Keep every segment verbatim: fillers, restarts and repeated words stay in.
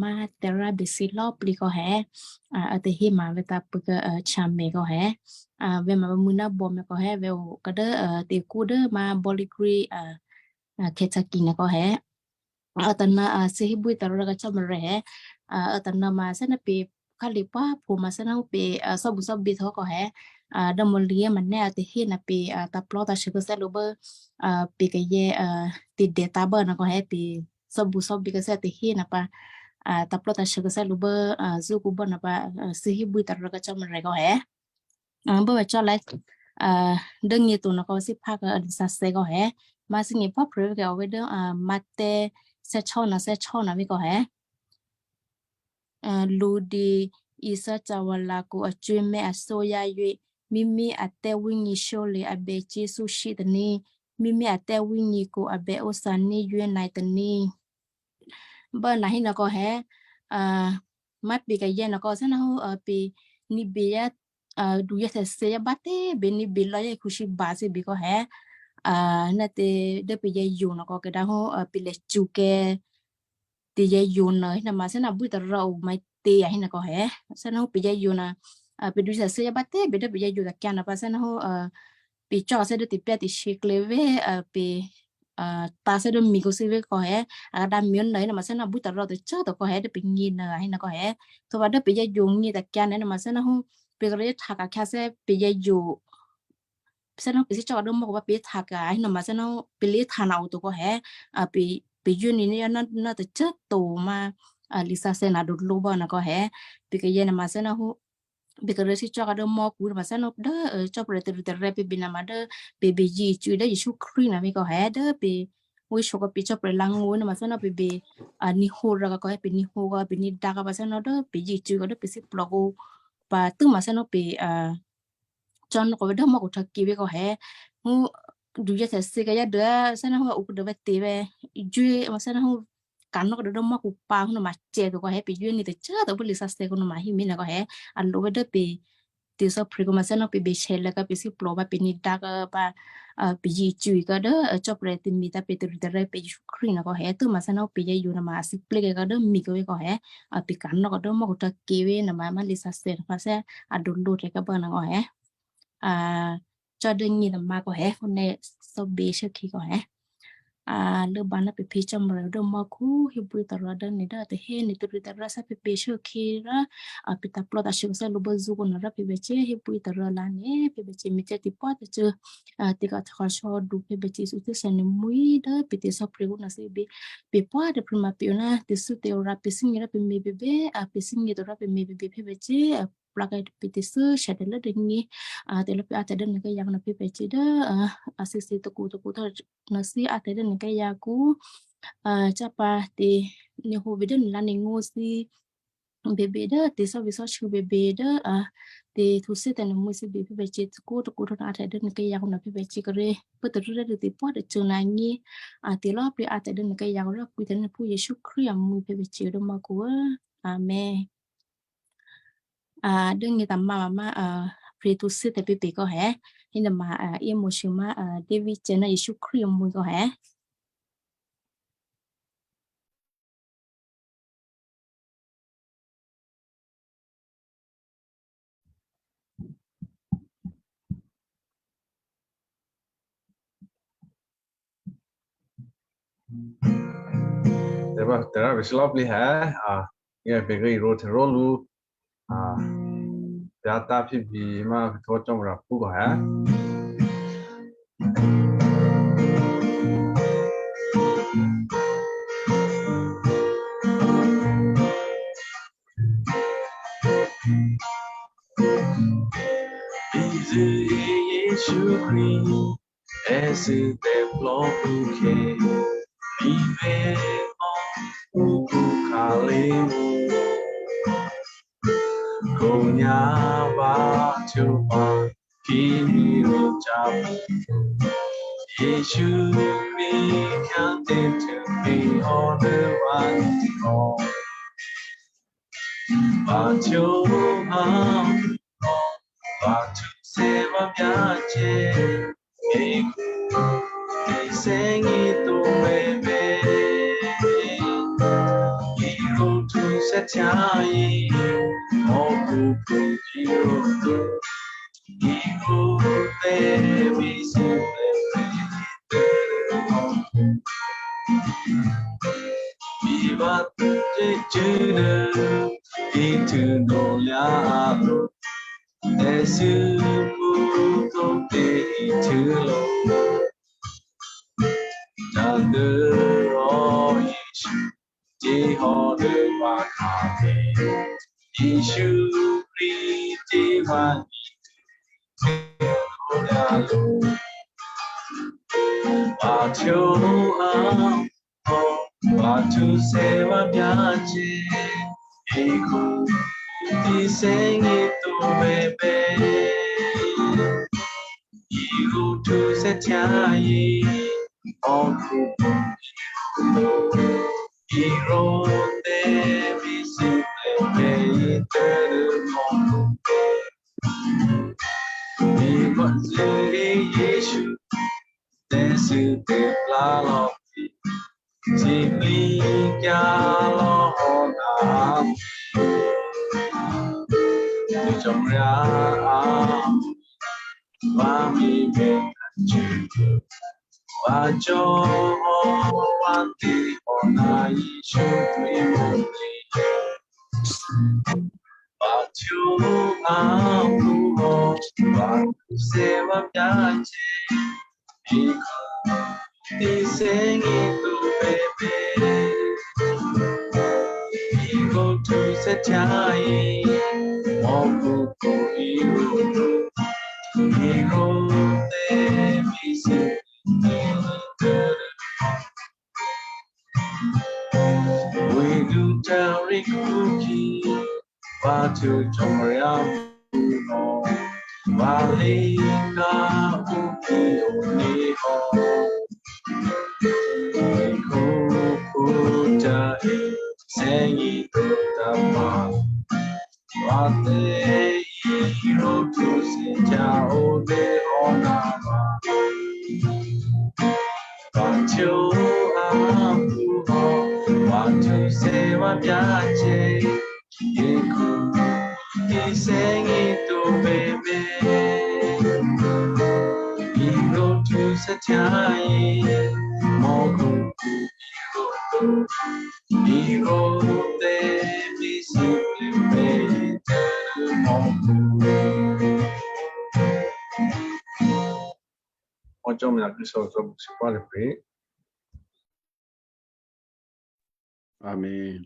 Má̤ tè̤rá bèsǐ lò̌ plǐ kò hè, a tahí ma vè̤ ta pû kò Chame kò hè, vè̤ ma vè̤ mû̌ ná Bawmya kò hè, vè̤ o kò dố tè̤kǔ dố má̤ Bowling Green, Kentucky nè̤ kò hè. Atana a sihébwí tarò́ kacò́ marè hè. Atana ma sè́ ná pè khálipáphǒ ma sè́ ná pè sò́bù sò́bì thò́ kò hè. Dố mò̤́lǐ ma nè́ a tahí ná pè taplò́ tasû kò sè́ lǔ bố pè kayè̌ tè̤dè̌ tǎ bố ná kò hè pè sò́bù sò́bì kò sè́ tahí ná pǎ taplò́ tasû kò sè́ lǔ bố zúkǔ bố ná pǎ sihébwí tarò́ kacò́ marè kò hè. Bố vè̤ cò́ lè̌ dố nyěto nòkò sǐphá kò lisǎsè̌ kò hè. Má̤ thínyě pò́ prè̤ kò vè̤ dố Mathè sè́ chò́ ná sè́ chò́ ná vè̤ kò hè. Lǔ dǐ Isaac Cawalako acwímè̤́ asóyá yě, mǐmí a tè́wínyě shyólya̤ a bè Jesǔ shí tôní, mǐmí a tè́wínyě kǒ a bè ósaní̤ yě nai tôní. Bố ná hí nòkò hè, má̤ pè kayè̌ nòkò sè́ ná hó pè ní̤bè yá duyá thèthè yá bá tè́ bè ní̤bè lò̌ yá khushí ba sè́ bè kò hè. Ná tè̤ dố pè yǎ yǒ nòkò kèdá hó pè lè cukè tè̤ yǎ yǒ nà hí ná ma sè́ ná bwí tarò́ o ma tè̤ a hí nòkò hè. Sè́ ná hó pè yǎ yǒ ná pè duyá thèthè yá bá tè́ bè dố pè yǎ yǒ takyǎ ná pǎ sè́ ná hó pè cò́ sè́ dố tè̤pyá tè̤shyě klě vè̤ pè ta sè́ dố mi kò sè́ vè̤ kò hè. A dǎ mi nò̌ hí ná ma sè́ ná bwí tarò́ tôcô tôkò hè dố pè nyě nà hí nòkò hè. Thò pǎ dố pè yǎ yǒ nyě takyǎ ná ma sè́ ná hó pè kò rè́ htaka khyá sè́ pè yǎ yǒ. Sè́ ná pè sè́ cò́ dố mò́ kò pè htaka hí ná ma sè́ ná pè lè htana o tôkò hè. Pè pè yǒ ni ni ná tôcô to ma lisǎsè̌ ná dǒ lǒ bá nòkò hè. Pè kayè̌ ná ma sè́ ná hó pè kò rè́ sè́ cò́ dố mò́kǔ ná ma sè́ ná dố cò́ prè̤ tèrû tèrè pè bè ná ma dố pè bè yě cû̌ dố Jesǔ Krístu ná vè̤ kò hè dố pè wí shòkò pè cò́ prè̤ lá̤ ngó̤ ná ma sè́ ná pè bè ní̤hǒ rò kò hè pè ní̤hǒ kò pè ní̤dǎ kò ma sè́ ná dố pè yě cû̌ kò dố pè sè́ plò̤ kò pǎ tû́ ma sè́ ná pè cò́ nòkò vè̤ dố mò́kǔ htò̌ kè vè̤ kò hè. Hó duyá thèthè kayǎ dố sè́ ná hó a o kò dố vè̤ tè̤ vè̤ jué ma sè́ ná hó ka̤nò́ kò dố mò́kǔ pǎ hó ná ma cè tôkò hè pè yǒ ni tôcô tôkò pè lisǎsè̌ kò ná ma hí mi nòkò hè. A lǒ vè̤ dố pè tè̤sò̌ prè̤ kò ma sè́ ná pè bè shè lè̌ kò pè sè́ plò̤ pǎ pè ní̤dǎ kò pǎ pè yě cû̌ kò dố cò́ prè̤ tè̤ mi ta pè tèrû tèrè pè Jesǔ Krístu nòkò hè tû́ ma sè́ ná pè yǎ yǒ ná ma a sǐ plé kò dố mi kò vè̤ kò hè. Pè ka̤nò́ kò dố mò́kǔ htò̌ kè vè̤ ná ma má̤ lisǎsè̌ ná pǎ sè́ a dǒ lǒ tè̤ kò bá nòkò hè. Cò́ dố nyě ná ma kò hè hó nè̤ sò̌bě shuốkhè̌ kò hè. Lốbǎ ná pè phǐ cò́ marè dố mò́kǔ hébwí tarò́ dố nè̤ dố a tahí nè̤ tèrû tèrè sè́ pè phǐ shuốkhè̌ rò pè taplò́ tasû kò sè́ lǔ bố zúkǔ nà rò pè bècè hébwí tarò́ lá nè̤ pè bècè mi cè tè̤pwá tôcô tè̤ kò htò̌ kò shò̌ dǔ pè bècè Jesǔ Krístu sè́ nè̤ mwi̤ dố pè tè̤sò̌ prè̤ kò ná sè́ bè pè pwá tôprè̤ ma pè o ná tè̤thû́ tè̤ o rò pè thínyě rò pè mè bèbè pè thínyě tôrò pè mè bèbè pè bècè plá kè pè tè̤thû́ shè tè̤ lố dố nyě. Tè̤ lố pè a tè̤ dố nè̤ kayǎ kò ná pè bècè dố a sǐ sǐ tôkǔ tôkǔ tôkǔ ná sǐ a tè̤ dố nè̤ kayǎ kǔ. Cò́ pǎ tè̤ nè̤ hǒ bè dố nè̤ lá nè̤ ngó̤ sǐ bèbè dố tè̤sò̌ vǐ sò̌ shû bèbè dố tè̤ thǔ sè́ tè̤ nè̤ mwi̤ sǐ bè pè bècè tôkǔ tôkǔ tôkǔ ná a tè̤ dố nè̤ kayǎ kò ná pè bècè kò rè pô tôrû rè́ dố tè̤pwá tôcô ná nyě. Tè̤ lò̌ pè a tè̤ dố nè̤ kayǎ kò rò pè tè̤ nè̤ phú Jesǔ Krístu a mwi̤ pè bècè dố mò́kǔ. Amen. Dố nyě ta ma ma ma pè thǔ sè́ tè̤ pè pè kò hè. Hí ná ma yě mò̤́ shû ma David cè ná Jesǔ Krístu a mwi̤ kò hè. Tè̤ bá tè̤ rá vè̤ shyé lò̌ plǐ hè. Yě pè kè irǒ hte ró̤lǔ. Pyǎ̤tǎ̤ phi bì má khuhtwǒ Cò́marya phúkhò hè. Bizṳ̂́ Jesǔ Krístu èthǐ tè̤plò́ pṳ́khè̌, mi vè̤́mò́ ǔkhu khǎlé̤ ǔ. Khǒnyá̤ vǎ htwǒ pǎ khyěnuô̌ rǒ ca̤ pṳ́. Jesǔ Krístu khyáthè́ htuô̌plǐ hò́ dố vǎ nè̌kò. Vǎ htwǒ hò́, vǎ htwǒ sè̌ vǎ Byacè, hekhu, thǐ thè́gně tǒ vè̤vè̤. Irǒ Thyáyě mò́khu pṳ̌ iro̤, irǒ tè̤me̤sû̌ prè̤prè̤ tè̤me̤sû̌. Bí vǎ thyěcuố dố íhtû̌ dǒlyǎ a o, tè̤sû̌ mṳ́tǒ tě íhtû̌ lǒ. Tadû́rò Jesǔ thyěhò́ dố vǎ khǎlé̤. Jesǔ Krístu thyě vǎ nyě̤ lǒ. Vǎ htwǒ a, vǎ htwǒ thè́ vǎ Byacè, hekhu thyě thè́gněto bèbè. Irǒ htwǒ thè́ thyáyě, mò́khu pṳ̌ irǒ, irǒ tè̤me̤sû̌ prè̤prè̤ yětôprè̤. Bí vǎ zṳ̂́e Jesǔ tè̤sû̌ tè̤plá lò̌ thǐ, sǐplǐkyǎ lò̌ hò́ ná thǐ. Cò́marya a, vǎ me̤bè, vǎ cò́ hò́, vǎ tě hò́ ná Jesǔ Krístu. Vǎ htwǒ a, vǎ htwǒ thè́ vǎ Byacè, hekhu thyě thè́gněto bèbè. Irǒ htwǒ thè́ thyáyě, mò́khu pṳ̌ irǒ, irǒ tè̤me̤sû̌. Wǐ̤du tǎrí khukhyě, vǎ htwǒ Cò́marya mǔhò́, vǎ lé̤ ná ǔ ki one hò́. Khǒkhǒ tahe thè́gněto tǎ̤ma, vǎ tè̤irǒ htwǒ thè́ thyáǒ dố hò́ ná vǎ. Vǎ htwǒ a, vǎ htwǒ thè́ vǎ Byacè, hekhu thyě thè́gněto bèbè. Irǒ htwǒ thè́ thyáyě, mò́khu pṳ̌ irǒ, irǒ tè̤me̤sû̌ prè̤prè̤ yětôprè̤. Cò́marya Krístu thè́zò̤ sǐpá tôprè̤. Amen.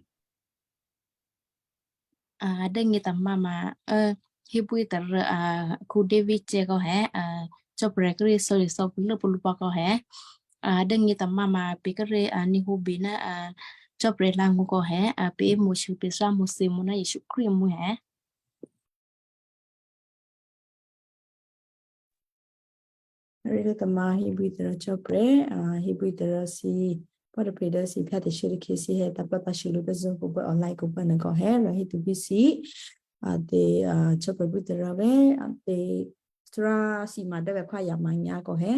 A, dố nyětômǎ ma, ë, Hebrew tôrô, a, David cè̌ kò̌ hè, a, Cò́marya kíré̤ sǒsò̌ pulốpulǒ pǎ kò̌ hè. A, dố nyětômǎ ma pè̤ kíré̤, a, ní̤huô̌bè ná, a, Cò́marya lǎ̤ngó̤ kò̌ hè, a, pè̤ mo̤sû pè̤ thǎ mo̤sû mǔ ná Jesǔ Krístu mǔ hè. Aré̤ dố tômǎ Hebrew tôrô Cò́marya, a, Hebrew tôrô thǐ, pò́ tôprè̤ dố thǐ phyá tè̤shuốtôkhǐ thǐ hè tǎ̤plò́tǎ̤shû lǔ pè́ zṳ́ kǔ pố online kǔ pố nè̤ kò̌ hè, rò hé tubí thǐ, a, tè̤, a, Cò́marya bwí tôrô vè̤́, a, tè̤, thárá thǐ ma dố vè̤́ khwáya ma nyá kò̌ hè,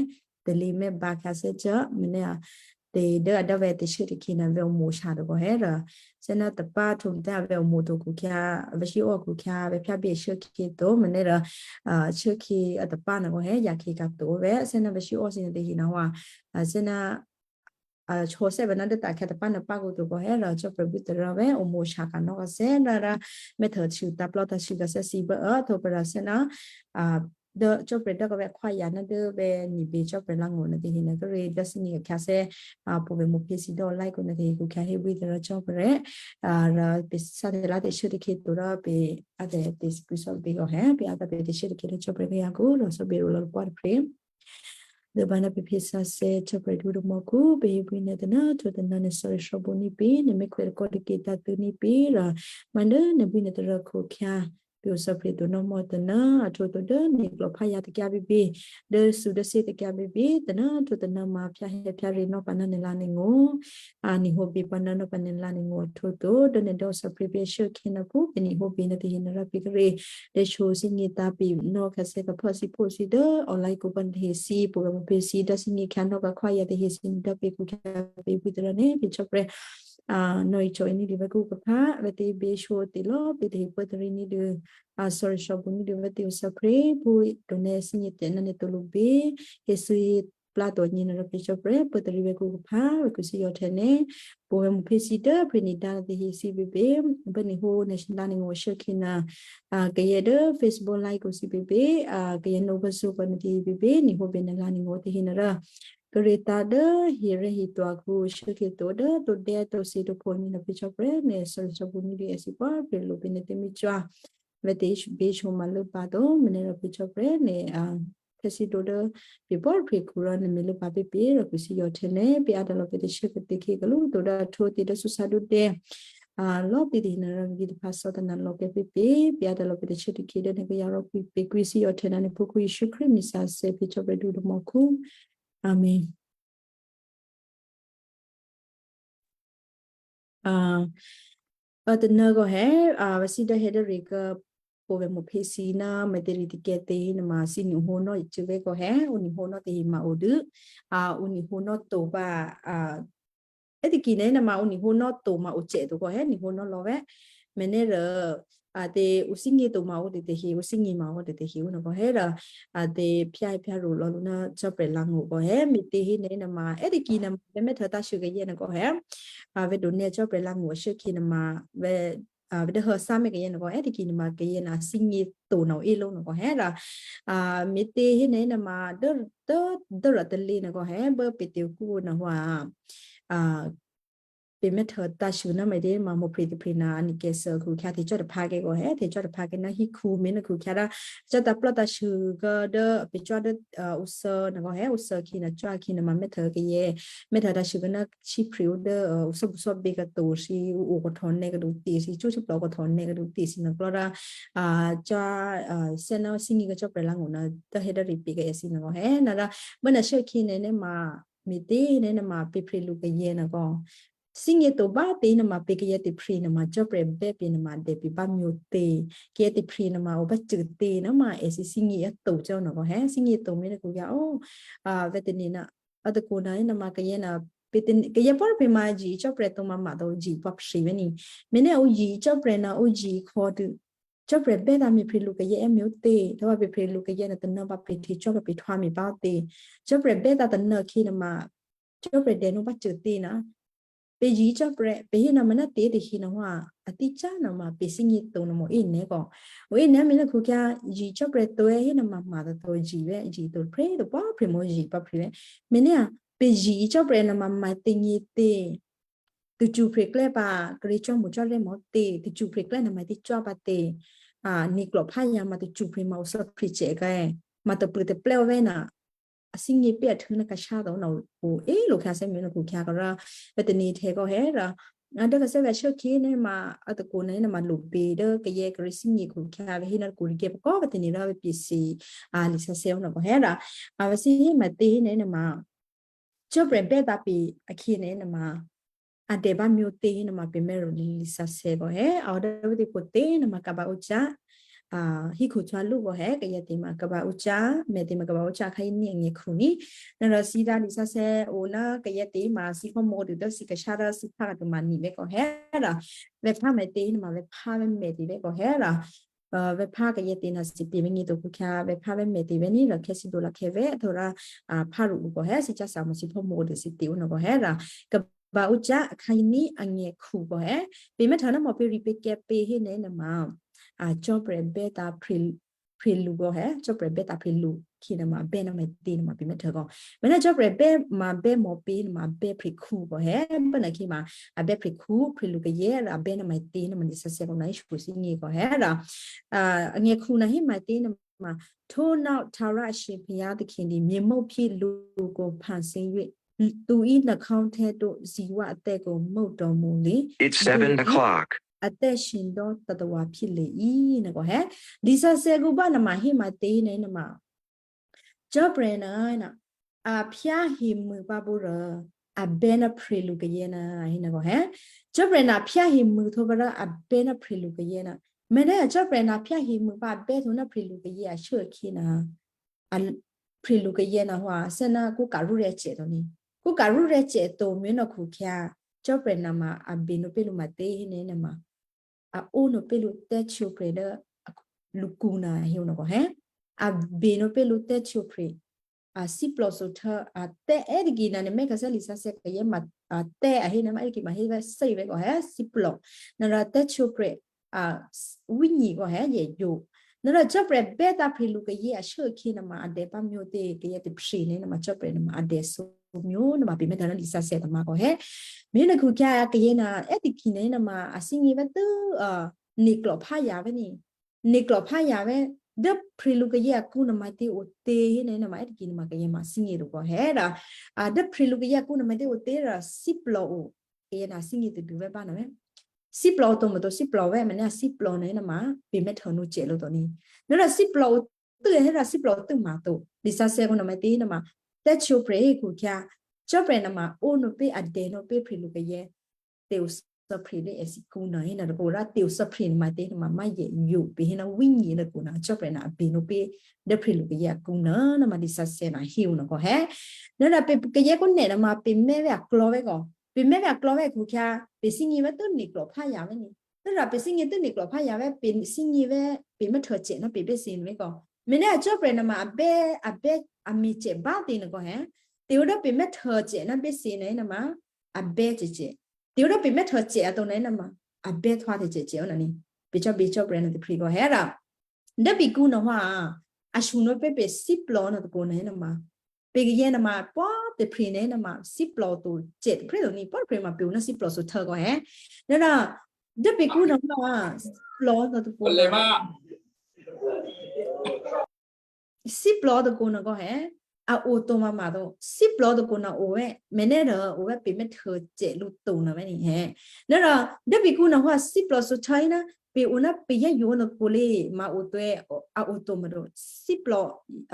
tè̤lǐ mè́ ba khyáthè́ cò́, mènè́ a, tè̤ dố a dố vè̤́ tè̤shuốtôkhǐ ná vè̤́ omo̤ shyǎ tôkò̌ hè rò, thè́ ná tôpá htwǒ tè̤ a vè̤́ omo̤ to kǔ khyá, vè̤́ shí ò kǔ khyá, vè̤́ phyábye shuốtôkhǐ to, mènè́ rò, a, shuốtôkhǐ a tôpá nè̤ kò̌ hè, yakhǐ ka̤ to vè̤́, thè́ ná vè̤́ shí ò thǐ nuôtahe nuô wa, a, thè́ ná, a, shyosè́ vè̤́ ná dố tǎ̤ khyá tôpá nuôpá kǔ to kò̌ hè rò Cò́marya bwí tôrô vè̤́ omo̤ shyǎ ka̤ nò́ kò̌ thè́ ná rò, mèthèhtyěsû tǎ̤plò́tǎ̤shû kò̌ thè́ thǐ bố, a, htwǒ pô rò thè́ ná, a, dố Cò́marya dố kò̌ vè̤́ khwáya ná dố vè̤́ ní̤bè Cò́marya lǎ̤ngó̤ nuôtahe nuô kíré̤ dố thímí khyáthè́, a, pwǒ̤ vè̤́ mǒ phyé thǐ dố online kǔ nuôtahe kǔ khyá Hebrew tôrô Cò́marya, a, rò pè̤ thǎ tè̤lǎ tè̤shuốtôkhǐ to rò pè̤ a tè̤ tè̤sû pṳ̌ sò́ bě kò̌ hè, pè̤ a tǎ pè̤ tè̤shuốtôkhǐ dố Cò́marya kayǎ kǔ rò sò́ bě rò lò̌ pwǒ̤ tôprè̤. Dố bá ná pè̤ phyé thǎ thè́ Cò́marya dǔ rǒ mò̌khu, pè̤ Hebrew nuô tôná, htwǒ tôná nè̤ thò́rè̤ sò́bǔ ní̤ pí, nè̤ mèkhwè́ tôkò́ tôkyě tǎ̤tṳ̂̌ ní̤ pí rò, ma dố nè̤ bwí nè̤ tôrô kǔ khyá, pè̤ o sò̌ pè̤ to nò́ mò̌ tôná, a htwǒ to dố nè̤ klò̤phá yǎ tôkyǎ bíbí, dố thǔ dố thǐ tôkyǎ bíbí, tôná htwǒ tôná ma phyá hè phyá rě nò́ pǎ ná nè̤ lǎ̤ nè̤ ngó̤, a ní̤huô̌bè pǎ ná nò́ pǎ nè̤ lǎ̤ nè̤ ngó̤ a htwǒ to, dố nè̤ dố o sò̌ pè̤ pè̤ shuốtôkhǐ ná phú pè̤ ní̤huô̌bè nuôtahe nuô rò pè̤ kíré̤, dố shyosǐ nyě̤ tǎ pè̤ nò́ khyáthè́ kaphò́ thǐ phǒ thǐ dố online kǔ pǎ nuôtahe thǐ, pwǒ̤ vè̤́ mǒ phyé thǐ dố thímí khyá nò́ kǎ khwáya tahe thǐ dố pè̤ kǔ khyá pè̤ bwí tôrô nuô pè̤ Cò́marya Nò̌icò̌ ní̤dû vè̤ khukhè̌, vè̤ tè̤běshǒ tè̤lò̌꤮ plǐ tahe pốtarí ní̤dû, a sorry, sò̌bu ní̤dû vè̤ tè̤-o supreme phú done thímí tè̤ ná nè̤ tǒ lǔ bí, hé thǐ plá tǒ nyěnuô rò Patícò́prè̤ pốtarí vè̤ khukhè̌, vè̤ khuthíyò̌ htè̌ nè̤, pwǒ̤ vè̤ mṳ phèsǐ dố prè̤ ní̤dǎ tahe thǐ běbě, bố nè̤ hó nè̤ shyé ná nè̤ ngó̤ shuốkhè̌ ná, a kayǎ dố Facebook live kǔ thǐ běbě, a kayǎ nò̌ vè̤ sǒ pǎ nè̤ tahe běbě, nè̤ hó bě nè̤ lá nè̤ ngó̤ tahe nuô rò, Krístu dố hi rè̤́ hi tǒ akǔ shuốkhè̌ tǒ dố tǒ dè́ tǒ thǐ tǒ phǒ nyěnuô Patícò́prè̤ nè̤ sorry, sò̌bu ní̤dû èthǐ pwǒ̤꤮ plǐ lǔ bí nè̤ tè̤mí cò́. Vè̤ tè̤běshǒ ma lốbǎ tǒ, mè̤ nè̤ rò Patícò́prè̤ nè̤, a, hé thǐ tǒ dố pwǒ̤꤮ plǐ kǔ rò nè̤ me̤ lốbǎ pěpě rò kǔthíyò̌ htè̌ nè̤, pè̤ a dǎ lò̌ pè̤ tè̤shuốkhè̌ tè̤khè̌ kalú tǒ dố htwǒ tě dố súsá dǔdè, a, lò̌꤮ plǐ tahe nuô rò vè̤ tè̤phǎ thǐ tǒ ná lò̌ kè̌ pěpě, pè̤ a dǎ lò̌ pè̤ tè̤shuốkhè̌ tè̤khè̌ dố nè̤ kayǎ rò pwǒ̤꤮ plǐ kǔthíyò̌ htè̌ ná nè̤ phúkhǔ Jesǔ Krístu Mèsáyě Patícò́prè̤ dǔ tǒ mò̌ kǔ. Amen. A, a tônuô kò hé, a, vè̤ thǐ dố hé dố rè̤ kǔ pwǒ̤ vè̤ mṳ phèsǐ ná mè̤ tè̤ritè̤kyǎ tě nuôma thǐ nuô̌hǒnò́ cû̌ vè̤ kò hé, ǔ nuô̌hǒnò́ tahe ma o dû, a, ǔ nuô̌hǒnò́ to pǎ, a, ètiki nè̤ nuôma ǔ nuô̌hǒnò́ to ma o cè to kò hé nuô̌hǒnò́ lò̌ vè̤. Mè̤ nè̤ rò, a, tě ǔ thímí to ma o tě tahe, ǔ thímí ma o tě tahe ǔ nuô kò hé rò, a, tě phyá phyá ro lò̌ lǔ ná Cò́prè̤ langṳ kò hé, me̤tě hé nè̤ nuôma ètiki nuôma vè̤ mèthè̌ tǎ̤shû kayǎ nuô kò hé, a, vè̤ done Cò́prè̤ langṳ shuốkhè̌ nuôma vè̤, a, vè̤ dố hô thímí kayǎ nuô kò ètiki nuôma kayǎ nuô thímí to nuô o lò̌ nuô kò hé rò, a, me̤tě hé nè̤ nuôma dố, dố, dố rò talí nuô kò hé bố pè̤ tě kǔ nuô hwa, a, pè̤ mèthè̌ tǎ̤shû ná mè̤tě ma mò̤ phèsǐ tahe ná a nuô̌kè̌ thǐ khukhè̌ tě cò́ taphǎ kè̌ kò hé, tě cò́ taphǎ kè̌ ná híkhǔ me̤ nuô khukhè̌ rò, cò́ tǎ̤plò́ tǎ̤shû kò dố pè̤ cò́ dố, a, ǔ thǐ nuô kò hé, ǔ thǐ khè̌ nuô cò́ khè̌ nuôma mèthè̌ kayǎ, mèthè̌ tǎ̤shû kè̌ ná thímí o dố, a, ǔ thǐmí bě kato̤ thǐ, ǔ o khuhtò̌ nè̤ kadu tě thǐ, cwí cwí plò̤ khuhtò̌ nè̤ kadu tě thǐ nuô kò rò, a, cò́, a, thǐ ná thímí kò Cò́prè̤ langṳ nuô dố hé dố rè̤ pè̤ kayǎ thǐ nuô kò hé, nuô rò, bố nuô shuốkhè̌ nè̤ nuôma, me̤tě nè̤ nuôma pè̤ phèsǐ kayǎ nuô kò, thímí to bá tě nuôma pè̤ kayǎ tè̤phèsǐ nuôma Cò́prè̤ bè́ pè̤ nuôma dè pè̤ bá myo tě, kayǎ tè̤phèsǐ nuôma o bá cû̌ tě nuôma èthǐ thímí a to cò́ nuô kò hé, thímí to me̤ nuô khukhè̌ o, a, vè̤ tě nè̤ nuô, a tǒ kǔ nuô nuôma kayǎ nuô, pè̤ tě, kayǎ pwǒ̤꤮ plǐ ma zǐ Cò́prè̤ to ma ma to zǐ pwǒ̤꤮ plǐ vè̤ nè̤, me̤ nè̤ o zǐ Cò́prè̤ nuô o zǐ khòdu, Cò́prè̤ bè́ tǎ me̤ phèsǐ kayǎ è́ myo tě, tǎ pǎ pè̤ phèsǐ kayǎ nuô tônuô pǎ pè̤ htè cò́ pǎ pè̤ htwǒ me̤ pǎ tě. Cò́prè̤ bè́ tǎ tônuô khè̌ nuôma, Cò́prè̤ dè nuô bá cû̌ tě nuô. Pè̤ zǐ Cò́prè̤, pè̤ hé nuô me̤ nuô tě tahe nuô hwa, a thímí to nuô mè̤ thímí to nuô mè̤ è́ nè̤ kò. Mè̤ è́ nè̤ me̤ nuô khukhè̌ zǐ Cò́prè̤ to è́ hé nuôma ma to zǐ vè̤, zǐ to phèsǐ to pwǒ̤꤮ plǐ mè̤ zǐ pǎ phèsǐ vè̤. Me̤ nè̤ a, pè̤ zǐ Cò́prè̤ nuôma ma tě nè̤ tě. Tacṳ phèsǐ klè̌ pǎ, kayǎ cò́ mò̤ cò́ rè́ mò̤ tě, tacṳ phèsǐ klè̌ nuôma tě cò́ pǎ tě. A, nè̤ klò̤ phá yǎ ma tacṳ phèsǐ ma o thí phèsǐ cè kè̌. Ma tǒ plû tǒ plè̌ o vè̤ nuô. A thímí pè̤ a htû̌ nuô kashá to nuô o è́ lo khyǎ thímí nuô khukhè̌ kò rò. Vè̤ tě nè̤ htè kò hé rò. A dố kayǎ thímí shuốkhè̌ nuôma, a tǒ kǔ nuô nuôma lo bě dố kayǎ kè̌ thímí khukhè̌ vè̤ hé nuô kǔ rì kè̌ pǎ kò vè̤ tě nè̤ rò vè̤ pè̤ zǐ, a, lǐ sǎsè̌ o nuô kò hé rò. A vè̤ thǐ hé me̤ tě hé nè̤ nuôma. Cò́prè̤ bè́ tǎ pè̤ akhè̌ nè̤ nuôma. A dè bá myo tě nuôma pè̤ mè̤ rò lǐ sǎsè̌ kò hé, a o dố vè̤ tě kò tě nuôma kaba o cǎ. A, híkhǔ cò́ lǔ kò hé, kayǎ tě ma kaba o cǎ, me̤ tě ma kaba o cǎ khǎ yě ní angè̌ khukhè̌ ní. Nuô rò thǐ dǎ lǐ sǎsè̌ o ná kayǎ tě ma thí phá mò̤ dû dố thǐ kashá rò thǐ phá kadu ma nè̤ vè̤ kò hé rò. Vè̤ phá me̤ tě nuôma vè̤ phá vè̤ me̤ tě vè̤ kò hé rò. A, vè̤ phá kayǎ tě nuô thǐ pè̤ vè̤ nè̤ to khukhè̌, vè̤ phá vè̤ me̤ tě vè̤ ní rò khè̌ thǐ dǒ la khè̌ vè̤, a tǒ rò, a, phá rû o kò hé, thǐ cǎ thǎ mò̤ thí phá mò̤ o dû thǐ tě o nuô kò hé rò. Kaba o cǎ khǎ yě ní angè̌ khukhè̌ kò hé. Pè̤ mè̤ htè nuô mò̤ pè̤ rì pè̤ kè̌ pè̤ hé nè̤ nuôma. A, Cò́prè̤ bè́ tǎ phèsǐ, phèsǐ kò hé, Cò́prè̤ bè́ tǎ phèsǐ khè̌ nuôma pè̤ mè̤ htè kò. Me̤ nè̤ a, Cò́prè̤ bè́ tǎ phèsǐ khè̌ nuôma pè̤ mè̤ htè kò. Me̤ nè̤ Cò́prè̤ bè́ ma bè́ mò̤ pè̤ nuôma bè́ phèsǐ kò hé, bè́ nuô khè̌ ma, a bè́ phèsǐ, phèsǐ kayǎ rò a bè́ nuô me̤ tě nuôma lǐ sǎsè̌ kò nuô híkhǔ thímí kò hé rò. A, angè̌ khukhè̌ nuô hé me̤ tě nuôma, ထို့နောက် ထာဝရအရှင်ဘုရားသခင်သည် မြေမှုန့်ဖြစ်လူကို ဖန်ဆင်း၍ သူ၏နှာခေါင်းထဲသို့ ဇီဝအသက်ကို မှုတ်တော်မူလျှင် It's seven o'clock. အသက်ရှင်သောသတ္တဝါဖြစ်လေ၏. နၢ်ကီးဟဲ လီသဆဲးဂူဘၣ်နမၤဟ့ၣ်မၤတ့ၢ်န့ၣ်နမၤ Cò́prè̤ nuô, a phyáhemû pǎ pó rò, a bè́ ná phrelṳ kayè́ ná, hé nǎ kò hé. Cò́prè̤ nuô a phyáhemû htwǒ pǎ rò a bè́ ná phrelṳ kayè́ ná. Me̤ ná Cò́prè̤ nuô a phyáhemû pǎ a bè́ htwǒ ná phrelṳ kayè́ ashuốakhè̌ ná. A phrelṳ kayè́ ná hwa, thè́ ná kúka̤rú rè̤́cè to ní. Kúka̤rú rè̤́cè to mi nò̌ khukhè̌. Cò́prè̤ nama a benǒ pé̤ lǔ matě hénuôma, a ónǒ pé̤ lǔ tè́htwǒprè̤ dố lǔkǔ na a hé nòkò hé. A benǒ pé̤ lǔ tè́htwǒprè̤. A síplò̤ sohthuô a tè́ è́diki na nè̤ mè́ khasáli sǎsè̌ kayè́ ma a tè́ a hé nè̤ ma è́diki ma hé vè́ sè́ vè́ kò hé síplò̤. Nè̤ rò tè́htwǒprè̤ a wínyi kò hé yèyǒ. Nè̤ rò cò́prè̤ bè́ tǎ phre̤lu kayè́ ashû́ akhyě nè̤ ma adè̌ pǎ myǒ tě kayè́ tôprè̤ nè̤ ma cò́prè̤ nè̤ ma adè̌ sǒ myǒ nè̤ ma pè mè́ tǎ ná lisǎsè̌ tôma kò hé. Mè̤ nè̤ khukhyǎ kayè́ na è́diki nè̤ nè̤ ma a thígně vè́ tû́ a ne̤klò̤ pháya vè́ ni. Ne̤klò̤ pháya vè́ dố phre̤lu kayè́ akǔ nè̤ ma tě o tě hé nè̤ nè̤ ma è́diki nè̤ ma kayè́ ma thígně to kò hé rò a dố phre̤lu kayè́ akǔ nè̤ ma tě o tě rò síplò̤ o. Kayè́ na thígně tadû vè́ bá nè̤ vè́. Síplò̤ o to ma to síplò̤ vè́ mè̤ nè̤ síplò̤ nè̤ nè̤ ma pè mè́ htònǔ cè lǔ to ni. Nè̤ rò síplò̤ o tû́ hé rò síplò̤ o tû́ ma to. Lisǎsè̌ kò nè̤ ma tě nè̤ ma tè́htwǒprè̤ hé khukhyǎ cò́prè̤ nè̤ ma ónǒ pé̤ adè̌nǒ pé̤ phre̤lu kayè́. Tè̤ o sò̌phre̤ dố èthǐ kǔ nè̤ hé nè̤ tôkò rò tè̤ o sò̌phre̤ nè̤ ma tě nè̤ ma má yèyǒ pè hé ná wínyi nè̤ kǔ nè̤ cò́prè̤ nè̤ a benǒ pé̤ dố phre̤lu kayè́ akǔ nè̤ nè̤ ma lisǎsè̌ nè̤ hé o nè̤ kò hé. Nè̤ rò pè kayè́ kò nè̤ nè̤ ma pè mè́ vè́ aklò̤ vè́ kò pè mè́ vè́ aklò̤ vè́ khukhyǎ pè thígně vè́ tû́ ne̤klò̤ pháya vè́ ni. Nè̤ rò pè thígně tû́ ne̤klò̤ pháya vè́ pè thígně vè́ pè mè́ htòcè ná pè bè́ thǐ nè̤ vè́ kò. Mè̤ nè̤ cò́prè̤ nè̤ ma abè́ abè́ a me̤cè bá tě nè̤ kò hé. Tè̤ o dố pè mè́ htòcè ná bè́ thǐ nè̤ nè̤ ma abè́ cècè. Tè̤ o dố pè mè́ htòcè a to nè̤ nè̤ ma abè́ htwǎ tacècè o nè̤ ni. Pè cò́ bè cò́prè̤ nè̤ tôprè̤ kò hé rò. Dố pè kǔ nè̤ hwǎ a, a shyonò́ pé̤ pè síplò̤ nè̤ tôkò nè̤ nè̤ ma. Pè kayè́ nè̤ ma pò̤́ tôprè̤ nè̤ nè̤ ma síplò̤ to cè tôprè̤ to ni pò̤́ tôprè̤ ma pè o ná síplò̤ sohthuô kò hé. Nè̤ rò dố pè kǔ nè̤ hwǎ a, síplò̤ nè̤ tôkò nè̤ ma. Síplò̤ tôkò nè̤ kò hé. A o to ma ma to. Síplò̤ tôkò nè̤ o vè́. Mè̤ nè̤ rò o vè́ pè mè́ htòcè lǔ to nè̤ vè́ ni hé. Nè̤ rò dố pè kǔ nè̤ hwǎ síplò̤ sohthuô hé ná pè o ná pè yèyǒ nè̤ kò lě ma o to è, a o to ma to. Síplò̤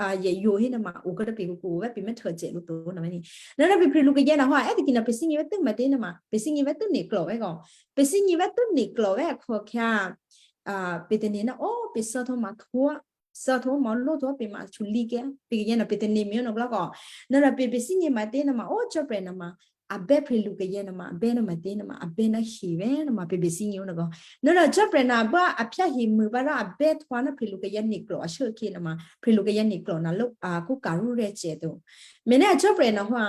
a yèyǒ hé nè̤ ma o kò dố pè kǔ o vè́ pè mè́ htòcè lǔ to nè̤ vè́ ni. Nè̤ rò pè phre̤lu kayè́ nè̤ hwǎ è́diki nè̤ pè thígně vè́ tû́ ma tě nè̤ ma. Pè thígně vè́ tû́ ne̤klò̤ vè́ kò. Pè thígně vè́ tû́ ne̤klò̤ vè́ akhukhyǎ. A, pè tane̤ ná o pè sò̌htwǒ ma htwǒ. Sò̌htwǒ ma lǒhtwǒ pè ma htwǒ lǐ kè́. Pè kayè́ nè̤ pè tane̤ mè̤ nè̤ kò. Nè̤ rò pè pè thígně ma tě nè̤ ma o cò́prè̤ nè̤ ma. Abè́ phre̤lu kayè́ nè̤ ma abè́ nè̤ ma tě nè̤ ma abè́ ná hi vè́ nè̤ ma pè pè thígně o nè̤ kò. Nè̤ rò cò́prè̤ nè̤ bá a phyá hi mû bá rò abè́ htwǎ ná phre̤lu kayè́ ne̤klò̤ ashû́ akhyě nè̤ ma. Phre̤lu kayè́ ne̤klò̤ nè̤ lǒ a kú ka̤rú rè̤ cè to. Mè̤ nè̤ cò́prè̤ nè̤ hwǎ.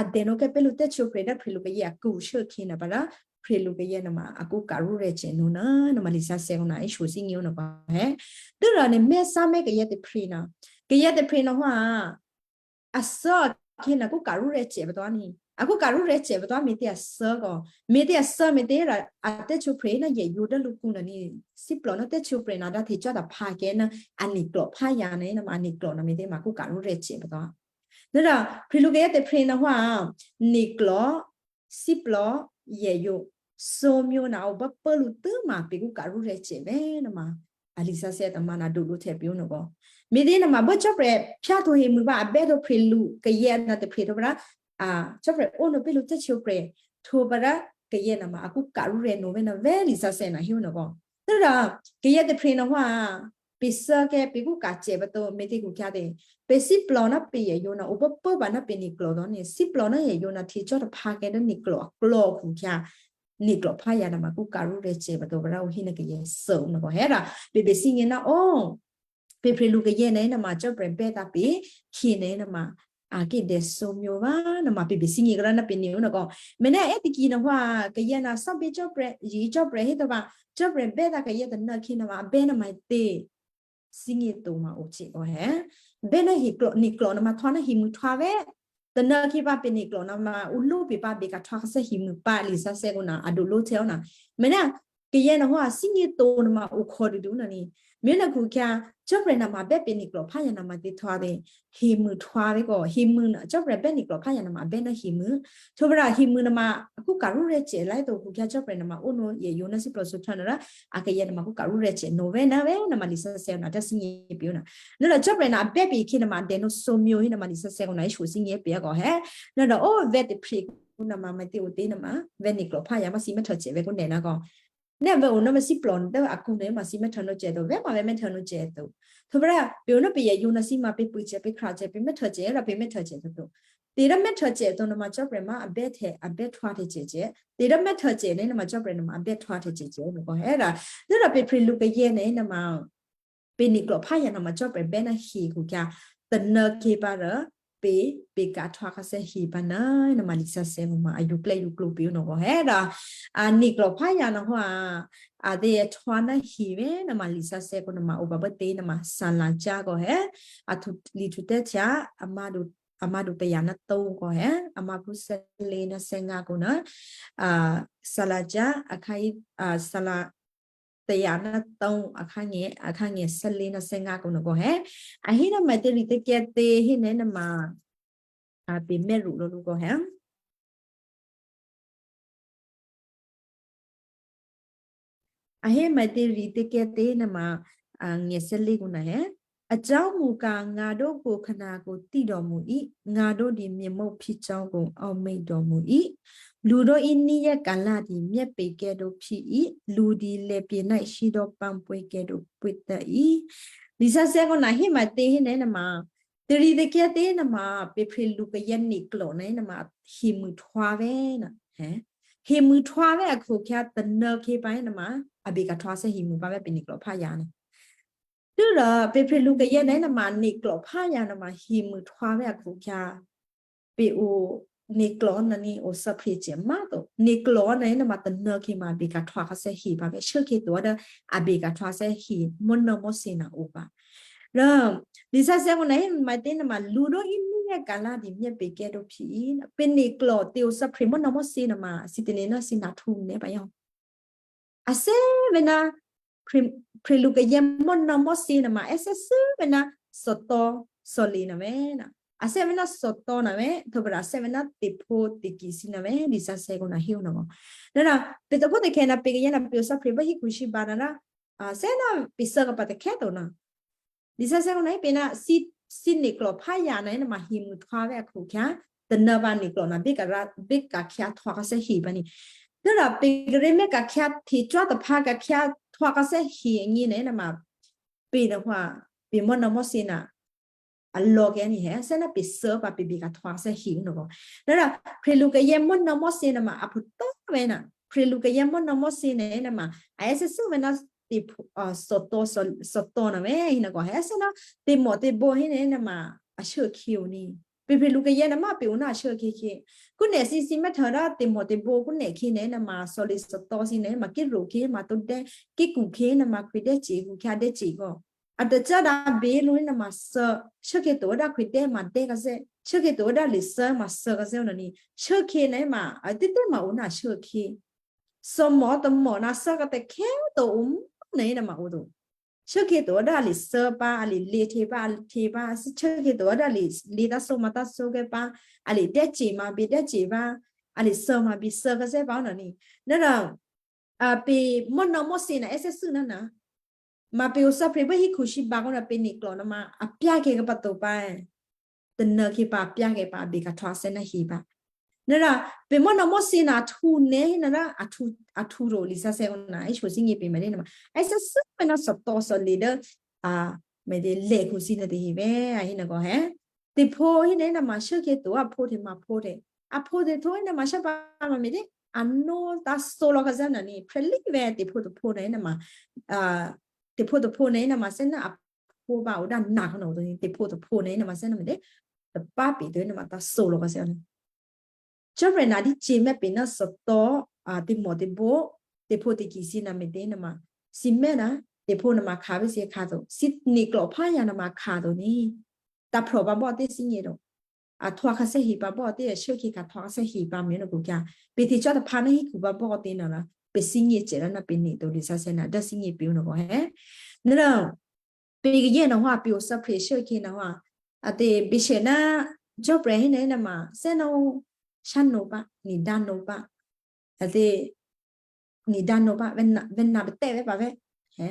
Adè̌ nǒ kè́ pé̤ lǔ tè́htwǒprè̤ dố phre̤lu kayě akǔ shuốkhǐ nè̤ pǎ rò, phre̤lu kayě nè̤ ma a kú ka̤rú rè̤ cè nǒ ná nè̤ ma lisǎsè̌ kǒ nè̤ íshǒ thínyě̤ nè̤ pǎ hé. Tû́rò nè̤ mè́ sá mè́ kayě tôprè̤ nè̤, kayě tôprè̤ nè̤ hwǎ, a thǎ akhǐ nè̤ kú ka̤rú rè̤ cè pǎ tǎ nè̤. A kú ka̤rú rè̤ cè pǎ tǎ me̤tě a thǎ kò. Me̤tě a thǎ me̤tě rò a tè́htwǒprè̤ nè̤ yě yǒ dố lǔkǔ nè̤ nè̤, síplò̤ nè̤ tè́htwǒprè̤ nè̤ dǎ htecuố tǎ phǎ kè́ nè̤, a nè̤klò̤ phá yǎ nè̤, nè̤ ma a nè̤klò̤ nè̤ me̤tě ma kú ka̤rú rè̤ cè pǎ tǎ. Nè̤ rò, phre̤lu kayě tôprè̤ nè̤ hwǎ, nè̤klò̤, síplò̤, yě yǒ, sǒmyě nè̤ a o bá pốlǔ tû́ ma pè kú ka̤rú rè̤ cè vè̤ nè̤ ma, a lisǎsè̌ tǎ ma nè̤ dǒ lǔ htè̌ pè ó nè̤ kò. Me̤tě nè̤ ma bố cò́prè̤ phyá htwǒ hemû pǎ a bè́ htwǒ phre̤lu kayě nè̤ tôprè̤ htwǒ pǎ rò, a, cò́prè̤ ó nè̤ pè lǔ tè́htwǒprè̤ htwǒ pǎ rò, kayě nè̤ ma a kú ka̤rú rè̤ nǒ vè̤ nè̤ vè̤ lisǎsè̌ nè̤ hé ó nè̤ kò. Tû́rò, kayě tôprè̤ nè̤ hwǎ, pè thǎ kè́ pè kú ka̤ cè pǎ tǎ me̤tě kǔ khyá tě. Pè síplò̤ nè̤ pè yě yǒ nè̤ o bá pố pǎ nè̤ pè nè̤klò̤ tǎ nè̤, síplò̤ nè̤ yě yǒ nè̤ htecuố tǎ phǎ kè́ dố nè̤klò̤ aklò̤ kǔ khyá. Nè̤klò̤ phá yǎ nè̤ ma kú ka̤rú rè̤ cè pǎ tǎ pǎ rò o hí nè̤ kayě sǒ nè̤ kò hé rò, pè pè thínyě̤ nè̤ o. Pè phre̓lu kayě nè̤, nè̤ ma cò́prè̤ bè́ tǎ pè, khi nè̤, nè̤ ma, a, kí dè sǒmyě vǎ, nè̤ ma pè pè thínyě̤ kò rò nè̤ pè nè̤ ó nè̤ kò. Mè̤ nè̤ è́ tiki nè̤ hwǎ, kayě nè̤ sá bè́ cò́prè̤, yě cò́prè̤ hé tǎ pǎ, cò́prè̤ bè́ tǎ kayě tônè̤ khi nè̤ ma bè́ nè̤ ma tě. Thínyě̤ to ma o cè kò hé. Bè́ nè̤ heklò̤, nè̤klò̤ nè̤ ma htwǒ nè̤ hemû htwǒ vè̤. Tônè̤ khi pǎ pè nè̤klò̤ nè̤ ma u lǒ pè pǎ bè ka̤ htwǒ kha sè hemû pǎ lisǎsè̌ kǒ nè̤, a dǒ lǒ htè̌ ó nè̤. Mè̤ nè̤, kayě nè̤ hwǎ thínyě̤ to nè̤ ma o khò̌ dǔdǔ nè̤ ni. Mè̤ nè̤ kǔ khyá, cò́prè̤ nè̤ ma bè́ pè nè̤klò̤ phá yǎ nè̤ ma tě htwǒ tě. Hemû htwǒ vè̤ kò, hemû nè̤, cò́prè̤ bè́ nè̤klò̤ phá yǎ nè̤ ma bè́ nè̤ hemû. Htwǒ pǎ rò hemû nè̤ ma, a kú ka̤rú rè̤ cè lǎ to kǔ khyá cò́prè̤ nè̤ ma ó nǒ yě yǒ nè̤ síplò̤ sǒhthuô nè̤ rò, a kayě nè̤ ma kú ka̤rú rè̤ cè nǒ vè̤ nè̤ vè̤ nè̤ ma lisǎsè̌ nè̤ dá thínyě̤ pè ó nè̤. Nè̤ rò cò́prè̤ nè̤ a bè́ pè khi nè̤ ma dè nǒ sǒmyě hí nè̤ ma lisǎsè̌ kǒ nè̤ íshǒ thínyě̤ pè kò hé. Nè̤ rò o vè̤ tôprè̤ kǔ nè̤ ma ma tě o tě nè̤ ma, vè̤ nè̤klò̤ phá yǎ ma thǐ mè̤ htwǒ cè vè̤ kǔ nè̤ nè̤ kò. Nè̤ vè̤ o nè̤ ma síplò̤ nè̤ dố a kǔ nè̤ ma thǐ mè̤ htwǒ nǒ cè to, vè̤ ma vè̤ mè̤ htwǒ nǒ cè to. Htwǒ pǎ rò, pè o nè̤ pè yě yǒ nè̤ thǐ ma pè pè cè, pè htwǒ cè, pè mè̤ htwǒ cè, rò pè mè̤ htwǒ cè to to. Tè̤ dố mè́htwǒ cè to nuôma cò́prè̤ ma a bè́htwǒ, a bè́htwǒhtya cè. Tè̤ dố mè́htwǒ cè nuôma cò́prè̤ nuôma a bè́htwǒhtya cè nuô kò hé rò, tû́rò pè̤ phèluô̌ kayè̌ nuô nuôma pè̤ ne̤klò̤ pházǎ nuôma cò́prè̤ bè́ ná hi khukhyǎ, tônuô̌khyě pǎ rò pè̤, pè̤ kahtwǒ khǎshyé hi pǎ nuô nuôma lisǎsè̌ nuôma a yǒklè́ yǒklǒ pè̤ nuô kò hé rò, a ne̤klò̤ pházǎ nuô hò́ a, a tè̤htwǒ ná hi vè̤́ nuôma lisǎsè̌ kò nuôma o pǎ bố tè̤ nuôma sala̤cá kò hé, a htwǒ, lihtwǒ tè̤htwǒ a má̤du, a má̤du tôyǎ ná tǒ kò hé, a má̤ phú thè́lě ná thè́ngá kò nuô, a, sala̤cá akhǎ, a, sala̤ tôyǎ ná tǒ akhǎnyě, akhǎnyě thè́lě ná thè́ngá kò nuô kò hé. A hé ná maitri tè̤kyǎ tě hé nuô nuôma, a, pè̤ mè́rṳ lò̌ lǔ kò hé. A hé maitri tè̤kyǎ tě nuôma, a, ngè thè́lě kò nuô hé. A cò́mǔ ka̤ ngǎ dố kò khǎnakò tǐ dò̌mǔ í, ngǎ dố dǐ myěmó phí cò́ kò ǒmě dò̌mǔ í. Lǔ dố íníyá ka̤lǎ dǐ myápě̤ kè́dǒ phí í, lǔ dǐ lè̌pě̤ ná íshyé dố pǎmpwě kè́dǒ pwě tǎ í. Lisǎsè̌ kò nuô hé maitri hé nuô nuôma, tè̤ritè̤kyǎ tě nuôma pè̤ phèluô̌ kayǎ ne̤klò̤ nuô nuôma himûhtwǒ vè̤́ nuô. Hé, himûhtwǒ vè̤́ akhukhyǎ tônuô̌khyě pǎ nuôma a bèkahtwǒ khǎshyé himû pǎ vè̤́ pè̤ ne̤klò̤ pházǎ nuô. Tû́rò pè̤ phèluô̌ kayǎ nuô nuôma ne̤klò̤ pházǎ nuôma himûhtwǒ vè̤́ akhukhyǎ pè̤ o ne̤klò̤ nuô nuô o suffering cè má̤to. Ne̤klò̤ nuô nuôma tônuô̌khyě ma a bèkahtwǒ khǎshyé hi pǎ vè̤́, shuốkhyě to dố a bèkahtwǒ khǎshyé hi mò́nuô̌ Mosè nuô o pǎ. Rò, lisǎsè̌ kò nuô hé maitri nuôma lǔ dố íníyá ka̤lǎ dǐ myápě̤ kè́dǒ phí í. Pè̤ ne̤klò̤ tè̤ o suffering mò́nuô̌ Mosè nuôma, thǐ tane̤ ná thǐ nahtǔ nè̤ pǎ yǒ. A thè́ vè̤́ ná phè-, phèluô̌ kayǎ mò́nuô̌ Mosè nuôma, a thè́ thû́ vè̤́ ná thòtò̤, thòlǐ nuô vè̤́ ná. A thè́ vè̤́ ná thòtò̤ nuô vè̤́, htwǒprè̤ a thè́ vè̤́ ná tè̤phǒ tè̤ki thǐ nuô vè̤́, lisǎsè̌ kò nuô hé o nuô. Rò, pè̤ tôphuố tôkhè̌ nuô pè̤ kayǎ nuô pè̤ o suffering vè̤́ híkhu sǐba nuô rò, a thè́ ná pè̤ suô̌ k'a pǎ tôkhè́ to nuô. Lisǎsè̌ kò nuô hé pè̤ ná thǐ, thǐ ne̤klò̤ pházǎ nuô nuôma himûhtwǒ vè̤́ akhukhyǎ, tônuô̌ pǎ ne̤klò̤ nuô bèka, bèkahtwǒ khǎshyé hi pǎ nuô. Tû́rò pè̤ kíré̤ mè́ kahtwǒ, htecuố taphǎ kahtwǒ khǎshyé hi agně nuô nuôma pè̤ nuô hò́, pè̤ mò́nuô̌ Mosè nuô a lò̌ kayǎ nuô hé, a thè́ ná pè̤ suô̌ pǎ pè̤ bèkahtwǒ khǎshyé hi nuô kò. Rò, phèluô̌ kayǎ mò́nuô̌ Mosè nuôma a phû꤮ tố vè̤́ nuô. Phèluô̌ kayǎ mò́nuô̌ Mosè nuô nuôma, a thè́ thû́ vè̤́ ná tè̤phǒ, a, thòtò̤, thò-, thòtò̤ nuô vè̤́, hí nuô kò hé, a thè́ ná tè̤mò tè̤bǒ hí nuô nuôma, a shuốkhyě o nuô. Pè̤ phèluô̌ kayǎ nuôma pè̤ o ná a shuốkhyě khyě. Kǔ nè̤ thǐ, thǐ mè́htwǒ dố tè̤mò tè̤bǒ kǔ nè̤ khyě nuô nuôma, thòlǐ thòtò̤ thǐ nuôma, kí ro̤ khyě ma tǒ dè́, kí kǔ khyě nuôma khwí dè́ cè, kǔ khyě dè́ cè kò. A tacá dǎ bě lǔ nuôma suô̌, shuốkhyě to dố khwí dè́ ma dè́ khǎshyé, shuốkhyě to dố lǐ suô̌ ma suô̌ khǎshyé o nuô nuô. Shuốkhyě nuôma, a tè̤tè̤ ma o ná shuốkhyě. Thòmò tômò ná suô̌ k'a tôkhè́ to o mò́ nuô nuôma o to. Shuốkhyě to dố a lǐ suô̌ pǎ, a lǐ lěhte pǎ, a lǐ hte pǎ, shuốkhyě to dố a lǐ lǐ tǎ sǒ ma tǎ sǒ kè́ pǎ, a lǐ dè́ cè ma bě dè́ cè pǎ, a lǐ suô̌ ma bě suô̌ khǎshyé pǎ o nuô nuô. Rò, a pè̤ mò́nuô̌ Mosè nuô a thè́ thû́ nuô nuô. Ma pè̤ o suffering vè̤́ híkhu sǐba kò nuô pè̤ ne̤klò̤ nuôma a pyákè̤ k'a pǎ to pǎ. Tônuô̌khyě pǎ a pyákè̤ pǎ a bèkahtwǒ khǎshyé nuô hi pǎ. Nuô rò, pè̤ mò́nuô̌ Mosè nuô a htǔ nuô hí nuô rò a htǔ, a htǔ rò lisǎsè̌ kò nuô, a hé shyosǐ ngě pè̤ me̤ nuôma. A thè́ thû́ vè̤́ ná thòtò̤ thòlǐ dố, a, me̤ dě lè̤khu thǐ nuô tahe vè̤́, a hé nuô kò hé. Tè̤phǒ hí nuô nuôma shuốkhyě to a phǒ hte ma phǒ hte. A phǒ hte htǒ hí nuôma shuốpǎ ma me̤ dě. A nó tǎ sǒ lò̌ khǎshyé nuô nuô, phrèlí vè̤́ tè̤phǒ tôphǒ nuô nuôma, a, tè̤phǒ tôphǒ nuô nuôma thè́ ná a phǒ pǎ o dá nè̤ kò nuô, tè̤phǒ tôphǒ nuô nuôma thè́ ná me̤ dě. Tôpá pè̤ to nuôma tǎ sǒ lò̌ khǎshyé nuô. Cò́prè̤ nuô dǐ cè mè́ pè̤ ná thòtò̤, a, tè̤mò tè̤bǒ, tè̤phǒ tè̤ki thǐ nuô me̤ dě nuôma. Thǐ mè́ ná, tè̤phǒ nuôma khǎ vè̤́ thǐ khǎ to. Thǐ ne̤klò̤ pházǎ nuôma khǎ to nuô. Tǎ phrò̤ pǎ bò́ tě thǐ ngě to. A htwǒ khǎshyé hi pǎ bò́ tě, a shuốkhyě kahtwǒ khǎshyé hi pǎ me̤ nuô kò kya. Pè̤ htecuố taphǎ ná híkhu pǎ bò́ tě nuô rò, pè̤ thǐ ngě cè rò nuô pè̤ ne̤ to lisǎsè̌ nuô dố thǐ ngě pè̤ o nuô kò hé. Nuô rò, pè̤ kayè́ nuô hò́, pè̤ o suffering shuốkhyě nuô hò́. A tè̤ bishop ná cò́prè̤ hí nuô nuôma, thè́ nó, shá nó pǎ, ni̤ dǎ nó pǎ. A tè̤, ni̤ dǎ nó pǎ, vè̤́ na, vè̤́ na pè̤ tè́ vè̤́ pǎ vè̤́. Hé,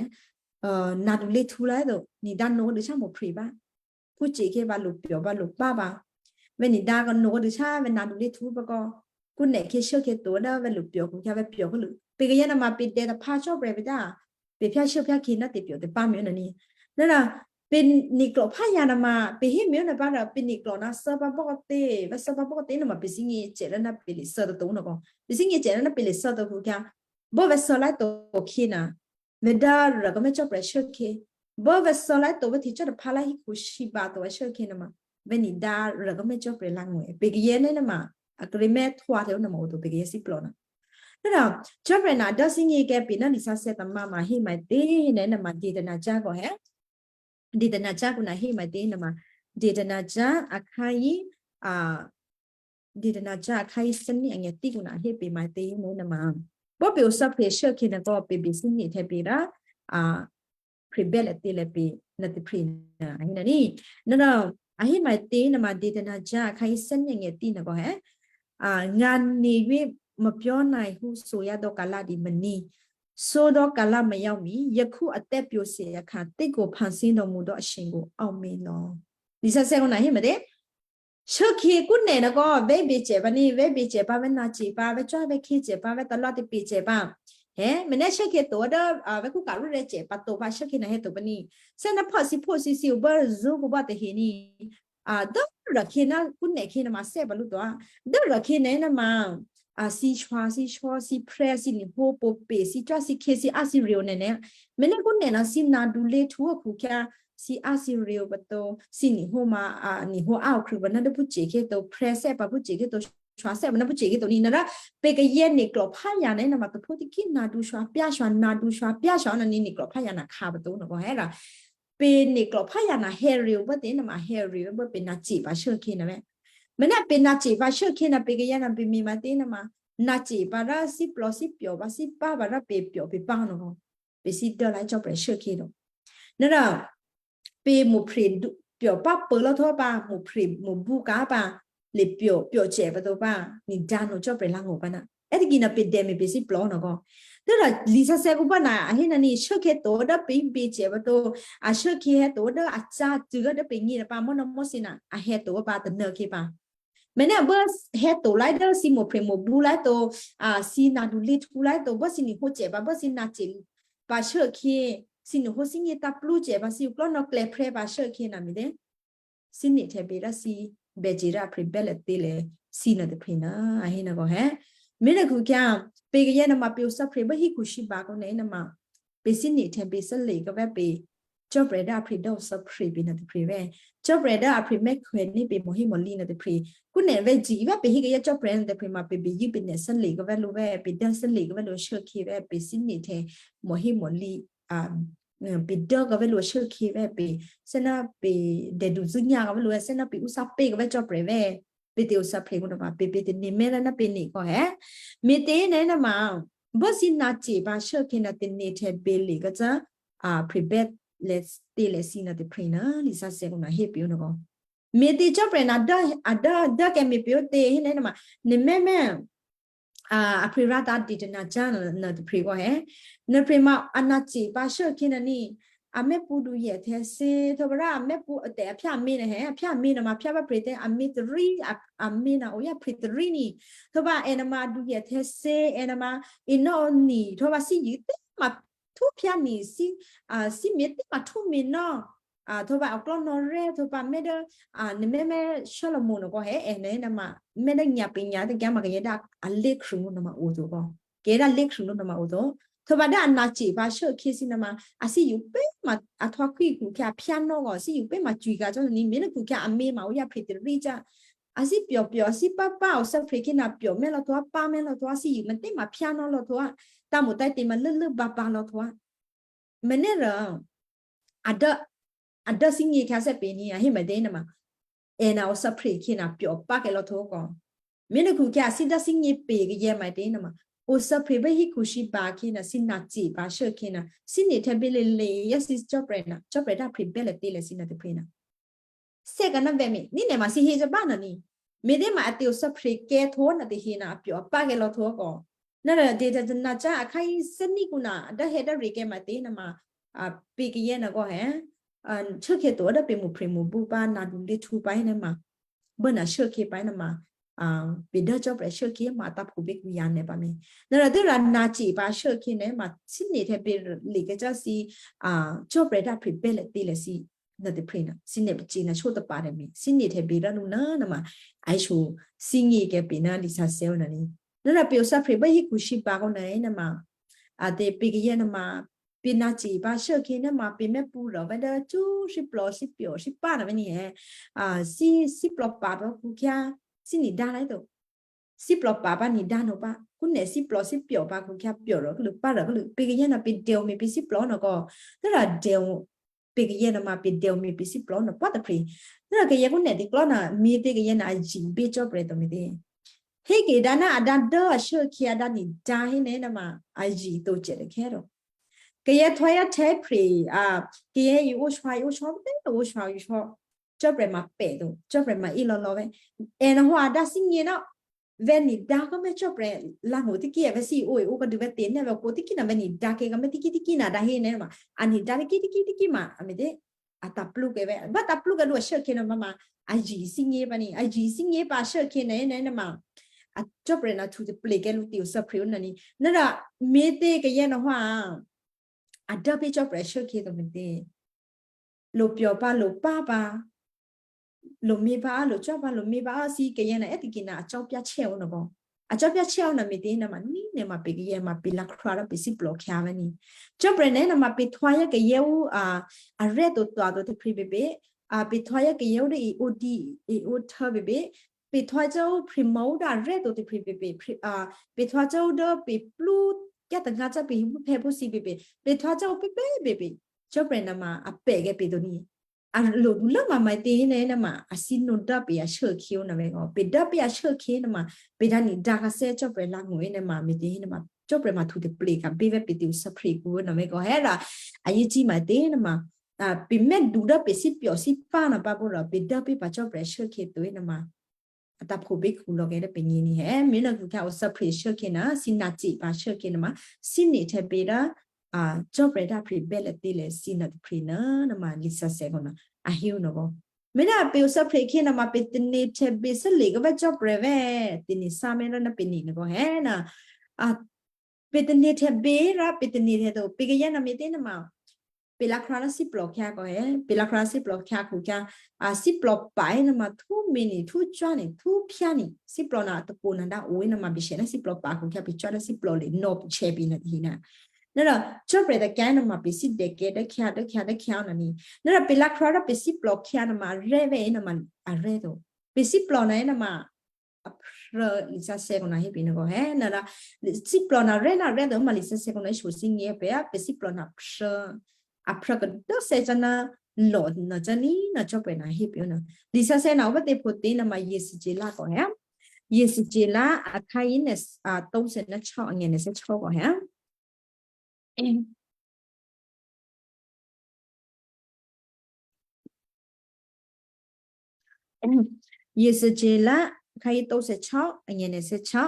a, nadu lě htǔ lá to, ni̤ dǎ nó dû shá mò̤ phrè pǎ. Kú cè khyě pǎ lo pyò̤ pǎ lo pá pǎ. Vè̤́ ni̤ dǎ kò nó dû shá vè̤́ nadu lě htǔ pǎ kò. Kú nè̤ khyě shuốkhyě to dố vè̤́ lo pyò̤ kò khyě vè̤́ pyò̤ kò lo. Pè̤ kayè́ nuôma pè̤ dè̌ taphǎ cò́prè̤ pè̤ dá. Pè̤ phyá shuốkhyě ná tè̤pyò̤ tè̤pá me̤ nuô nuô. Nuô rò, Pè niklò phá yǎ nama pè hé mèo nè̤ pá rò pè niklò ná sá pá bò́ tě, vè̤́ sá pá bò́ tě nama pè thíngě cè rá ná pè lè sá tôtó̤ nòkò. Pè thíngě cè rá ná pè lè sá tôtó̤ khyá. Bò́ vè̤́ sá lá̤ to khyě na. Vè̤́ dá rà kòmè́ cò́prè̤ shốkhě. Bò́ vè̤́ sá lá̤ to vè̤́ hte cò́ tôphá lá hí khushǐ ba to vè̤́ shốkhě nama. Vè̤́ ni dá rà kòmè́ cò́prè̤ lá ngòe. Pè kayè́ nè̤ nama. A kremè́ thuwa tè̤ nama o to pè kayè́ síplò na. Tadò, cò́prè̤ na dá thíngě kè́ pè ná lisǎsè̌ tamǎ ma hé ma tě nè̤ nama dě tana cá kò hè. Dě tana cá kò na hé ma tě nama. Dě tana cá akhǎ yí, a, dě tana cá akhǎ yí sè́ní anyètí kò na hé pè ma tě nè̤ nama. Bò́ pè o sá pè shốkhě nè̤ kò pè bè thíngě tè̤ pè rá, a, prè̤bè́ lè tě lè pè nè̤ tè̤prè̤ na, a hé nè̤ ni. Nè̤ rò, a hé ma tě nama dě tana cá akhǎ yí sè́ní anyètí nè̤ kò hè. A, ngǎ nè̤ wí mèpyó̤ nè̤ hú soyá dò́ kalá dǐ mèní. Só dò́ kalá mèyámì, yakhú a tè́pyǒ se akhǎ, tè́kò phǎsí dò́ mǔ dò́ a shèngó ao mè lò̌. Lisǎsè̌ kò na hé ma tě. Shốkhě kú nè̤ nè̤ kò, vè̤́ bè cè pá ní, vè�̤́ bè cè pá, vè̤́ na cè pá, vè̤́ cò́ vè̤́ khé cè pá, vè̤́ talwá tèpè cè pá. Hè, mè̤ nè́ shốkhě to dố, a, vè̤́ kú ka̤rú rè̤ cè pá to pá shốkhě na hé to pá ní. Sè́ ná phò sí phò sí sí u bá zṳ́ kú bá tahe ní. A, dố rè̤khě ná kú nè̤khě na ma sè́ pá lǔ to. Dố rè̤khě nè̤ na ma, a, sí shwa, sí shwa, sí phrè́, sí nè̤ hó pó pè, sí cò́, sí khé, sí á, sí rèo nè̤ nè̤. Mè̤ nè́ kú nè̤ na sí na du lé htú a khukhya, sí á, sí rèo pá to, sí nè̤ hó ma, a, nè̤ hó á o khrû pá ná dố pú cè khé to, phrè́ sè́ pá pú cè khé to, shwa sè́ pá ná pú cè khé to ní. Nè̤ rá, pè kayè́ niklò phá yǎ nè̤ na ma tôphó tiki na du shwa, pyá shwa, na du shwa, pyá shwa na ní niklò phá yǎ na khǎ pá to nè̤ kò hè rà. Pè niklò phá yǎ na hè rèo bá tě na ma hè rèo bá pè na cè pá shốkhě na vè̤́. Mè̤ nè́ pè na cè pá shốkhě na pè kayǎ na pè mè ma tě na ma. Na cè pá rá sí plò sí pyò pá sí pá pá rá pè pyò pè pá nè̤ kò. Pè sí dố lá cò́prè̤ shốkhě to. Nè̤ rá, pè mò̤ phrè du-, pyò pá pô lò́ htó pá, mò̤ phrè mò̤ bú ká pá, lè pyò, pyò cè pá to pá, nè̤ dǎ nè̤ cò́prè̤ lá ngò pá na. È tiki na pè dè mè pè sí plò nè̤ kò. Tadò lisǎsè̌ kú pá na, a hé na ní shốkhě to dố pè bè cè pá to, a shốkhě hè to dố a cá tuô dố pè ngí pá mò́ nò́ mò́ sí na, a hè to pá tônô khé pá. Mè̤ nè́ bá hè to lá dố sí mò̤ phrè mò̤ bú lá to, a, sí na du lé htú lá to, bá sí nè̤ hó cè pá, bá sí na cè pá shốkhě, sí nè̤ hó sí ngé tá plú cè pá sí u klò́ nò́ klè̌ phrè́ pá shốkhě na mè tě. Sí nè̤ tè̤ pè rá sí, bè cè rá prè̤bè́ lè tě lè sí nè̤ tè̤prè̤ na, a hé nè̤ kò hè. Mè̤ nè́ khukhya, pè kayè́ na ma pè o sá phrè bá hí khushí ba kò nè̤ na ma. Pè sí nè̤ tè̤ pè sá lè kò vè̤́ pè. Cò́prè̤ dố a phrè dố o sá phrè pè nè̤ tè̤prè̤ vè̤́. Cò́prè̤ dố a phrè mè́khwèní pè mò̤ hí mò̤ lí nè̤ tè̤prè̤. Kú nè̤ vè̤́ jǐ vè̤́ pè hí kayè́ cò́prè̤ nè̤ tè̤prè̤ ma pè bè yí pè nè̤ sá lè kò vè̤́ lǔ vè̤́, pè dố sá lè kò vè̤́ lǔ shốkhě vè̤́, pè sí nè̤ tè̤ mò̤ hí mò̤ lí, a, pè dố kò vè̤́ lǔ shốkhě vè̤́ pè. Sè́ ná pè dèdu zṳ́ nyá kò vè̤́ lǔ vè�́, sè́ ná pè o sá pè kò vè̤́ cò́prè̤ vè̤́. Pè tè o sá phrè kò na ma pè pè tè nè̤ mè̤ rá ná pè nè̤ kò hè. Mè tě nè̤ na ma. Bá sí na cè pá shốkhě na tè nè̤ tè̤ pè lè kò cá, a, prè̤bè́ lè tě lè sí nè̤ tè̤prè̤ na, lisǎsè̌ kò na hé pè o nè̤ kò. Mè tě cò́prè̤ na dố, a dố, dố kè mè pè o tě hé nè̤ na ma. Nè̤ mè̤ mè̤, a, a phrè rá tá dě tana cá nè̤, nè̤ tè̤prè̤ kò hè. Nè̤ prè̤ ma a na cè pá shốkhě na ní. A mèpṳ̌ du yè tè̤ sè, thò bá rá a mèpṳ̌ a tè̤ a phyá a mè na hè, a phyá a mè na ma phyá bá prè̤ tè a mè tè̤rí, a, a mè na o yá prè̤ tè̤rí ní. Thò bá è na ma du yè tè̤ sè, è na ma è nò ní, thò bá sí yě tè ma htú phyá ní sí, a, sí mè tè ma htú mè nò. A, thò bá a klò́ nò rè, thò bá mè dố, a, nè̤ mè̤ mè̤ Solomon nè̤ kò hè, è nè̤ na ma, mè dố nyǎ pè nyǎ tè kè ma kayè́ dá a lé khrû nè̤ ma o to kò. Kè dá lé khrû nè̤ ma o to. Thò bá dá a na cè pá shốkhě sí nè̤ ma, a sí yǒ pè ma a thwa khwí khukhya a phyá nò kò, a sí yǒ pè ma cwi ka cò́ ní, mè nè̤ khukhya a mè ma o yá prè̤ tè̤rí cá. A sí pyò pyò, a sí pá pá, o sá prè̤ khě na pyò mè̤ lò̌ thò, pá mè̤ lò̌ thò, a sí yǒ mè tè ma phyá nò lò̌ thò. Tá mò tá tè ma lốlố ba ba lò̌ thò. Mè nè̤ rò, a dố, a dố sí ngé khyá sè́ pè ní, a hé mè tě nè̤ ma. È na o sá prè̤ khě na pyò pá kè lò̌ thò kò. Mè nè̤ khukhya a sí dá sí ngé pè kayè́ mè tě nè̤ ma. O sá prè̤ bá hí khushí ba khě na sí na cè pá shốkhě na. Sí nè̤ tè̤ pè lè lè yá sí cò́prè̤ na. Cò́prè̤ dá prè̤bè́ lè tě lè sí nè̤ tè̤prè̤ na. Sè kà ná vè̤ mè, ní nè̤ ma sí hé cá bá nè̤ ní. Mè tè ma a tè o sá prè̤ kè thò nè̤ tè hé na a pyò a pá kè lò̌ thò kò. Nè̤ rò dě tè tè na cá a khǎ í sè́ní kù na, a dố hè dố rè kè mè tě nè̤ ma, a, pè kayè́ nè̤ kò hè. A, shốkhě to dố pè mò prè̤ mò bú pá na du lé htú pá hé nè̤ ma. Bá na shốkhě pá nè̤ ma, a, pè dố cò́prè̤ shốkhě ma tá phù bě kù yǎ nè̤ pá mè. Nè̤ rò tè rà na cè pá shốkhě nè̤ ma sí nè̤ tè̤ pè lè kè cá sí, a, cò́prè̤ dá prè̤bè́ lè tě lè sí. nuôtôprè̤ nuô, thǐ nè̤ pacè̤̌ nuô shó tapa̤ tè̤me̤, thǐ nè̤ htè̌ bě rò lǔ nuô nuôma, a hé shyé, thǐ ngě kè̌ pě ná lisǎsè̌ ó nuô ní. Nuôrò pè̤ osǎprè̤ bố hí khushǐ ba kǒ nuô nuôma, a tè̤ pě kayè̌ nuôma, pě nǎ cè pǎ shốkhě nuôma, pě mèpṳ̌ rò vè̤́ dố cú thíplò thípyò thípá nuô vè̤́ ní è, a, thí, thíplò pa̤ pǎ khukhyǎ, thí nǐ dǎ lái to. Thíplò pa̤ pǎ nǐ dǎ nuô pǎ. Kǔ nè̤ thíplò thípyò pǎ khukhyǎ pyò rò kálû, pǎ rò kálû. Pě kayè̌ nuô pě dèo me̤ pě thíplò nuô kò. Tốrà dèo, pě kayè̌ nuôma pě dèo me̤ pě thíplò nuô pǎ tôprè̤. Tốrà kayè̌ kǔ nè̤ tè̤klò́ nuô, me̤ tě kayè̌ nuô a yi̤ bě cò́prè̤ to me̤ tě. Hé ke dǎ ná a dǎ dố a shốkhě a dǎ nǐ dǎ hé nuô nuôma, a yi̤ to cè tôkhè́ to. Kayè̌ htwǒ yá htè̌ prè̤, a, kayè̌ i ó shwa, i ó shwa, ó shwa, i shwa. Cò́prè̤ ma pè̤ to, cò́prè̤ ma í lò̌lò̌ vè̤́. È nuô hò́ a dǎ thígně ná vè̤́ nǐ dǎ kò mè̤ cò́prè̤ langṳ tíkí a vè̤́ thí ó, ó kò dû vè̤́ tě nè́ vè̤́ kò tíkí ná vè�̤́ nǐ dǎ kě kò mè̤ tíkí tíkí ná dǎ hé nè́ ma. A nǐ dǎ tíkí tíkí tíkí ma, a me̤ tě. A taplú kè vè̤́, bá taplú kè lǔ a shốkhě nuô ma, a yi̤ thígně pǎ ní, a yi̤ thígně pǎ shốkhě nuô, nuô, nuô ma. A cò́prè̤ nuô htwǒ taple kè lǔ tè̤ osǎprè̤ ó nuô ní. Nuôrò me̤ tě kayè̌ nuô hò́ a, a dố pě cò́prè̤ shốkhě to me̤ tě. Lo pyò pǎ, lo pá pǎ, lo me̤ pǎ, lo cò́ pǎ, lo me̤ pǎ, a thí kayè̌ nuô è́ tiki nuô a cò́ pyáchè́ ó nuô kò. A cò́ pyáchè́ ó nuô me̤ tě nuô ma ní nè̤ ma pě kayè̌ ma pě lǎ khrá rò pě thíplò khyǎ vè̤́ ní. Cò́prè̤ nuô nuô ma pě htwǒ yá kayè̌ ó, a, arè́ to twa̤ to tôprè̤ běbě, a, pě htwǒ yá kayè̌ ó dố i ó dǐ, i ó htố běbě, pě htwǒ cò́ ó prè̤mò ó dố arè́ to tôprè̤ běbě, prè̤, a, pě htwǒ cò́ ó dố pě plú kyǎ tôngǎ cò́ pě hí phè̌ phú thǐ běbě, pě htwǒ cò́ ó pě pě běbě. Cò́prè̤ nuô ma a pè̤ kè pě to ní. A lo dulố ma me̤ tě nuô nuô ma, a thí nǒ dố pě a shốkhě ó nuô vè̤́ kò. Pě dố pě a shốkhě nuô ma, pě dǎ nǐ dǎ kè thè́ cò́prè̤ langṳ nuô ma me̤ tě nuô ma. Cò́prè̤ ma htwǒ taple kè bě vè̤́ pě tè̤ osǎprè̤ kǔ ó nuô vè̤́ kò. Héra, a yě cí me̤ tě nuô ma, a, pě mèdu dố pě thípyò thípá nuô pǎ pô rò, pě dố pě pǎ cò́prè̤ shốkhě to nuô ma. A taphǒ bě khulò̌ kè dố pě ní ní hé. Me̤ nuô khukhyǎ osǎprè̤ shốkhě nuô, thí nǎ cè pǎ shốkhě nuô ma, thí nè̤ htè̌ bě dố, a, cò́prè̤ dố prè̤ bè́ lè tě lè thí nuô tôprè̤ nuô, nuô ma lisǎsè̌ kò nuô, a hé ó nuô kò. Me̤ nuô pě osǎprè̤ khě nuô ma pě tane̤ htè̌ bě thè́lè kè vè̤́ cò́prè̤ vè̤́, tane̤ sǎ me̤ rò nuô pě ní nuô kò hé nuô. A, pě tane̤ htè̌ bě rò pě tane̤ htè̌ to, pě kayè̌ nuô me̤ tě nuô ma. Pě lǎ khrá nuô thíplò khyǎ kò hé, pě lǎ khrá thíplò khyǎ khukhyǎ, a, thíplò pa̤ nuô ma htwǒ me̤ ní, htwǒ cò́ ní, htwǒ phyá ní, thíplò nuô tôpho nuô dǎ ó nuô ma bishè nuô thíplò pa̤ khukhyǎ pě cò́ dố thíplò lè nò̌ pě chè̌ pě nuô tě nuô. Nuôrò, cò́prè̤ tôkyǎ nuô ma pě thí dèkè dố khyǎ, dố khyǎ, dố khyǎ ó nuô ní. Nuôrò pě lǎ khrá rò pě thíplò khyǎ nuô ma arè́ vè̤́ nuô ma arè́ to. Pě thíplò nuô nuô ma a phrô lisǎsè̌ kò nuô hé pě nuô kò hé nuô rò, thíplò nuô rè́ nuô rè́ to ma lisǎsè̌ kò nuô shǒ thígně pě a pě thíplò nuô phrô. A phrô kè dố thè́ cò́ nuô lò̌ nuô cò́ ní nuô cò́prè̤ nuô hé pě ó nuô. Lisǎsè̌ nuô ó pě tě phǒ tě nuô ma Yesodila kò hé. Yesodila a khǎ yě nuô, a, tǒ thè́ nuô chò́, a ngè nuô thè́ chò́ kò hé. Yesodila, khǎ yě tǒ thè́ chò́, a ngè nuô thè́ chò́.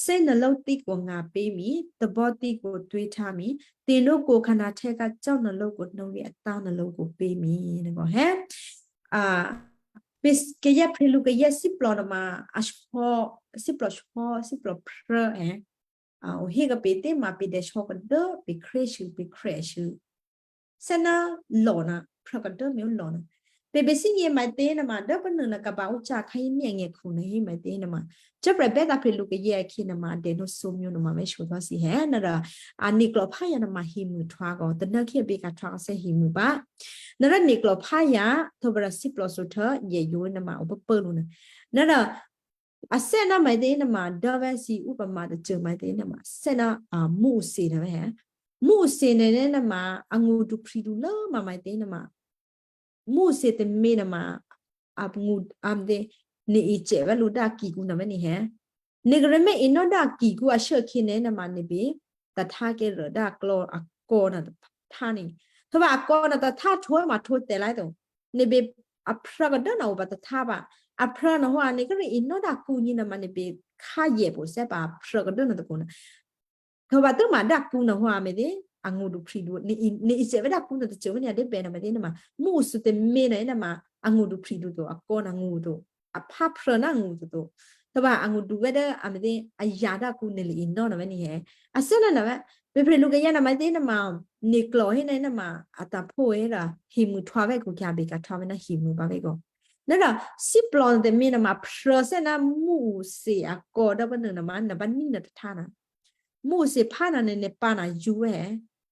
Thè́ nuô lǒ tǐ kò ngà pě mì, tôbò́ tǐ kò tuě htǎ mì, tǐ lǒ kò khǎ nuô htè̌ kǎ cò́ nuô lǒ kò nò̌ vǐ a tá nuô lǒ kò pě mì nuô kò hé. A, pě kayè̌ phrè́ lǔ kayè̌ thíplò nuô ma, a shò́, thíplò shò́, thíplò phrô è. A, ò hé kè pě tě ma pě dè̌ shò́ kè dố pě khrè́ shû, pě khrè́ shû. Thè́ nuô lò̌ nuô, phrô kè dố mi ó lò̌ nuô. Pě bě thígně me̤ tě nuô ma, dố pǎ nuô nuô kè ba ó chǎ khǎ yě mí a ngè khǔ nuô hé me̤ tě nuô ma. Cò́prè̤ bè́ tǎ phrè́ lǔ kayè̌ akhǐ nuô ma, dè̌ nò̌ sǒmyě nuô ma vè̤́ shǒ dố thǐ hé nuô rò. A, nè̤ klò̤ phá yǎ nuô ma himû htwǒ kò, tônuô khǐ a bě kè htwǒ kè thè́ himû pǎ. Nuôrò nè̤ klò̤ phá yǎ, htwǒ bè rò thíplò shǒ htwǒ, yè yǒ nuô ma, ò pốpố lǔ nuô. Nuôrò, a thè́ nuô me̤ tě nuô ma, dố vè̤́ thǐ ǔ pǎ ma tacô me̤ tě nuô ma, thè́ nuô, a, Mosè nuô vè̤́ hé. Mosè nuô nuô ma, a ngṳ duphrí dulố ma me̤ tě nuô ma. Mosè tômě nuô ma, a ngṳ, a me̤ tě, nè̤ icè vè̤́ lǔ dố a kikǔ nuô vè̤́ ní hé. Nè̤ kè rè́ mè́ inò́ dố a kikǔ a shốkhě nuô nuô ma nè̤ bě, tôhtá kè rô dố a klò̌, a kò nuô tôhtá ní. Htwǒ bè a kò nuô tôhtá htwǒ ma htwǒ tè̤ lái to. Nè̤ bě a phrô kè dố nuô ò pǎ tôhtá pǎ. A phrô nuô hò́ a nè̤ kè rè́ inò́ dố a kǔ ní nuô ma nè̤ bě khǎ yè pǒ thè́ pǎ a phrô kè dố nuô tôkǔ nuô. Htwǒ bè tû́ ma dố a kǔ nuô hò́ a me̤ tě, a ngṳ duphrí du. Nè̤ i, nè̤ icè vè̤́ dố a kǔ nuô tacô vè̤́ ní a dé bè nuô me̤ tě nuô ma. Mosè tômě nuô nuô ma, a ngṳ duphrí du to, a kò nuô ngṳ to. A phá phrô nuô ngṳ to to. Htwǒ bè a ngṳ du vè̤́ dố a me̤ tě, a yǎ dố a kǔ nè̤ lè inò́ nuô vè̤́ ní hé. A thè́ nuô nuô vè̤́, Pè̤ phrèlu kayǎ nama tě nama, ne̤klò hé ná nama a taphó hé rò himû htwǎ vè́ khukhyǎ bekahtwǎ vè́ ná himû pǎ vè́ kò. Ná rò síplò tè̤mě nama phrû̌thè́ ná mǔ-use akò̌ dố bánuô nama nè̤ bá ní nè̤ tahtá na. Mǔ-use phá na nè̤ nè̤ pa na yǔ è.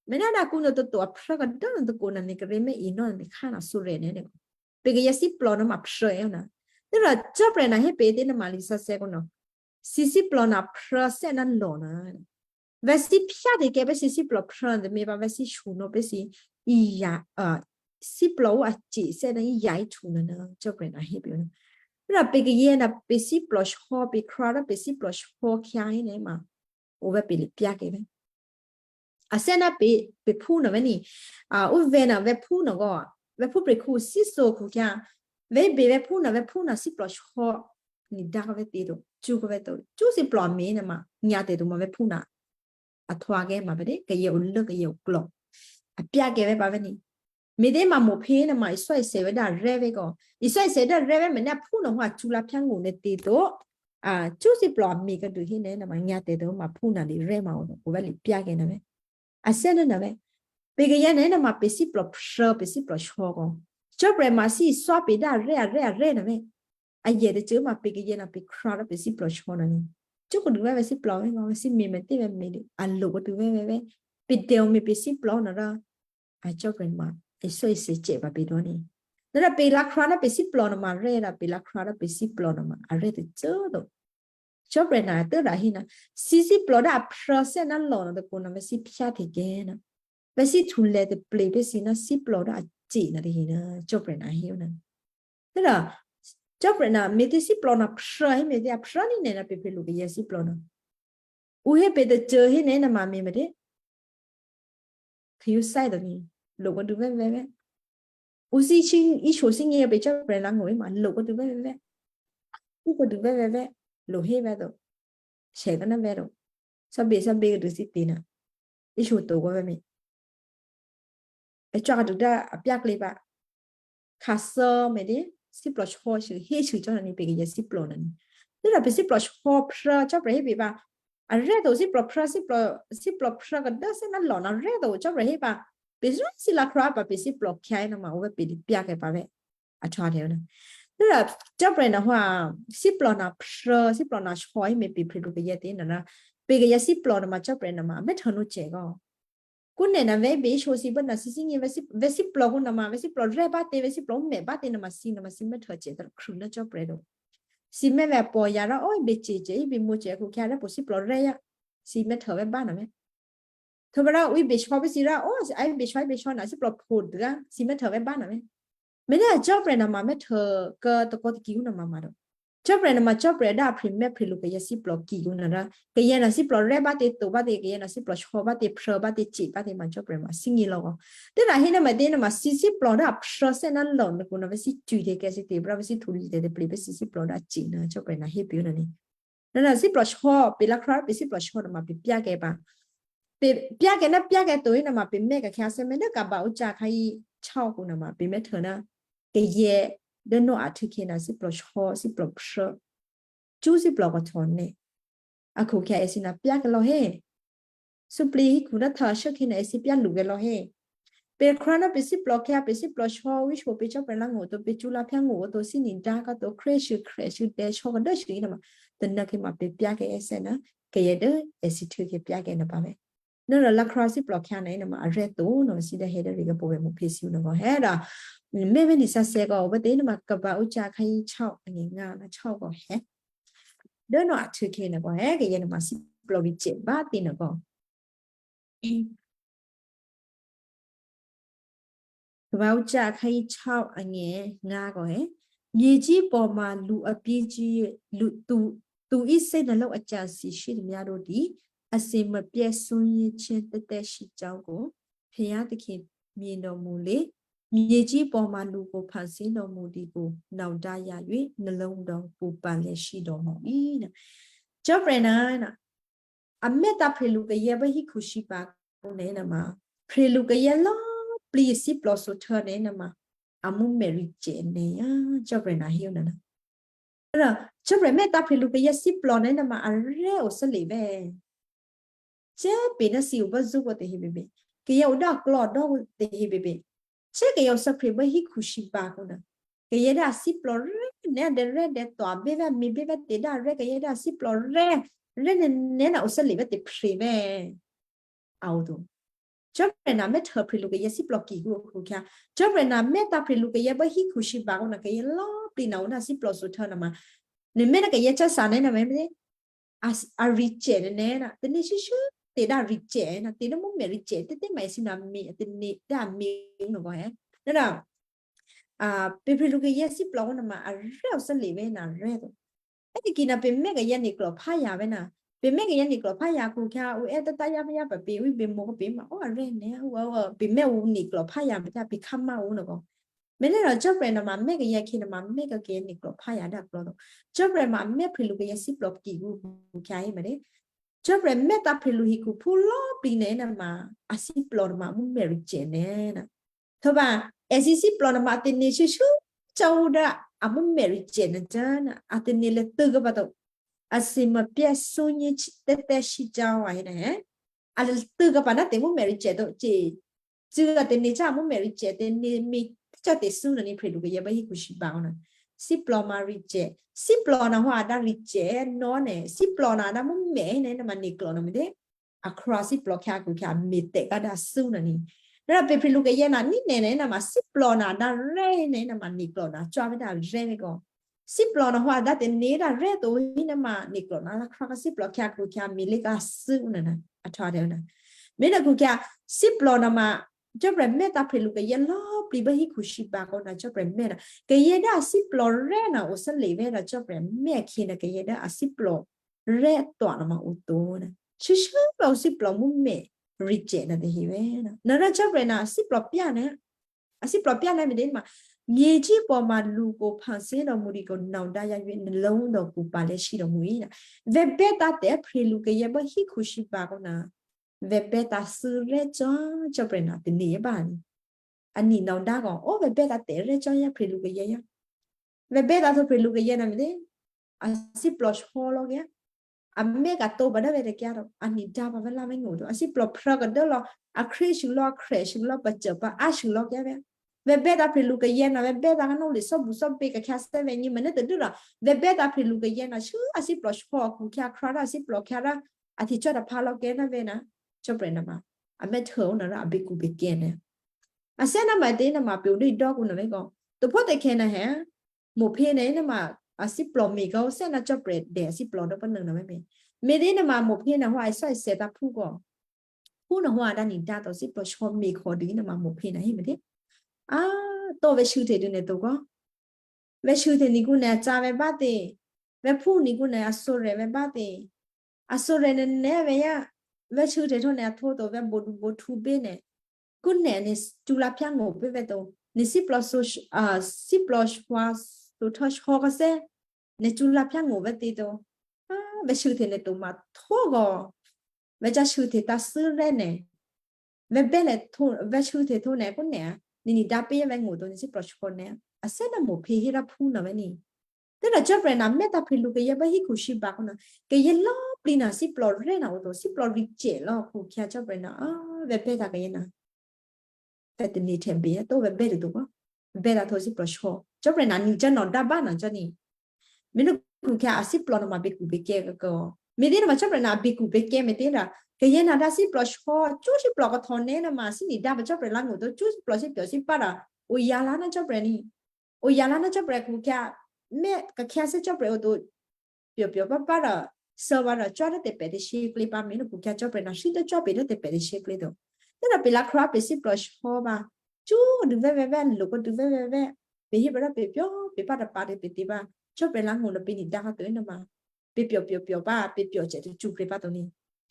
Mè̤ ná dǎkǔ nuô toto a phrû̌ kadố nuô tôkò na nè̤ kíré̤ mè́ inò́ nè̤ khá na sǒrè nè̤ nè̤. Pè̤ kayǎ síplò nama phrû̌ è na. Ná rò Cò́prè̤ na hé pè̤ tě nama lisǎsè̌ kò nò. Síplò na phrû̌thè́ ná lò na. Vè̤sí phyá tě kè́ pè́ síplò phrû̌ tè̤mě pǎ vè̤sí shunò́ pè́ sí iyǎ, a, síplò ó a ce̤ sè́ ná iyǎ í htu nè̤ ná Cò́prè̤ na hé pè́. Rò pè̤ kayǎ ná pè̤ síplò shò́ pè̤ khrá rò pè̤ síplò shò́ khyá hé nè̤ ma. Owè́ pè̤ lè pyákè́ vè́. A sè́ ná pè̤, pè̤ phú nè̤ vè́ ni. A, ó vè̤ ná vè̤ phú nè̤ gò. Vè̤ phú pè̤ khu síso khu khyá. Vè̤ bè vè̤ phú nè̤ vè̤ phú nè̤ síplò shò́. Ni dá kò vè̤ tě to, cú kò vè̤ to. Cú síplò a mě nè̤ ma, nyǎ tè̤ to ma vè̤ phú nè̤. A htwǎ kè́ ma pè́ dé, kayǎ o lố kayǎ o klò. A pyákè́ vè́ pǎ vè́ ni. Me̤ dé ma mo̤ phě nè̤ ma, isò́isè vè́ dá rè́ vè́ kò. Isò́isè dá rè́ vè́ me̤ ná phú nè̤ hwǎ cú lá phyá ngû nè̤ tě to. A, cú síplò a mě kadu hé nè̤ nè̤ ma nyǎ tè̤ to ma phú nè̤ dé rè́ ma o nè̤, kò vè́ lè pyákè́ nè̤ vè́. A sè́ nè̤ nè̤ vè́. Pè̤ kayǎ nè̤ nè̤ ma pè̤ síplò phrû̌, pè̤ síplò shò́ kò. Cò́prè̤ ma sí isò́ pè̤ dá rè́, a rè́, a rè́ nè̤ vè́. A yè tacô ma pè̤ kayǎ ná pè̤ khrá rò pè̤ síplò shò́ nè̤ ni. Cú kò dû vè́ vè̤ síplò vè́ ma, vè̤ sí mě me̤ tě vè̤ mě dé. A lo kò dû vè́ vè̤ vè̤. Pè̤ tè̤ o mě pè̤ síplò nè̤ rò. A Cò́prè̤ ma, isò́isè ce̤ pǎ pè̤ dò́ ni. Ná rò pè̤ lá khrá ná pè̤ síplò nè̤ ma rè́ rò pè̤ lá khrá ná pè̤ síplò nè̤ ma, a rè́ tacô to. Cò́prè̤ na tû́ rà hí ná, sí síplò dá a phrû̌thè́ ná lò nè̤ tôkò nè̤ vè́ sí phyá tě kè́ nè̤. Vè́ sí htulè taple pè́ sí ná síplò dá a ce̤ nè̤ tahe nè̤, Cò́prè̤ na hé nè̤. Tû́ rà, Cò́prè̤ na, me̤ tě síplò nè̤ phrû̌ hé me̤ tě a phrû̌ ní nè̤ nè̤ pè̤ pè̤ lo kayǎ síplò nè̤. Ǔ hé pè̤ tacô hé nè̤ nè̤ ma me̤ tě. Kayǎ sai to ni, lo kò dû vè́ vè́ vè́. Ǔ sí, íshǒ sí nyě pè̤ Cò́prè̤ lá ngó̤ ma lo kò dû vè́ vè́ vè́. Ú kò dû vè́ vè́ vè́. Lo hé vè́ to. Sè kò nè̤ vè́ to. Sá bě sá bě kò dû sí tě nè̤. Íshǒ to kò vè́ me̤. È cò́ kadu dá a pyákè́ pǎ. Khǎ thǒ me̤ dé, síplò shò́ shû, hé shû cò́ nè̤ ni pè̤ kayǎ síplò nè̤ ni. Tû́ rà pè̤ síplò shò́ phrû̌ Cò́prè̤ hé pè̤ pǎ. A rè́ to síplò phrû̌, síplò, síplò phrû̌ kadố thè́ ná lò nè̤ rè́ to Cò́prè̤ hé pǎ. Pè̤ zú sí lá khrá pǎ pè̤ síplò khyá nè̤ ma owè́ pè̤ lè pyákè́ pǎ vè́. A htwǎ tè̤ nè̤. Tû́ rà Cò́prè̤ nè̤ hwǎ, síplò nè̤ phrû̌, síplò nè̤ shò́ hé me̤ pè̤ pè̤ lo kayǎ tě nè̤ rà. Pè̤ kayǎ síplò nè̤ ma Cò́prè̤ nè̤ ma, mè̤ htô nǒ ce̤ kò. Kú nè̤ nè̤ vè́ bě shǒ sí bố nè̤ sí sí nyě vè́ sí, vè́ síplò kú nè̤ ma, vè́ síplò rè́ bá tě, vè́ síplò mè̤ bá tě nè̤ ma sí, nè̤ ma sí mè̤ htô ce̤ tôkrû ná Cò́prè̤ to. Sí mè̤ vè̤ pò yǎ rò, ôi bě ce̤ ce̤, í bě mǒ ce̤ kò khyá rè́ pò síplò rè́ yá. Sí mè̤ htô vè́ bá nè̤ mè̤. Htô bá rò, ôi bě shò́ pè́ sí rò, ôi, ai bě shò́, ai bě shò́ nè̤ síplò phǒ dû rà, sí mè̤ htô vè́ bá nè̤ mè̤. Mè̤ nè̤ Cò́prè̤ nè̤ ma mè̤ htô kò tôkò tôkì kú nè̤ ma ma to. Cò́prè̤ nè̤ ma Cò́prè̤ dá a phrè mè̤ phrè lo kayǎ síplò kì kú nè̤ rà. Kayǎ nè̤ síplò rè́ bá tě to bá tě, kayǎ nè̤ síplò shò́ bá tě phrû̌ bá tě ce̤ bá tě ma Cò́prè̤ ma sí nyě lò kò. Tû́ rà hé nè̤ ma tě nè̤ ma sí síplò dá a phrû̌ thè́ ná lò nè̤ kò nè̤ vè́ sí cwì tě kè́ sí tě, bá vè́ sí htulè tě taple pè́ sí síplò dá ce̤ nè̤ Cò́prè̤ nè̤ hé pè̤ nè̤ ni. Nè̤ nè̤ síplò shò́, pè̤ lá khrá pè̤ síplò shò́ nè̤ ma pè̤ pyákè́ pǎ. Pè̤ pyákè́ ná pyákè́ to hé nè̤ ma pè̤ mè̤ kakhya sè́ mè̤ dố Kaba Ucha khaí chao kú nè̤ ma pè̤ mè̤ htô ná kayǎ dố nò a htû̌ khyě nè̤ síplò shò́, síplò phrû̌. Cú síplò kò htô nè̤. A khukhyǎ èsì nè̤ pyákè́ lò̌ hé. Suplí hí kú ná htô shốkhyě nè̤ èsì pyá lǔkè́ lò̌ hé. Pè̤ khrá ná pè̤ síplò khyǎ, pè̤ síplò shò́, wí shò́ pè̤ Cò́prè̤ lá ngó̤ to, pè̤ cú lá phyá ngó̤ to, sí nè̤ dá kò to, khrè́ shû khrè́ shû dè shò́ kadố shû nè̤ ma. Tônà khyě ma pè̤ pyákè́ èsè́ ná, kayǎ dố èsì htû̌ khyě pyákè́ nè̤ pǎ mè̤. Nè̤ rò lá khrá síplò khyǎ nè̤ nè̤ ma a rè́ to nè̤ ma sí dá hé dố rì kò pô vè̤ mǔ phě sí nè̤ kò hé rò. Mè̤ vè́ nè̤ sǎsè̌ kò, vè́ tě nè̤ ma Kaba Ucha khaí chao, a nè̤ ngà nè̤ chao kò hé. Dố nò a htû̌ khyě nè̤ kò hé, kayǎ nè̤ ma síplò vǐ ce̤ bá tě nè̤ kò. Kaba Ucha khaí chao a nè̤ ngà kò hé. Ye̤jí pò̤ma lu a pyě̤jí lu tu, tu í sénèló a ca̤ si shí tè̤myá rǒ dǐ, a si mè̤ pyè́ súnyě̤ tètè shí cò́ kò, phè̌yá tôkhyě myě dò̌ mǔ lě, ye̤jí pò̤ma lu kò phǎ sí dò̌ mǔ dǐ kò, nò̌ dǎ yǎ yuě, nèló dò̌ kò pǎ lè̌ shí dò̌ mǔ í nè̤. Cò́prè̤ nè̤, a mètǎ phrèlu kayǎ bố hí khushǐ pǎ kǔ nè̤ nè̤ ma. Phrèlu kayǎ lò̌꤮ plǐ síplò so htû̌ nè̤ nè̤ ma. A mǔ mèri ce̤ nè̤ yá, Cò́prè̤ nè̤ hé nè̤ nè̤. Rò, Cò́prè̤ mètǎ phrèlu kayǎ síplò nè̤ nè̤ ma a rè́ o sálè vè̤. Cè̤́pè ná thǐ o bá zúkò́ tahe bèbè, kayǎ o dố aklò̌dò́ tahe bèbè, cè̤́ kayǎ o sǎphre bá híkhu sǐbǎ kò́ ná kayǎ dố a thíplò rè́ nè́ dè̌rè́ dè̌tò abè́vè́, a me̤bè́vè́ tè̤ dố arè́, kayǎ dố a thíplò rè́, rè́ nè́ nè́ ná o thè́lè bè́ tè̤phre bè́. A o to. Cò́marya ná mè́htuô phre lǔkayǎ thíplò kikǔ akhu-akhyǎ, Cò́marya ná mè́tǎ̤ phre lǔkayǎ bá híkhu sǐbǎ kò́ ná kayǎ lò̌꤮ plǐ ná o ná thíplò thǔhthuô̌ ná ma, nè̤ mè́ ná kayǎ cása nè́ ná mè́, a, a reject nè́ ná, tane̤ shuôshuô̌ tè̤ dố a reject ná, tè̤ dố mǔmyá̤ reject tè̤tè̤ ma èthǐ ná mè, a tane̤ dố a mè nò́ kò́, è. Ná, a, pè̤ phre lǔkayǎ thíplò kò́ ná ma arè́ o thè́lè bè́ ná rè́ to. È́, tiki ná pè̤ mè́ kayǎ ne̤klò̤ pházǎ bè́ ná, pè̤ mè́ kayǎ ne̤klò̤ pházǎ akhu-akhyǎ, ǔ è́ tǎtá yá pǎ yá pǎ pè̤, ǔ bè mò̌ kò́ pè̤ ma, ó, arè́ nè́, ó, ó, pè̤ mè́ ǔ ne̤klò̤ pházǎ pǎ, pè̤ khámá ǔ nò́ kò́. Me̤lělò̌ Cò́marya ná ma mè́ kayǎ khyě ná ma mè́ kayǎ ne̤klò̤ pházǎ dố aklò̌ to. Cò́marya ma mè́ phre lǔkayǎ thíplò kikǔ akhu-akhyǎ hé ma dé. Cò́marya mè́tǎ̤ phre lǔ hekhuphú lò̌꤮ plǐ nè́ ná ma a thíplò ná ma mǔmyá̤ reject nè́ ná. Htò̌ ba, èthǐ thíplò ná ma a tane̤ shuôshuô̌ cò́ ǔ dố a mǔmyá̤ reject nè́ cò́ ná a tane̤ lè tû́ kò́ pǎ to. A thǐ ma pyè́ súnyé tè̤tè̤ sǐ cò́ wǎ hé ná, è. A lè tû́ kò́ pǎ ná tè̤ mǔmyá̤ reject to cè. Cû̌ a tane̤ cò́ a mǔmyá̤ reject tè̤ nè́ mè cò́ tè̤ sú ná ní phre lǔkayǎ bá híkhu sǐbǎ ná. Thíplò ma reject. Thíplò ná hwǎ dá reject nò́ nè́. Thíplò ná dá mǔmyá̤ nè́ ná ma ne̤klò̤ ná ma dé. A khrwá thíplò khyě akhu-akhyǎ a me̤ tè̤ khyě dá thǔ ná ní. Ná pè̤ phre lǔkayǎ ná ní nè́ nè́ ná ma thíplò ná dá rè́ nè́ ná ma ne̤klò̤ ná cò́ bè́ dá rè́ bè́ kò́. Thíplò ná hwǎ dá tane̤ dá rè́ to hí ná ma ne̤klò̤ ná lá khrwá khyě thíplò khyě akhu-akhyǎ me̤ lě khyě thǔ ná ná. A htò̌ dè̌ ná. Me̤ ná akhu-akhyǎ thíplò ná ma Cò́marya mè́tǎ̤ phre lǔkayǎ lò̌꤮ plǐ bá híkhu sǐbǎ kò́ ná Cò́marya mè́ ná. Kayǎ dố a thíplò rè́ ná o thè́lè bè́ ná Cò́marya mè́ akhyě ná kayǎ dố a thíplò rè́ to ná ma o to ná. Shuôshuô̌ bá o thíplò mǔmyá̤ reject ná tahe bè́ ná. Ná ná Cò́marya ná a thíplò pyá ná. A thíplò pyá ná me̤ dé ma. Myěcípò̤ ma lǔkhu phǎ thǐ ná mǔrǐ kò́ ná o dá yá yuě ná lò̌ dò̌ kǔ pǎ lè̌ shí dò̌ mǔ í ná. Vè̤̌ bè́tǎ̤ tè̤ phre lǔkayǎ bá híkhu sǐbǎ kò́ ná. Vè̤̌ bè́tǎ̤ thǔ rè́ cò́ Cò́marya ná tane̤ bá ní. A ní ná o dá kò́, ó vè̤̌ bè́tǎ̤ tè̤ rè́ cò́ yá phre lǔkayǎ yá. Vè̤̌ bè́tǎ̤ thǔ phre lǔkayǎ ná me̤ dé. A thíplò shò́ lò̌ kayǎ. A mè́ ka̤ to pǎ dố vè̤̌ tôkyǎ to. A ní dá pǎ vè̤̌ lá vè̤̌ ngó̤ to. A thíplò phrǎ kadố lò̌, a khré shû lò̌, a khrè́ shû lò̌, pǎ cò́ pǎ, a shû lò̌ kayǎ bè́. Vè̤̌ bè́tǎ̤ phre lǔkayǎ ná vè̤̌ bè́tǎ̤ kò́ ná lè thò́ bu thò́ bě kakyǎ thè́ vè̤̌ ní me̤ ní tadû́ rò. Vè̤̌ bè́tǎ̤ phre lǔkayǎ ná shuôshuô̌ a thíplò shò́ akhu-akhyǎ khrwá dố a thíplò khyǎ rá. A thǐ cò́ tǎ̤ phá lò̌ kayǎ ná vè̤̌ ná. Cò́marya ná ma. A mè́htuô ná rò a bě kǔ bě kè́ ná. A thè́ ná ma dé ná ma pè̤ o dố dò̌ kǔ ná vè̤̌ kò́. Tôphó tôkhè̌ ná hé. Mò̤ phě ná ná ma a thíplò me̤ kò́ thè́ ná Cò́marya dè̌ a thíplò dố pǎ ná vè̤̌ mè̤. Me̤ dé ná ma mò̤ phě ná hwǎ a thè́ a thè́ tǎ̤ phú kò́. Phú ná hwǎ dá ní dá to thíplò shò́ me̤ kò́ dû ná ma mò̤ phě ná hé me̤ dé. A, to vè̤̌ shû tè̤ dû ná to kò́. Vè̤̌ shû tè̤ ní kǔ ná a thǎ vè̤̌ bá tě. Vè̤̌ phú ní kǔ ná a sorry vè̤̌ bá tě. A sorry nè́ nè́ vè̤̌ yá. Vè̤̌ shû tè̤ htò̌ ná a htò̌ to vè̤̌ bǒ du bǒ htǔ bě ná. Kǔ ná ní thǔ lá phyǎ ngó̤ pě vè̤̌ to. Ní thíplò so, a, thíplò shò́, so htò̌ shò́ kò́ thè́. Ní thǔ lá phyǎ ngó̤ vè̤̌ tě to. A, vè̤̌ shû tè̤ ní to ma htò̌ kò́. Vè̤̌ cá shû tè̤ tǎ̤ thǔ rè́ ná. Vè̤̌ bè́ lè htò̌, vè̤̌ shû tè̤ htò̌ ná kǔ ná. Ní ní dá pě vè̤̌ ngó̤ to ní thíplò shò́ ná. A thè́ ná mò̤ phě hé rá phú ná vè̤̌ ní. Tě ná Cò́marya ná mè́tǎ̤ phre lǔkayǎ bá híkhu sǐbǎ kò́ ná. Kayǎ lò̌꤮ plǐ ná thíplò rè́ ná o to, thíplò reject lò̌ akhu-akhyǎ Cò́marya ná, a, vè̤̌ bè́tǎ̤ kayǎ ná. Vè̤̌ tane̤ htè̌ bě tó vè̤̌ bè́ tě to kò́. Vè̤̌ bè́tǎ̤ htò̌ thíplò shò́. Cò́marya ná ní cá ná dá bá ná cò́ ní. Me̤ ní akhu-akhyǎ a thíplò ná ma bě kǔ bě kè́ kò́. Me̤ dé ná ma Cò́marya ná bě kǔ bě kè́ me̤ dé ná. Kayǎ ná dá thíplò shò́, cú thíplò kò́ htò̌ ná ná ma thǐ ní dá pǎ Cò́marya lá ngó̤ to, cú thíplò thíplò thǐ pá rá. O yǎ lá ná Cò́marya ní. O yǎ lá ná Cò́marya akhu-akhyǎ, mè́ kakyǎ thè́ Cò́marya o to. Pya̤ pya̤ pá pá rá, thǎ vǎ rá cò́ dố tè̤pè̤ tè̤sě klě pǎ me̤ ní akhu-akhyǎ Cò́marya ná thǐ tó cò́ pě dố tè̤pè̤ tè̤sě klě to. Tě ná pě lá khrwá pě thíplò shò́ bá. Cú dû vè̤̌ vè̤̌ vè̤̌, lǒ kò́ dû vè̤̌ vè̤̌ vè̤̌. Pě hí pá rá pě pya̤, pě pá rá pǎ dě pě tě bá. Cò́marya lá ngó̤ ná pě ní dá kò́ to ná ma. Pě pya̤ pya̤ pya̤ bá, pě pya̤ cè tu cú klě pá to ní.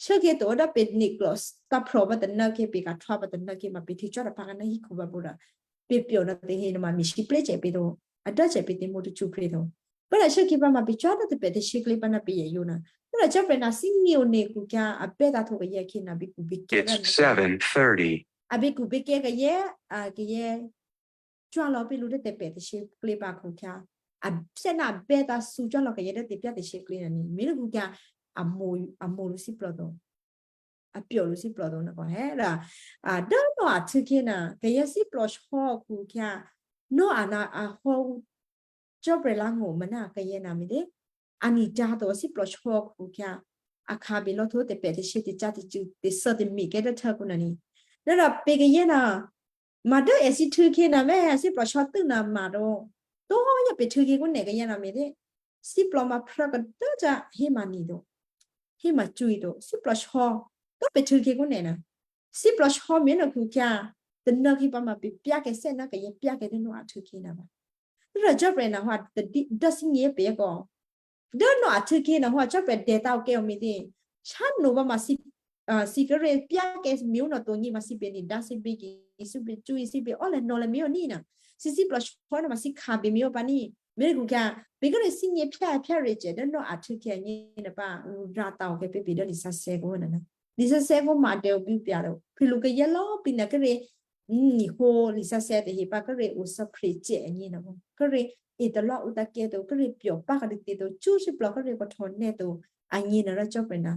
Shèkhyětǒ dố pě ní klǒ, tǎ̤ phrò̤ bá tě ná khyě, pě kahtwǎ bá tě ná khyě ma pě htí cò́ rá pá ná híkhu bá bǒ rá. Pě pya̤ ná tě hé ná ma me̤ sǐplé cè pě to. A dố cè pě tě mǒ tu cú klě to. Pá rá shèkhyě pá ma pě cò́ dố tè̤pè̤ tè̤sě klě pǎ ná pě yǒ ná. Pá rá Cò́marya ná thǐ ní o ní akhu-akhyǎ a bè́tǎ̤ htò̌ kayǎ khyě ná bě kǔ bě kè́. It's seven thirty. A bě kǔ bě kè́ kayǎ, a kayǎ. Cò́ lò̌ pě lǔ dố tè̤pè̤ tè̤sě klě bá akhu-akhyǎ. A thè́ ná bè́tǎ̤ thǔ cò́ lò̌ kayǎ dố tè̤pè̤ tè̤sě klě ná ní. Me̤ ní akhu-akhyǎ a mǒ, a mǒ lǔ thíplò to. a pyò̤ lǔ thíplò to nòkò hé rò, a, dố Noah a htû̌khí ná kayǎ thíplò sò̌ akhu-akhyǎ, Noah ná a hò́ ǔ cò́prè̤ lá̤ ngó̤ mèná kayǎ ná me̤tě? A ni̤ tǎ̤ to thíplò sò̌ akhu-akhyǎ, a khǎbè lò̌ htwǒ tè̤pè̤ tè̤shyě tè̤cyá̤ tè̤cṳ̂ tè̤thû́ tè̤mè kè́ dố htû̌ kǔ ná ní. Dố rò pè̤ kayǎ ná, ma dố èthǐ htû̌khí ná mèná thíplò sò̌ tû́ ná ma rò, tó yá pè̤ htû̌khí kǔ nè̤ kayǎ ná me̤tě? Thíplò ma phrû kadố cǎ hé ma ni̤ to, hé ma cwí to, thíplò sò̌ tó pè̤ htû̌khí kǔ nè̤ ná. Thíplò sò̌ me̤ nòkhu-akhyǎ, tônòkhí pǎ ma pè̤ pyá̤kè̌ thè́ ná kayǎ pyá̤kè̌ dố Noah a htû̌khí ná pǎ. Rò cò́prè̤ ná hò́ tadí dố thínyě pè̤ kò. Dố Noah a htû̌khí ná hò́ cò́prè̤ dètǎ̤ okè̌ ǔ me̤tě? Sháno pǎ ma thǐ, a, thǐ kíré̤ pyá̤kè̌ me̤ ǔ nòkò nyě ma thǐ pè̤ ni̤ dǎ thǐ pè̤ ki thǐ pè̤ cwí thǐ pè̤ ò́lè̤ nò̌lè̤ me̤ ǔ ní ná. Thǐ thíplò sò̌ ná ma thǐ khǎbè me̤ ǔ pǎ ní. Me̤ nòkhu-akhyǎ, pè̤ kíré̤ thínyě pyá̤, pyá̤ rè̤ cè dố Noah a htû̌khí nyě ná pǎ, ǔ rǎtǎ̤ okè̌ pè̤ pè̤ dố lisǎsè̌ kǔ ná ná. Lisǎsè̌ kǔ ma dè̌ ǔ bí ǔ pyǎ to. Phe̤ lǔ kayǎ lò̌꤮ plǐ ná kíré̤, mm, ní̤hǒ lisǎsè̌ tahe pǎ kíré̤ ǔ thè́prè̤ cè nyě ná kò. Kíré̤ e talò́ ǔ tǎ̤kè̌ to, kíré̤ pyò̤ pǎ kadû tě to, cwí thíplò kíré̤ kò htò̌ nè́ to, a nyě ná rò cò́prè̤ ná,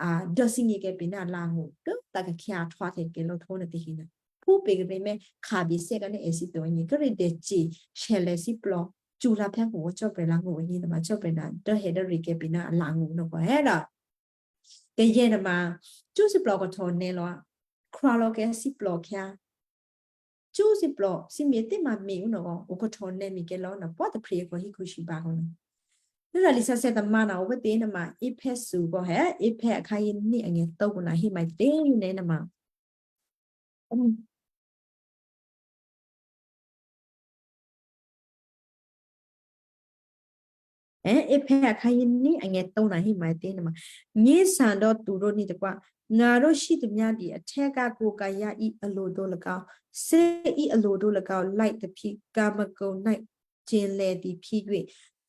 a, dố thínyě kè̌ pè̤ ná a la̤ ngó̤, dố tǎ̤ kakyǎ a htwǒ hte kè̌ lò̌ htwǒ ná tahe ná. Phú pè̤ kíré̤ mè́ khǎbè thè́ kǎ ná èthǐ to a nyě, kíré̤ dè̌ cè, shèlè thíplò, cwí la̤ phyǎ kǔ cò́prè̤ la̤ ngó̤ a nyě ná ma cò́prè̤ ná dố hè dố rè̤ kè̌ pè̤ ná a la̤ ngó̤ nòkò hé rò. Kayǎ ná ma, cwí thíplò kò htò̌ nè́ lò̌, khrwá lò̌ kè̌ thíplò khyǎ. Cwí thíplò, thímyě tě ma me̤ ǔ nòkò, ǔ kò htò̌ nè́ me̤ kè̌ lò̌ ná pò́ tôprè̤ kò hí khushi ba kò ná. Rò lisǎsè̌ tômǎ ná ǔ pǎ tě ná ma, Ephèsu kò hé, Ephè akhǎ yě ní angè̌ tǒ kǔ ná hé ma tě nè́ ná ma. Ê, Ephè akhǎ yě ní angè̌ tǒ ná hé ma tě ná ma. Nyě̤sà dò̌ tu rǒ ní tôkwǎ. Ngà rǒ shí tômyá di a htè́ ká kǒ kayǎ í a lo̤ dǒ lagǎo. Sé í a lo̤ dǒ lagǎo, light the phi, chemical night, cele di phi gwe.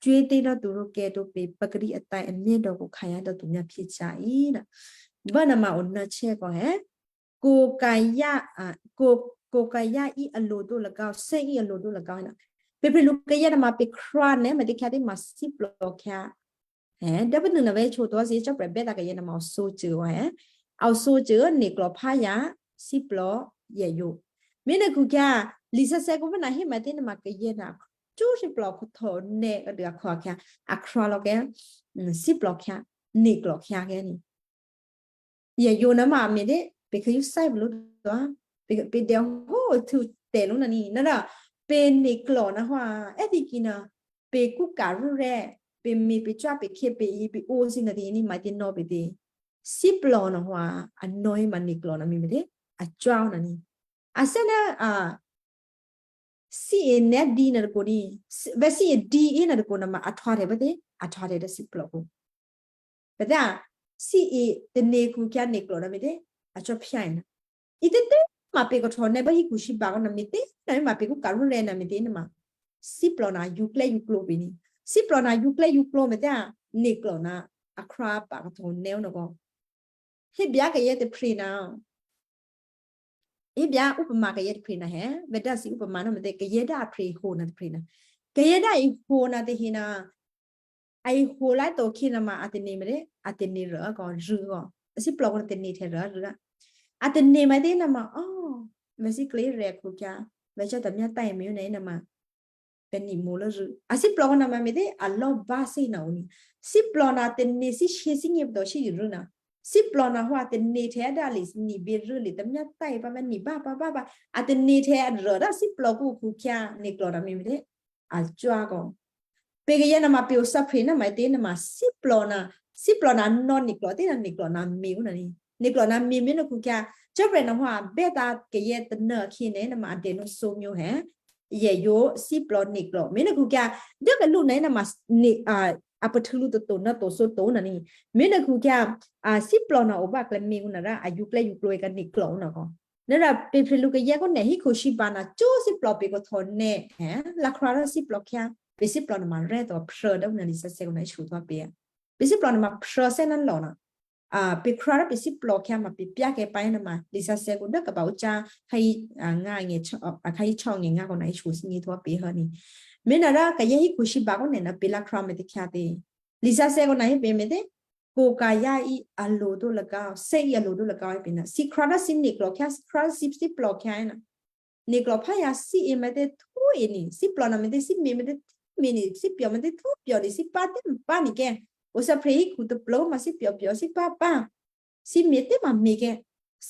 Cwí tě dò̌ tu rǒ kè̌ dǒ pě, pakari a tai a myě dò̌ kǒ kayǎ dò̌ tômyá phi chǎ í ná. Bá ná ma ǔ ná chè kò hé. Kǒ kayǎ, a, kǒ, kǒ kayǎ í a lo̤ dǒ lagǎo, sé í a lo̤ dǒ lagǎo ná. Pè̤ phe̤ lǔ kayǎ ná ma pè̤ khrwá nè́ ma dě khyǎ dě ma thíplò khyǎ. Hé, dố pǎ nû ná vè̤́ chǒ to thǐ cò́prè̤ bè́ tǎ kayǎ ná ma ǔ thǒ cû wǎ hé. A ǔ thǒ cû nè̤klò̤ phá yǎ, thíplò yè yǒ. Me̤ nòkhu-akhyǎ, lisǎsè̌ kǔ pǎ ná hé ma tě ná ma kayǎ ná cwí thíplò kò htò̌ nè́ kadû akhǎ khyǎ, a khrwá lò̌ kè̌, mm, thíplò khyǎ, nè̤klò̤ khyǎ kè̌ ní. Yè yǒ ná ma me̤ dě, pè̤ khǎ yǒ thè́ pǎ lǔ to, pè̤, pè̤ dè̌ hǒ htû̌ tè̤ lǔ ná ní, ná rò, pè̤ nè̤klò̤ ná hò́, è́ tiki ná, pè̤ kú ka̤ rú rè́, pè̤ me̤ pè̤ cwá pè̤ khyě pè̤ yě pè̤ ǒ thǐ ná tě ní ma tě nò̌ pè̤ tě. Thíplò ná hò́, a nò̌ hé ma nè̤klò̤ ná me̤ me̤ dě, a cwá ná ní. A thè́ ná, a, thí e nè́ dǐ ná tôkò ní, vè̤́ thí e dǐ é ná tôkò ná ma a htwǒ tè̤ pǎ tě, a htwǒ tè̤ dố thíplò kǔ. Pè̤ tǎ, thí e tè̤nè̌ kǔ khyǎ nè̌klò̤ ná me̤tě, a cò́ phyá e ná. Ǐtětě ma pè̤ kò htwǒ nè̌ bá hí kǔ shǐ ba kò ná me̤tě, ná ma pè̤ kú ka̤rúrè̤ ná me̤tě ná ma. Thíplò ná yǔklè́ yǔklǒ pè ní. Thíplò ná yǔklè́ yǔklǒ me̤tě, nè̌klò̤ ná a khrá pa kò htwǒ nè̌ ó nò̌ kò. Hé byá kayǎ tôprè̤ ná. Hé byá ឧបមា kayǎ tôprè̤ ná hé. Vè̤́ dá thǐ ឧបមា ná me̤tě kayǎ dá a prè̤ hǒ ná tôprè̤ ná. Kayǎ dá a hǒ ná tè̤hí ná. A hǒ lá to khi ná ma a tè̤nè̌ me̤tě, a tè̤nè̌ rû̌ kò rû̌ kò. A thíplò kò tè̤nè̌ htè rû̌ rû̌. A tè̤nè̌ me̤tě ná ma, ò, vè̤́ thí klě rè̤ kǔ khyǎ, vè̤́ cò́ tǎ myá tá è me̤ ó nè̌ ná ma. Pè̤ nè̌ mǒ lố rû̌. A thíplò kò ná ma me̤tě, a lò̌ bá thí ná ǔ ní. Thíplò ná tè̤nè̌ thí shyě thí nyě pô tǒ shí rû̌ ná. Thíplò ná hwǎ tè̤nè̌ htè dá lè nè̌ bě rû̌ lè tǎ myá tá è pǎ ma nè̌ bá pǎ bá bá. A tè̤nè̌ htè a rû̌ dá thíplò kǔ kǔ khyǎ nè̌klò̤ ná me̤ me̤tě. A cwá kò. Pè̤ kayǎ ná ma pè̤ o thè́prè̤ ná me̤tě ná ma thíplò ná, thíplò ná nò̌ nè̌klò̤ tě ná nè̌klò̤ ná me̤ ó ná ní. Nè̌klò̤ ná me̤ me̤ nò̌ kǔ khyǎ. Cò́prè̤ ná hwǎ bè́ tǎ kayǎ tônô akhǐ nè̌ ná ma a dè̌ nò̌ thǒmyě hé. Yè yǒ thíplò nè̌klò̤. Me̤ nò̌ kǔ khyǎ. Dố kalú nè̌ ná ma nè̌, a, a pahtuô̌ lǔ tôto ná to thǒ to ná ní. Me̤ nò̌ kǔ khyǎ, a, thíplò ná o bá klè me̤ ó ná rá, a yǔklè́ yǔklǒ è ka nè̌klò̤ ó ná kò. Ná rá pè̤ phe̤ lǔ kayǎ kò nè̌ hí khushí ba ná cwí thíplò pè̤ kò htwǒ nè̌, hé, lá khrá rá thíplò khyǎ, pè̤ thíplò ná ma rè́ to phrû dố ná lisǎsè̌ kò ná hí shu thwá pè̤. Pè̤ thíplò ná ma phrû thè́ ná lò̌ ná. A, pè̤ khrá rá pè̤ thíplò khyǎ ma pè̤ pyákè̌ pǎ ná ma, lisǎsè̌ kò dố kaba ó cá, kha í, a, ngá ngè chò, a, kha í chò ngè ngá kò ná hí shu thí nyě thwá pè̤ há ní. Me̤ ná rá kayǎ hí khushí ba kò nè̌ ná pè̤ lá khrá me̤tě khyǎ tě. Lisǎsè̌ kò ná hí pè̤ me̤tě. ကိုယ်ကာယအီးအလိုတို့လည်းကောင်း စိတ်အီးအလိုတို့လည်းကောင်း ဟဲပၢၢ်နၢ် သီးခြားဒၣ်သီးန့ၣ်ကျိး သီးခြားသီးသီးပျော် သီး န့ၣ်ကျိးဖးယၤ သီးအံၤမ့ၢ်တထူးအံၤန့ၣ် သီးပျော်နၢ် မ့ၢ်တ သီးမ့ၢ် မ့ၢ်တထူးမ့ၢ်န့ၣ် သီးပျော် မ့ၢ်တထူးပျော်န့ၣ် သီးပၢ်တ့ၢ်မ့ၢ်ပၢ်န့ၣ်ကဲ အိၣ်သဖြေးဟံၣ်ခူတပျိမး သီးပျော်ပျော် သီးပၢ်ပၢ် သီးမ့ၢ်တ့ၢ်မးမ့ၢ်ကဲ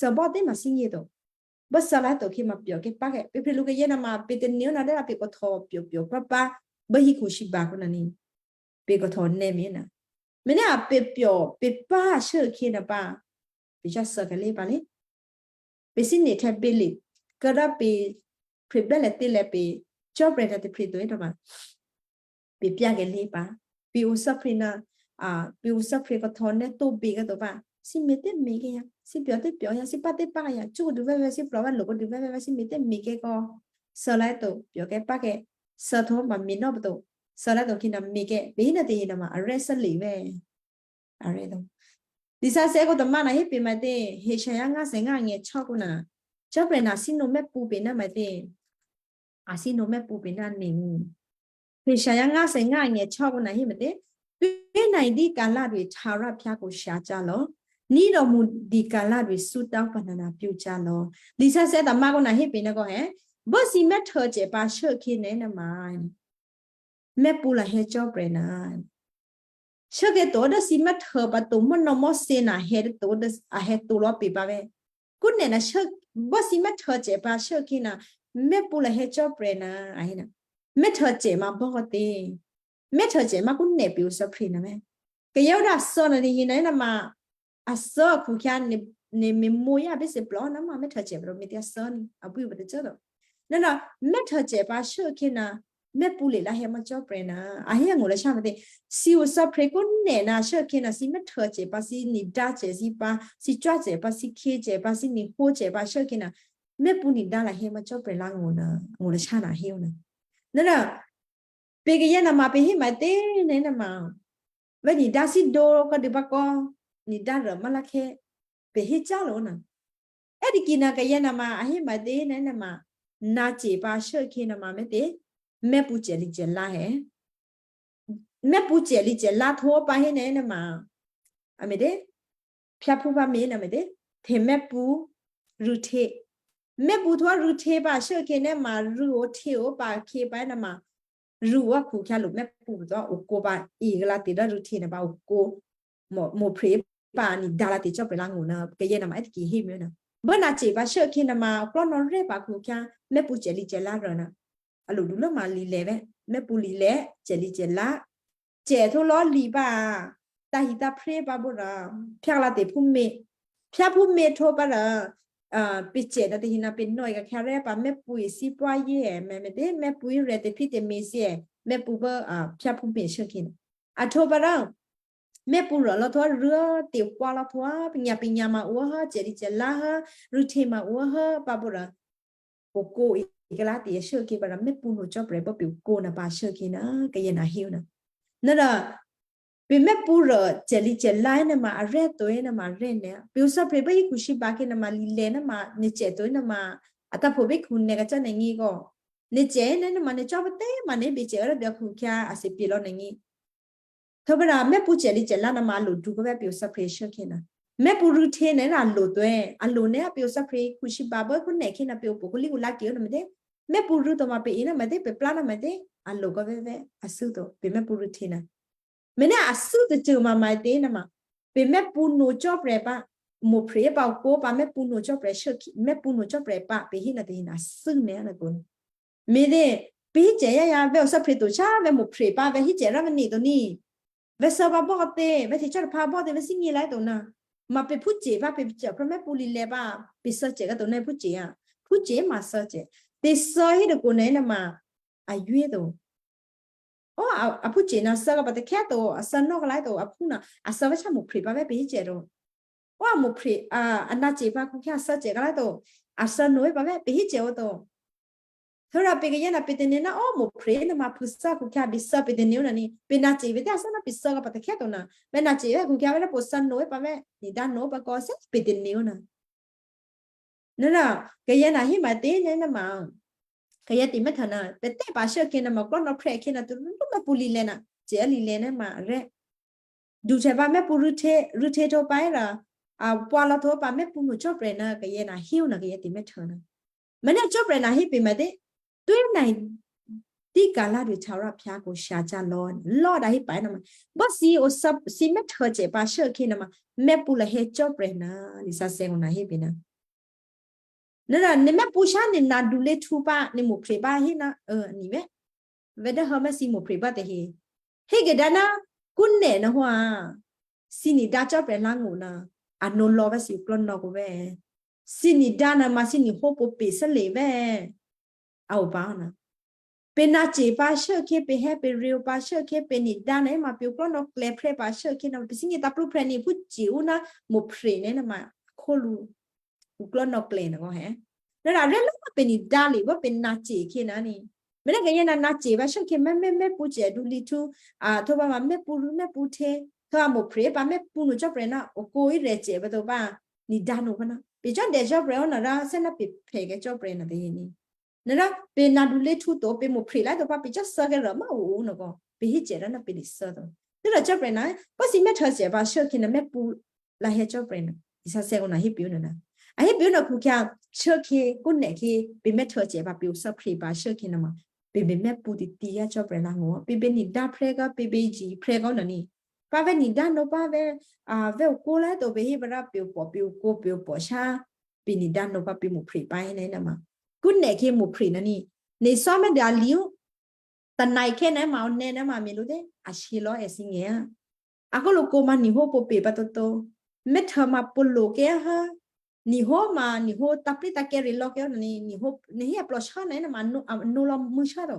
သဘီတ့ၢ်မးသီးငိုတ် ဘၣ်ဆၢလၢတၢ်ခံမးပျော်ကဲပၢ်ကဲ ပဖျေးလူကယဲၢ်နၢ်မး ပတန့ၢ်နၢ်ဒၣ်ပကထီပျော်ပျော်ပၢ်ပၢ် ဘၣ်ဟံၣ်ခူသီးပျော်ခူနၢ်န့ၣ် ပကထီနဲမ့ၢ်နၢ် မ့ၢ်နၢ် ပပျော်ပပၢ်ဆၢၣ်ခံနၢ်ပၢ် ပစၢ်သၢကလေးပၢ်လံ ပသီးန့ၣ်ထဲဘ့လံ ကဒၣ်ပဖျေးဘဲလဲၣ်တ့ၢ်လဲၣ် ပကၠီပျဲၢ်တၢ်တဖျေးတ့ၢ်တမး ပပျော်ကဲလံပၢ် ပအိၣ်သဖြေးနၢ် ပအိၣ်သဖြေးကထီနဲတိဘ့ကဲတမး သီးမ့ၢ်တ့ၢ်မ့ၢ်ကဲယၤ သီးပျော်တ့ၢ်ပျော်ယၤ သီးပၢ်တ့ၢ်ပၢ်ယၤ ကၠိဒုးဝဲဝဲ သီးပျော်ဝဲ လိၣ်ကဒုးဝဲဝဲဝဲ သီးမ့ၢ်တ့ၢ်မ့ၢ်ကဲကီ သၢလၢတၢ်ပျော်ကဲပၢ်ကဲ သၢထီမးမ့ၢ်နီၢ်ပတ သၢလၢတၢ်ခံနၢ်မ့ၢ်ကဲ ပဟံၣ်နၢ်တဟံၣ်နၢ်မး အရဲသလံးဝဲ အရဲတ လံာ်စီဆှံကတမၣ်နၢ် ဟ့ၣ်ပၢၢ်မးတ့ၢ် ဟေၡါယါငါးဆယ်ငါးအငယ်ခြောက်ခူနၢ် ကၠီပျဲၢ်နၢ်သီးနၢ်မ့ၣ်ပူပ့ၢ်နၢ်မးတ့ၢ် အသီးနၢ်မ့ၣ်ပူပ့ၢ်နၢ်န့ၣ် ဟေၡါယါငါးဆယ်ငါးအငယ်ခြောက်ခူနၢ် ဟ့ၣ်မးတ့ၢ် သွေးနံဒိကလတွေ ထာဝရဘုရားကို ရှာကြလော့။ နံဒီးမုန်ဒိကလတွေ ဆုတောင်းပနာပျော်ကြလော့။ လံာ်စီဆှံတမၣ်ခူနၢ် ဟ့ၣ်ပၢၢ်နၢ်ကီးဟဲ ဘၣ်သီးမ့ၢ်ထၢၣ်စဲးပၢ်ဆၢၣ်ခံနၢ်နၢ်မး မ့ၣ်ပူလၢဟဲကၠီပျဲၢ်နၢ် ဆၢၣ်ကဲတအိၣ်ဒၣ် သီးမ့ၢ်ထၢၣ်ပၢ်တအိၣ်မ့ၢ်နီၢ်မ့ၢ်သ့နၢ် ဟဲတအိၣ်ဒၣ် အဟဲတအိၣ်လီၤပ့ၢ်ပၢ်ဝဲ ခူနဲၣ်နၢ် ဘၣ်သီးမ့ၢ်ထၢၣ်စဲးပၢ်ဆၢၣ်ခံနၢ် မ့ၣ်ပူလၢဟဲကၠီပျဲၢ်နၢ် အဟဲနၢ် မ့ၣ်ထၢၣ်စဲးမးဘီကတ့ မ့ၣ်ထၢၣ်စဲးမးခူနဲၣ်ပၢ်အိၣ်သဖြေးနၢ်မ့ၢ် ကယဲၢ်ဒၣ်သၢနၢ်တဟံၣ်နၢ်နၢ်မး အသၢအခူခါ နမ့ၢ်မိၢ်ယါဘ့ၣ်စဲးပျော်နၢ်မး မ့ၣ်ထၢၣ်စဲးပၢ်တအိၣ်မ့ၢ်တသၢနံၣ် အပူၤပတကၠိဒီး နၢ်နၢ် မ့ၣ်ထၢၣ်စဲးပၢ်ဆၢၣ်ခံနၢ် မ့ၣ်ပူလံလၢဟဲမ့ၢ်ကၠီပျဲၢ်နၢ် အဟဲအငိၣ်လၢဆၣ်မးတ့ၢ် သီးအိၣ်သဖြေးခူနဲၣ်နၢ် ဆၢၣ်ခံနၢ် သီးမ့ၢ်ထၢၣ်စဲးပၢ် သီးနံဒိစဲးသီးပၢ် သီးကၠီစဲးပၢ် သီးခ့စဲးပၢ် သီးနံဟိစဲးပၢ်ဆၢၣ်ခံနၢ် မ့ၣ်ပူနံဒိလၢဟဲမ့ၢ်ကၠီပျဲၢ်လၢအငိၣ်နၢ် အငိၣ်လၢဆၣ်နၢ်ဟဲနၢ် နၢ်နၢ် ပကယဲၢ်နၢ်မး ပဟ့ၣ်မးတ့ၢ်နၢ်နၢ်မး ဝဲနံဒိသီးဒိကဒုးပၢ်ကီ နံဒိရၢၣ်မ့ၢ်လၢခဲ ပဟ့ၣ်ကၠီလိာ်နၢ် အဲၣ်တကံနၢ်ကယဲၢ်နၢ်မး အဟ့ၣ်မးတ့ၢ်နၢ်နၢ်မး နၢ်စဲးပၢ်ဆၢၣ်ခံနၢ်မး မ့ၢ်တ့ၢ် မ့ၣ်ပူစဲးလံစဲးလါဟဲ မ့ၣ်ပူစဲးလံစဲးလါထီပၢ်ဟဲနၢ်နၢ်မး အမ့ၢ်တ့ၢ် ဖျါဖူဖျါမ့ၢ်နၢ်မ့ၢ်တ့ၢ် ထံၣ်မ့ၣ်ပူ ရူးထံၣ် မ့ၣ်ပူထီရူးထံၣ်ပၢ်ဆၢၣ်ခံနၢ်မး ရူးအိၣ်ထံၣ်အိၣ်ပၢ်ခံပၢ်နၢ်မး ရူးအိၣ်အခူခါလိာ်မ့ၣ်ပူပတအိၣ်ကိးပၢ်အံၤကလါတ့ၢ်ဒီးရူးထံၣ်နၢ်ပၢ်အိၣ်ကိး မိၢ်ဖျေးပၢ်နံဒိလၢတ့ၢ်ကၠီပျဲၢ်လၢအငိၣ်နၢ် ကယဲၢ်နၢ်မး အဲၣ်တကံဟ့ၣ်မ့ၢ်နၢ် ဘၣ်နၢ်စဲးပၢ်ဆၢၣ်ခံနၢ်မး ကျီနီၣ်ရဲၣ်ပၢ်ခူခါ မ့ၣ်ပူစဲးလံစဲးလါရၢၣ်နၢ် အလိၣ်ဒုးလၢမးလံလဲၣ်ဝဲ မ့ၣ်ပူလံလဲၣ် စဲးလံစဲးလါ စဲးထီလီၤလံပၢ် တၢ်ဟံၣ်တၢ်ဖျေးပၢ်ဘိရၢၣ် ဖျါကလါတ့ၢ်ဖူမ့ၢ် ဖျါဖူမ့ၢ်ထီပၢ်ရၢၣ် ပစဲးနၢ်တဟံၣ်နၢ် ပနီၣ်အံၤကခါရဲၣ်ပၢ် မ့ၣ်ပူအံၤသီးပှၢ်ယဲၢ် မ့ၢ်မ့ၢ်တ့ၢ် မ့ၣ်ပူအံၤရဲၣ်တဖံးတမံၤစဲး မ့ၣ်ပူဘၣ် ဖျါဖူမ့ၢ်ဆၢၣ်ခံနၢ် အထီပၢ်ရၢၣ် မ့ၣ်ပူရၢၣ်လီၤထီ ရူးတ့ၢ်ပှၢ်လီၤထီ ပညၣ်ပညၣ်မးအိၣ်ဟၢ စဲးလံစဲးလါဟၢ ရူးထံၣ်မးအိၣ်ဟၢ ပၢ်ဘိရၢၣ် အိၣ်ကိးအံၤကလါတ့ၢ်ဆၢၣ်ခံပၢ်ရၢၣ် မ့ၣ်ပူနိၣ်ကၠီပျဲၢ်ပၢ်ပၢ်အိၣ်ကိးနၢ်ပၢ်ဆၢၣ်ခံနၢ် ကယဲၢ်နၢ်ဟ့ၣ်နၢ် နၢ်ဒီး ပမ့ၣ်ပူရၢၣ် စဲးလံစဲးလါနၢ်မး အရဲၣ်တအိၣ်နၢ်မး ရဲၣ်နၢ် ပအိၣ်သဖြေးဘၣ်ဟံၣ်ခူဆံဘၣ်က့နၢ်မး လံလဲၣ်နၢ်မး နစဲးတအိၣ်နၢ်မး အတၢ်ဖိဘ့ၣ်ခူနဲၣ်ကစၢ်နၢ်ငံၢ်ကီး နစဲးနၢ်နၢ်မး နကၠီပတ့ၢ်မး နဘ့ၣ်စဲးအရၢၣ်ဒီးခူခါ အစံးပ့းလီၤနၢ်ငံၢ် ထီပၢ်ရၢၣ် မ့ၣ်ပူစဲးလံစဲးလါနၢ်မး အလိၣ်ဒုးကီးဝဲပအိၣ်သဖြေးဆၢၣ်ခံနၢ် မ့ၣ်ပူရူးထံၣ်နၢ်နၢ်အလိၣ်တအိၣ် အလိၣ်နၢ် ပအိၣ်သဖြေး ခူဆံဘၣ်ဘၣ်ခူနဲၣ်ခံနၢ် ပအိၣ်ပိာ်ကလံကလါက့ၤအိၣ်နၢ်မ့ၢ်တ့ၢ် မ့ၣ်ပူရူးတအိၣ်မး ပအံၤနၢ်မ့ၢ်တ့ၢ် ပပျါနၢ်မ့ၢ်တ့ၢ် အလိၣ်ကီးဝဲဝဲ အစုတအိၣ် ပမ့ၣ်ပူရူးထံၣ်နၢ် မ့ၢ်နၢ်အစုတစၢၢ်မးမးတ့ၢ်နၢ်မး ပမ့ၣ်ပူနိၣ်ကၠီပျဲၢ်ပၢ် မိၢ်ဖျေးပၢ်အိၣ်ကိးပၢ် မ့ၣ်ပူနိၣ်ကၠီပျဲၢ်ဆၢၣ်ခံ မ့ၣ်ပူနိၣ်ကၠီပျဲၢ်ပၢ် ပဟ့ၣ်နၢ်တဟံၣ်နၢ် အစုနၢ်နၢ်ကိးနၢ် မ့ၢ်တ့ၢ် ပဟ့ၣ်စဲးယါယါ ဝဲအိၣ်သဖြေးတအိၣ်ဆၣ် ဝဲမိၢ်ဖျေးပၢ် ဝဲဟ့ၣ်စဲးရၢၣ်မနံၤတအိၣ်နံၤ ဝဲသၢပၢ်ဘီကတ့ၢ် ဝဲထံၣ်ကၠီတဖၣ်ဘီတ့ၢ် ဝဲသံၣ်ငံၢ်လၢတအိၣ်နၢ် မးပဖူးစဲးပၢ် ပစဲးခရၢမ့ၣ်ပူလံလဲၣ်ပၢ် ပသၢစဲးကတအိၣ်နၢ် ဖူးစဲးဧါ ဖူးစဲးမးသၢစဲး တ့သၢဟ့ၣ်တကိးနၢ်နၢ်မး အယွဲတအိၣ် အိ အဖူးစဲးနၢ်သၢကပတခဲတအိၣ် အသၢနီၣ်ကလါတအိၣ် အဖူးနၢ် အသၢဝဲဆၣ်မိၢ်ဖျေးပၢ်ဝဲ ပဟ့ၣ်စဲးတအိၣ် အိ အမိၢ်ဖျေး အနၢ်စဲးပၢ်ခူခါ အသၢစဲးကလါတအိၣ် အသၢနိၣ်ဝဲပၢ်ဝဲ ပဟ့ၣ်စဲးအိၣ်တအိၣ် ထီပၢ်ရၢၣ် ပကယဲၢ်နၢ် ပတန့ၢ်နၢ် အိ မိၢ်ဖျေးနၢ်မး ဖုသၢခူခါ ပသၢပတန့ၢ်အိၣ်နၢ်နံၤ ပနၢ်စဲးဝဲတၢ်သၢနၢ် ပသၢကပတခဲတအိၣ်နၢ် ပနၢ်စဲးဝဲခူခါဝဲလၢပသၢနိၣ်ဝဲပၢ်ဝဲ နံၣ်ဒါနိၣ်ဝဲပၢ်ကီးသ့ ပတန့ၢ်အိၣ်နၢ် နၢ်နၢ် ကယဲၢ်နၢ်ဟ့ၣ်မးတ့ၢ်နၢ်နၢ်မး ကယဲၢ်တံၢ်မ့ၢ်ထၢၣ်နၢ် ပတ့ၢ်ပာ်ဆၢၣ်ခံနၢ်မး ကျီနီၣ်ဖျဲၣ်ခံနၢ် တရူးမ့ၣ်ပူလံလဲၣ်နၢ် စဲးလံလဲၣ်နၢ်မး ရဲၣ် duhtya pǎ mèpṳ̌ rû̌hte, rû̌hte htǒ pǎ rò, a, pwǎ lò̌ htǒ pǎ mèpṳ̌ nuô cò́prè̤ ná kayǎ na hé ná kayǎ ti mè́htô ná. Mènè́ cò́prè̤ na hé pě ma dé, tuố̤ na tíka̤lǎ dû htya rò phyǎ kò shyacǎ lò̌, lò̌ dǎ hé pǎ ná ma. Bó si o sub, si mè́htô cè pǎ shốkhé ná ma, mèpṳ̌ lahè cò́prè̤ ná, lisǎsè̌ kò na hé pě ná. Nè̤ rò nè̤ mèpṳ̌ shá nè̤ nadu lě htǔ pǎ, nè̤ mo̤phre̤ pǎ hé ná, ơ, nè̤ mè. Vè̤ dố hǎ mèsì mo̤phre̤ pǎ tahe. Hé ke dǎ ná, kúnè ná hwá. Si nè̤ dǎ cò́prè̤ lángó̤ ná, a nǒ lò̌ vè̤ si klò́nò̌ kò vè̤. Si nè̤ dǎ ná ma si nè̤ hǒ pǒ pě sálè vè̤. A o pǎ ná. Pě na cè pǎ shốkhé, pě hè̌ pě ryo pǎ shốkhé, pě nè̤ dǎ ná ma pě klò́nò̌ klè̌ phrè́ pǎ shốkhé ná pě si nè̤ ta plú phrè́ nè̤ phú cè ǔ ná mo̤phre̤ nè̤ ná ma khólu. U klò́nò̌ klè̌ nè̤ kò hè. Nè̤ rò rè́ lố pě nè̤ dǎ lè bó pě na cè khé ná ni. Mènè́ kayǎ ná na cè pǎ shốkhé mè, mè, mèpṳ̌ cè du lǐ htǔ, a, htǒ pǎ ma mèpṳ̌ rû̌ mèpṳ̌ hte, htǒ pǎ mo̤phre̤ pǎ mèpṳ̌ nuô cò́prè̤ ná, o kǒ í rè̤ cè pǎ to pǎ, nè̤ dǎ nǒ pǎ ná. Pě cò́ dè cò́prè̤ ó nè̤ rò, sè ná pě phè̌ kè cò́prè̤ ná tahe ni. Nè̤ rò, pě nadu lě htǔ to, pě mo̤phre̤ lá to pǎ, pě cò́ shuốkhé rò ma o, o nè̤ kò, pě hé cè rò ná pě lè shuốkhé to. Nè̤ rò cò́prè̤ ná, bó si mè́htô cè pǎ shốkhé ná mèpṳ̌ lahè cò́prè̤ ná. Lisǎsè̌ kò na hé pě ó nè̤ ná. A hé pě ó nè̤ khukhyǎ, shốkhé, kúnè khé, pě mè́htô cè pǎ pě o shuốphre̤ pǎ shốkhé ná ma. Pě bě mèpṳ̌ tití yá cò́prè̤ lángó̤. Pě bě nè̤ dǎ phrè́ kò, pě bě jǐ phrè́ kò nè̤ ni. Pǎ vè̤ nè̤ dǎ nǒ pǎ vè̤, a, vè̤ o kǒ lá to pě hé pǎ rò pě o pò, pě o kǒ, pě o pò shá. Pě nè̤ dǎ nǒ pǎ pě mo̤phre̤ pǎ hé ná ma. Kúnè khé mo̤phre̤ ná ni. Nè̤ shuốmè̌ dè a lǐ ó. Tanai khé nè̤ ma o nè̤ nè̤ ma mi lǔ dé. A shé lò̌ è si ngè á. A kó lǒ kǒ ma nè̤ hǒ pǒ pě pǎ toto. Mè́htô ma polo kè há. Nè̤ hǒ ma nè̤ hǒ taplí takè̤ rè lò̌ kè ó nè̤ ni, nè̤ hǒ, nè̤ hé a plò shá nè̤ ná ma a nǒ, a nǒ lò̌ mû̌ shá to.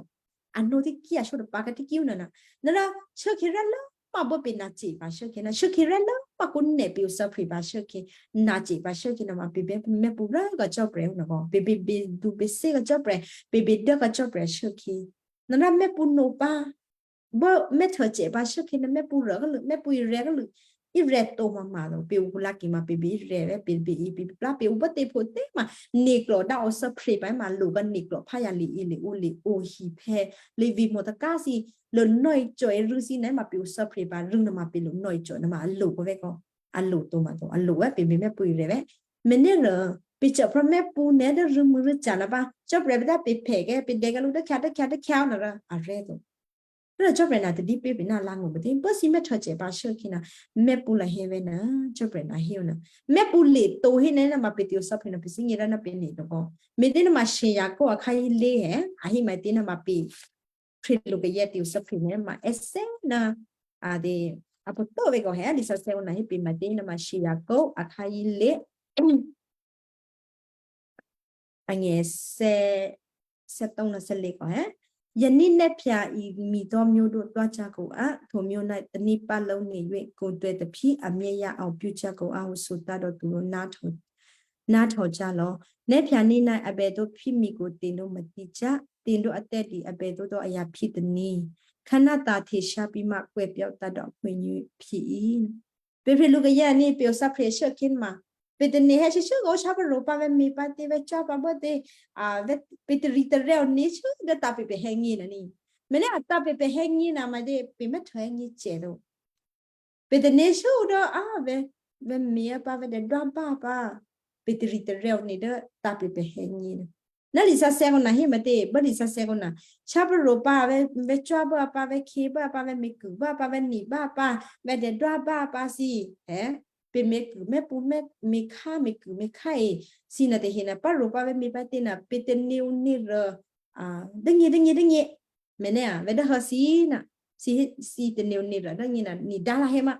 A nǒ tiki a shó tôpǎ ka tiki ó nè̤ ná. Nè̤ rò, shốkhé rè́ lố ma bó pě na cè pǎ shốkhé ná. Shốkhé rè́ lố ma kúnè pě o shuốphre̤ pǎ shốkhé. Na cè pǎ shốkhé ná ma pě bě mèpṳ̌ rè́ kò cò́prè̤ ó nè̤ kò. Pě bě bě du bě sè kò cò́prè̤. Pě bě dố kò cò́prè̤ shốkhé. Nè̤ rò mèpṳ̌ nǒ pǎ. Bó mè́htô cè pǎ shốkhé ná mèpṳ̌ rè́ kò lǔ, mèpṳ̌ í rè́ kò lǔ. Í rè́ to ma ma lǔ. Pě o kú lá kì ma pě bě í rè́ vè̤, pě bě í pě plá pě o bó tě pho tě ma. Nè̤ klò dǎ o shuốphre̤ pǎ ma lǔ kò nè̤ klò phá yǎ lǐ í lǐ ó lǐ ó hi phè̌. Lǐ vǐ mò̤ taká si, lǔ nò̌ i cò̌ i rû̌ si nè̤ ma pě o shuốphre̤ pǎ rû̌ nè̤ ma pě lǔ nò̌ i cò̌ nè̤ ma a lǔ kò vè̤ kò. A lǔ to ma to, a lǔ vè̤ pě bě mèpṳ̌ í rè́ vè̤. Mènè́ rò, pě cò́ phrò́ mèpṳ̌ nè̤ dố rû̌ mû̌ rû̌ ca̤ ná pǎ. Cò́prè̤ pě dá pě phè̌ kè, pě dè kè lǔ dố khyǎ, dố khyǎ, dố khyǎ nè̤ rò, a rè́ to. Rò cò́prè̤ na tadí pě pě ná lángó̤ bě tě, bó si mè́htô cè pǎ shốkhé ná, mèpṳ̌ lahè vè̤ ná, cò́prè̤ na hé ó ná. Mèpṳ̌ lě to hé nè̤ ná ma pě tě o shuốphre̤ ná pě si ngè rá ná pě nè̤ to kò. Mě tě ná ma shè Yakob akhǎ í lě hè, a hé ma tě ná ma pě. Phre̤ lǔ kayǎ tě o shuốphre̤ nè̤ ma èsè ná, a dě, a pô to vè̤ kò hè, a lisǎsè̌ ó ná hé pě ma tě ná ma shè Yakob akhǎ í lě. Angèsè, sètong na sele kò, eh. Yaní nè́ phyǎ i mi tò́ myódó twácyá̤ kò a, thò myó ná taní pálǒ nè̤ ywé kǒ dwè taphí a myěyá a o pyúcyá̤ kò a o sutá dò̌ tu ná htò, ná htò cyá̤ lò̌. Nè́ phyǎ ní ná a bè tó phí mi kò tè̤dó matǐ cyá̤, tè̤dó a tè́ dì a bè tó dò̌ a yǎ phí taní. Khaná ta htè shyá pí ma kwè̌ pyá̤ tá dò̌ a khwènyuô phí í. Pě phre̤ lǔ kayǎ ní pě o sá phre̤ shốkhé ma. Pě taní hè̌ shyé shyé kò ó shápó̤ rò pǎ vè̤ mi pǎ tě vè̤ cò́ pǎ bố tě, a, vè̤, pě tarì tarè́ o ní shyé dố ta pě pě hè̌ ngí nà ní. Mènè́ a ta pě pě hè̌ ngí nà ma dě pě mè́htô hè̌ ngí cè to. Pě taní shyé dố a vè̤, vè̤ mi a pǎ vè̤ dèdwá bá pǎ. Pě tarì tarè́ o ní dố ta pě pě hè̌ ngí nà. Ná lisǎsè̌ kò nà hí ma tě, bố lisǎsè̌ kò nà. Shápó̤ rò pǎ vè̤, vè̤ cò́ bố a pǎ vè̤ khé bố a pǎ vè̤ mi kû bố a pǎ vè̤ nì bá a pǎ, vè̤ dèdwá bá a pǎ si, eh, pě mě kû mèpṳ̌ mè, mèkhá mè kû mèkhá e, si nà tahe nà pá rò pǎ vè̤ mi pǎ tě nà pě taní o ní rò, a, dố ngí, dố ngí, dố ngí. Mènè́ a, vè̤ dố hǎ si nà, si, si taní o ní rò dố ngí nà ní dá lá hè̌ ma.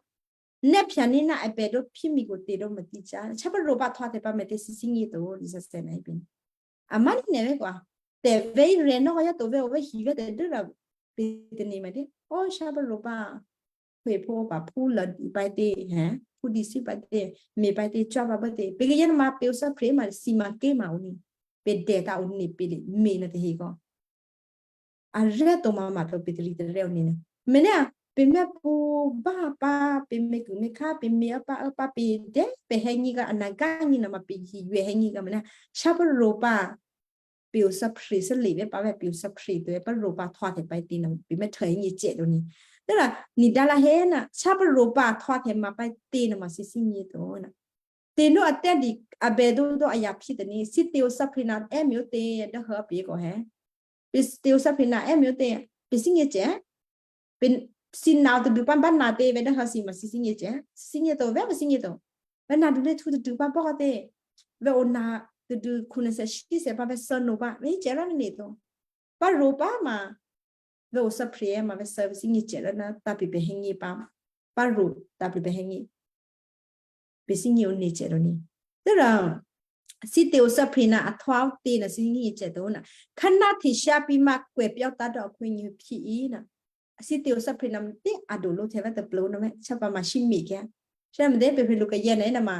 Nè́ phyǎ ní ná a bè dó phí mi kò tě dó matǐ cyá̤. Shápó̤ rò pǎ thwa tě pǎ mè tě sísí ngí to, lisǎsè̌ nà hí pě. A má ní nè̤ vè̤ kò. Tè̤ vè̤ í rè̤ nò́ kò yá to vè̤ o vè̤ hǐ vè̤ tě dố rà pě taní ma dě. Ó shápó̤ rò pǎ. Khwè phú pǎ phú lǎ dǐ pǎ tě, hè̌. Phú dǐ sí pǎ tě. Mè pǎ tě cò́ pǎ bố tě. Pě kayǎ nà ma pě o sá phre̤ ma si ma ké ma o ní. Pě dè ta o ní pě lě mè nà tahe kò. A rè́ to ma ma to pě tarì tarè́ o ní nà. Mènè́ a, pě mèpṳ̌ bá pǎ, pě mi kû mèkhá, pě mi a pǎ a pǎ, pě dè pě hè̌ ngí kà, a nà gá ngí nà ma pě hí ywè hè̌ ngí kà mènè́. Shápó̤ rò pǎ. ပျေးသၢဖျေးသလီဝဲပၢ်ဝဲပျေးသၢဖျေးတဝဲ ပရူးပၢ်ထွားထဲပၢ်တၢ်နမပျေးမထၢၣ်ငြိုးကျဲးဒိၣ်နီၣ်. တရၣ် နံၣ်ဒါလၢဟဲနၤ ဆၣ်ပရူးပၢ်ထွားထဲမပၢ်တၢ်နမ သီသီငြိုးတဝဲနီၣ်. တၢ်နမအတၢ်ဒိးအဘဲဒိၣ်ဒိၣ်အယၤဖျေးတၢ်နမ သီတျေးသၢဖျေးနၤ အဲၣ်မ့ၢ်အိၣ်တၢ်ဒၢဟဲပျေးကီးဟဲ. ပျေးသၢဖျေးနၤ အဲၣ်မ့ၢ်အိၣ်တၢ် ပျေးသီငြိုးကျဲး ပျေးသီနၤတဒုပၢ်ဘၣ်နၤတၢ်ဝဲဒၢဟဲသီမ သီသီငြိုးကျဲး သီသီငြိုးတဝဲ ပျေးသီငြိုးတဝဲ ဝဲနၤဒုးလၢထူတဒုပၢ်ဘီၣ်တၢ် ဝဲအိၣ်နၤတဒု ခုနစ်ဆယ် ရှစ်ဆယ် ပၢ်ဝဲသၢနၤပၢ် ဝဲဟဲကျဲးလၢနနီၣ်တဝဲ ပရူးပၢ်မ ဝဲအိၣ်သၢဖျေးမ ဝဲသၢပျေးသီငြိုးကျဲးလၢနၤ တၢ်ပျေးပဟဲငြိုးပၢ် ပရူးတၢ်ပျေးပဟဲငြိုး ပျေးသီငြိုးအိၣ်နီၣ်ကျဲးဒိၣ်နီၣ်. တရၣ် သီတျေးသၢဖျေးနၤ အထွားတၢ်နမ သီသီငြိုးကျဲးတဝဲနီၣ်. ခါနၢ်ထံၣ်သျါပျေးမ ကွဲးပျေးတၢ်ဒီးအခွဲးငြိုးဖျေးအံၤနီၣ်. သီတျေးသၢဖျေးနၤ မတၢ်အဒိးလီထဲဝဲတပျေးနီၣ်ဝဲ ဆၣ်ပၢ်မ သီမ့ၢ်ကဲ ဆၣ်မတၢ် ပျေးဖျေးလူကယဲၢ်နၤနမ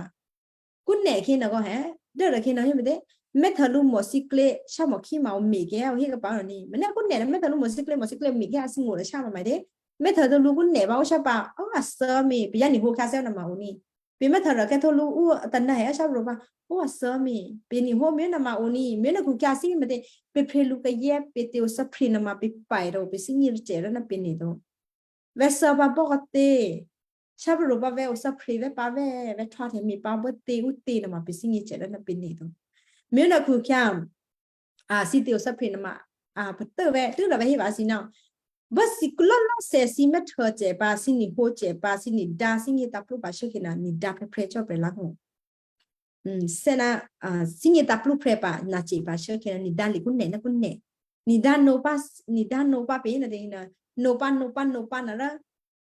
ကူးနဲၣ်ခ့နၤကီးဟဲ ဒၢရၢၢ်ခ့နၤဟဲမတၢ် မ့ၢ်ထၢၣ်လူမီၢ်သီကျဲး ဆၣ်မီၢ်ခံမ အိၣ်မ့ၢ်ကဲ အိၣ်ဟဲကပၤနီၣ်နီၣ် မ့ၢ်နကူးနဲၣ်နၤ မ့ၢ်ထၢၣ်လူမီၢ်သီကျဲး မီၢ်သီကျဲးမ့ၢ်ကဲ အသီငိုးလၢဆၣ်မမတၢ် မ့ၢ်ထၢၣ်လူကူးနဲၣ်ပၢ်အိၣ်ဆၣ်ပၢ် အိၣ်အသၢမ့ၢ် ပယါနံၣ်ဟိခါဆဲးနမ အိၣ်နီၣ်. ပျေးမ့ၢ်ထၢၣ်ရၢၢ်ကဲထၢၣ်လူအိၣ်တနၢ်ဟဲအဆၣ်ပရူးပၢ် အိၣ်အသၢမ့ၢ် ပျေးနံၣ်ဟိမ့ၢ်နမ အိၣ်နီၣ် မ့ၢ်နကူးခါသီမတၢ် ပျေးဖျေးလူကယဲၢ် ပျေးတျေးသၢဖျေးနမ ပျေးပၢ်တဝဲ ပျေးသီငြိုးကျဲးလၢနပျေးနီၣ်တဝဲ ဝဲသၢပၢ်ဘီၣ်ကတၢ် ဆၣ်ပရူးပၢ်ဝဲအိၣ်သၢဖျေးဝဲပၢ်ဝဲ ဝဲထွားထဲမပၢ်ဘီၣ်တၢ်အိၣ်တၢ်နမ ပျေးသီငြိုးကျဲးလၢနပျေးနီၣ်တဝဲ မ့ၢ်နကူးခါ သီတျေးသၢဖျေးနမ ပတၢၣ်ဝဲ တရၣ်ဝဲဟဲပၢ်သီနီၣ်. ဘၢသီကလီလီဆဲး သီမ့ၢ်ထၢၣ်ကျဲးပၢ် သီနံၣ်ဟိကျဲးပၢ် သီနံၣ်ဒါ သီငြိုးတၢ်ပျေးပၢ်ဆၢခ့နၤ နံၣ်ဒါဖျဲးဖျဲးကျဲးပၢ်လၢဟိ ဆဲးနၤ သီငြိုးတၢ်ပျေးဖျဲးပၢ် နၤကျဲးပၢ်ဆၢခ့နၤ နံၣ်ဒါလီကူးနဲၣ်နကူးနဲၣ် နံၣ်ဒါနီၣ်ပၢ် နံၣ်ဒါနီၣ်ပၢ်ပျေးနၤတၢ်နီၣ် နီၣ်ပၢ်နီၣ်ပၢ်နီၣ်ပၢ်နၤရၢၢ်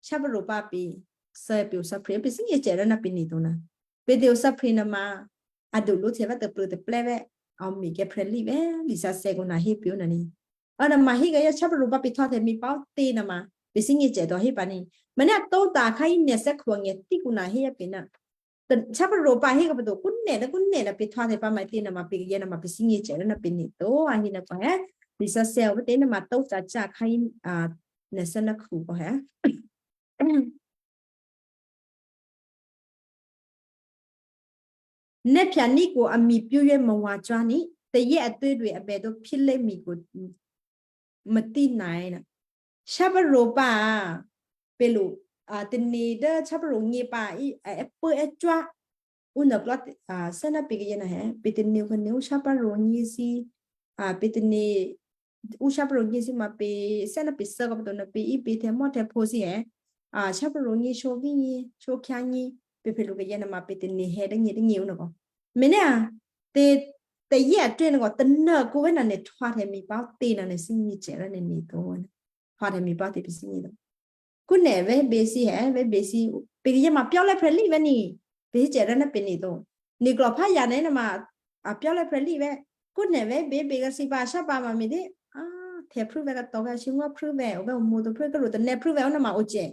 ဆၣ်ပရူးပၢ်ပျေးသၢပျေးသၢဖျေး ပျေးသီငြိုးကျဲးလၢနပျေးနီၣ်တဝဲနီၣ်. ပျေးတျေးသၢဖျေးနမ အဒိးလီထဲဝဲတပျေးတပျဲဝဲ အမ့ၢ်ကဲဖျေးလံဝဲ လံာ်စီဆှံကိးနၤဟဲပျေးနၤနီၣ်. အနမ ဟဲကယဲၢ် ဆၣ်ပရူးပၢ်ပျေးထွားထဲမပၢ်အိၣ်တၢ်နမ ပျေးသီငြိုးကျဲးတဝဲဟဲပၢ်နီၣ်. မ့ၢ်နအတိတၢ်ခါအံၤ နဲစဲးခိၣ်အငဲၢ်သီကူးနၤဟဲယဲၢ်ပျေးနီၣ် ဆၣ်ပရူးပၢ်ဟဲကပဒိၣ်ကူးနဲၣ်တကူးနဲၣ်နပျေးထွားထဲပၢ်မတၢ်နမ ပျေးကယဲၢ်နမ ပျေးသီငြိုးကျဲးလၢနပျေးနီၣ်တဝဲ အဟဲနကွၢ်ဟဲ လံာ်စီဆှံအဝဲတၢ်နမ တိတၢ်ခါအံၤ နဲစဲးနၢ်ခိၣ်ကီးဟဲ နဲဖြာနံၣ်ကိၣ်အမံပျူယွဲမဝါကျါနံၣ် တယဲၢ်အတွဲတွဲအဘဲဒိဖျေးလၢမံကိၣ် မတံနၤနီၣ်. ဆၣ်ပရူးပၢ် ပျေးလူ တၢ်နမ ဒၢဆၣ်ပရူးငြိုးပၢ်အံၤ အပၢအဲၣ်ကျါ အူနၢ်ကျီ ဆဲးနၤပျေးကယဲၢ်နၤဟဲ ပျေးတၢ်နမ ကနမ အူဆၣ်ပရူးငြိုးသီ ပျေးတၢ်နမ အူဆၣ်ပရူးငြိုးသီမ ပျေးဆဲးနၤပျေးသၢကပဒိၣ်နပျေးအံၤ ပျေးထဲမီၢ်ထဲဖိသီဟဲ ဆၣ်ပရူးငြိုး ဆိဝံၣ်ငြိုး ဆိခံငြိုး ပျေးဖျေးလူကယဲၢ်နမ ပျေးတၢ်နမ ဟဲတၢ်နမ တၢ်နမနီၣ်ကီး. မ့ၢ်န တ တယဲၢ်အတွဲနဂီၢ် တနၢ်ကိးဝဲနၤန့ၣ် ထွားထဲမပၢ်အိၣ်တၢ်နၤန့ၣ် သီငြိုးကျဲးလၢနနီၣ်တဝဲနီၣ်. ထွားထဲမပၢ်အိၣ်တၢ်ပျေးသီငြိုးတဝဲ ကူးနဲၣ်ဝဲဘျေးသီဟဲ ဝဲဘျေးသီ ပျေးကယဲၢ်မပျော်လဲဖျေးလံဝဲနီၣ် ပျေးသီကျဲးလၢနပျေးနီၣ်တဝဲ နံၣ်ကျိာ်ဖးယၤန့ၣ်နမ အပျော်လဲဖျေးလံဝဲ ကူးနဲၣ်ဝဲဘျေးဘျေးကသံၣ်ပၢ်ဆၣ်ပၢ်မမတၢ် ထဲဖျေးဝဲကတီၤဝဲ အဆူငှီၣ်ဖျေးဝဲ အိၣ်ဝဲအိၣ်မူတဖျေး ကရူၢ်တနဲဖျေးဝဲအိၣ်နမ အိၣ်ကျဲး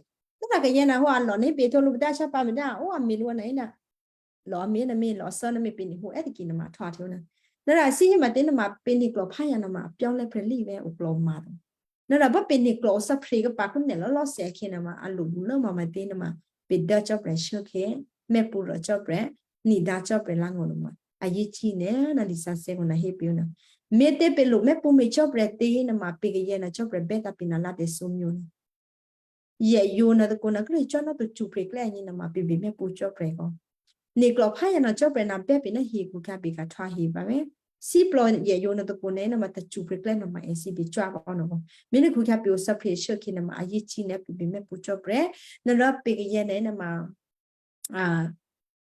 တၢ်ကယဲၢ်နၤဟိ အလီၢ်န့ၣ် ပျေးထီၣ်လူပတၢ်ဆၣ်ပၢ်မတၢ် အိၣ်အမံၤလူဝဲနၤအံၤနၤ လီၢ်အမံၤနမ့ၢ် လီၢ်အသၢနမ့ၢ် ပျေးနံၣ်ဟိအဲၣ်တက့ၢ်နမ ထွားထဲနီၣ်. နရၢၢ်သီဟဲမတၢ်နမ ပျေးနံၣ်ကျိာ်ဖးယၤနမ အပျော်လဲဖျေးလံဝဲအိၣ်ကျိာ်မၤတဝဲ နရၢၢ်ဘၣ်ပျေးနံၣ်ကျိာ်အိၣ်သၢဖျေးကပၢ်ကူးနဲၣ်လီၤလီၤဆဲးခဲနမ အလိၣ်ဘူးလၢမမတၢ်နမ ပျေးဒၢကၠီၣ်ပြဲးဆၢခဲ မ့ၣ်ပူရၢၣ်ကၠီၣ်ပြဲး နံၣ်ဒါကၠီၣ်ပြဲးလၢငိုၣ်နမ အယံာ်ထံန့ၣ် နလံာ်စီဆှံကိးနၤဟဲပျေးနၤ မ့ၢ်တၢ်ပျေးလူမ့ၣ်ပူမ့ၢ်ကၠီၣ်ပြဲးတၢ်နမ ပျေးကယဲၢ်နၤကၠီၣ်ပြဲးဘဲတၢ်ပျေးနၤလၢတၢ်စိမိၣ်နၤ ယဲၢ်ယိၤနတကိးနၤ ကြၢးကၠီၣ်နီၣ်တစူၢ်ဖျေးကျဲအံၤနမ ပျေးဘျေးမ့ၣ်ပူကၠီၣ်ပြဲးကီး နံၣ်ကျိာ်ဖးယၤနၤကၠီၣ်ပြဲးနၤဘဲပျေးနဟံၣ်ကူၣ်ခါပျေးကထွားဟံၣ်ဘၣ်ဝဲ သီပျော် ယဲၢ်ယိၤနတကိးနၤနမ တစူၢ်ဖျေးကျဲနမ အဲၣ်သီဘျေးကၠီၣ်ကီးနီၣ်ကီး မ့ၢ်နကူးခါပျေးအိၣ်သၢဖျေးဆၢခဲနမ အယံာ်ထံန့ၣ် ပျေးဘျေးမ့ၣ်ပူကၠီၣ်ပြဲး နရၢၢ်ပျေးကယဲၢ်နၤနမ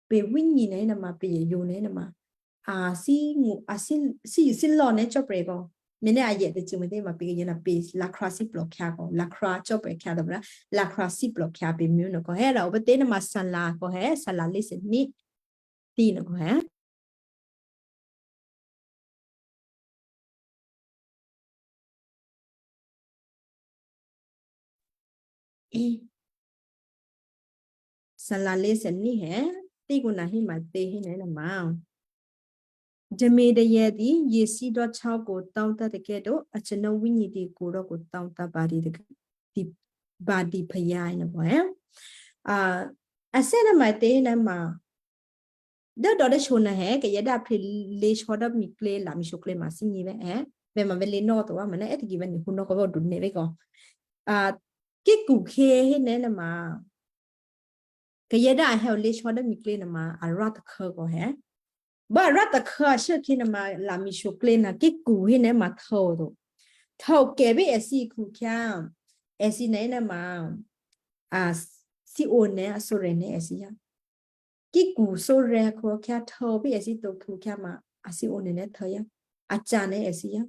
ပျေးဝိညာဉ်နၤနမ ပျေးယိၤနၤနမ အသံ သံယူၤသံလီၤနၤကၠီၣ်ပြဲးကီး မ့ၢ်နအယဲၢ်တစူၢ်မတၢ်မ ပျေးကယဲၢ်နၤ ပျေးလၢခရံာ်သီပျော်ခါကီး လၢခရံာ်ကၠီၣ်ပြဲးခါတပျေး လၢခရံာ်သီပျော်ခါပျေးမ့ၢ်နီၣ်ကီး ဟဲဒီးအိၣ်ပတၢ်နမ စလါကီးဟဲ စလါလ့စနံၣ် သံနီၣ်ကီးဟဲ စလါလ့စနံၣ်ဟဲ သံကိးနၤဟံၣ်မတၢ်ဟံၣ်နၤနမ တမံၤတယဲၢ်ဒ် ယံာ်သံဒီးဆၣ်ကိးတီတၢ်တကဲးသိး အကျွန်ုပ်ဝိညာဉ်ဒီး ကိုယ်တော်ကို တောင်းတ ပါသည်တက- ဒီ- ပါသည်ဖျါ နမ အစဲနမတၢ်နမ Dố dò̌ dố sǒ nè̤ hé, kayè̌ dố a phri lě sò̌ dố miklě, la mi sǒklě ma thígně vé hé. Vè̤ ma vè̤ lě nò́ to wá, mè̤ ná è́ tôgì vè̤ ni hǒ nò́ kò vè̤ o dǔ nè̤ vé kò. A, kíkù khyě hé nè̤ nè̤ ma. Kayè̌ dố a hé o lě sò̌ dố miklě nè̤ ma, a rá takhǎ kò hé. Bố a rá takhǎ a shuốkhě nè̤ ma, la mi sǒklě nè̤ kíkù hé nè̤ ma htǒ to. Htǒ kè̤ bí èthǐ khukhyǎ. Èthǐ nè̤ nè̤ ma, a, thíǒ nè̤, a sǒrè̤ nè̤ èthǐ yá. Kíkù sǒrè̤ khukhyǎ htǒ bí èthǐ to khukhyǎ ma, a thíǒ nè̤ nè̤ htǒ yá. A ca̤ nè̤ èthǐ yá.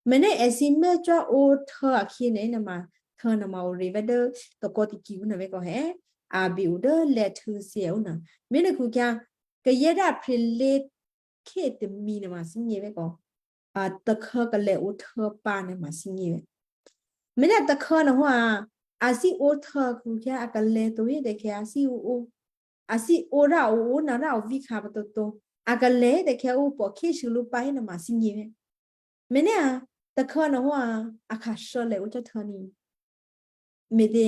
Mè̤ nè̤ èthǐ mè́ cò́ o htǒ akhǐ nè̤ nè̤ ma, htǒ nè̤ ma o rè vé dố tôkò tôkì ú nè̤ vé kò hé. A bè o dố lè̌htû̌ thyě ó nè̤. Mè̤ nè̤ khukhyǎ, kayè̌ dố a phri lě khyě tômǐ nè̤ ma thígně vé kò. A, takhǎ kalè̌ o htǒ pǎ nè̤ ma thígně vé. Mè̤ nè̤ takhǎ nè̤ hó a, a thíǒ htǒ khukhyǎ a kalè̌ to hé tè̤khè̌ a thíǒ ó. A thíǒ rá o ó nè̤ rá o vǐkhǎ patoto. A kalè̌ hé tè̤khè̌ o pò khyéshû lǔ pǎ hé nè̤ ma thígně vé. Mè̤ nè̤ a, takhǎ nè̤ hó a, a khǎshuô̌ lè̌ o cò́ htǒ ni. Me̤tě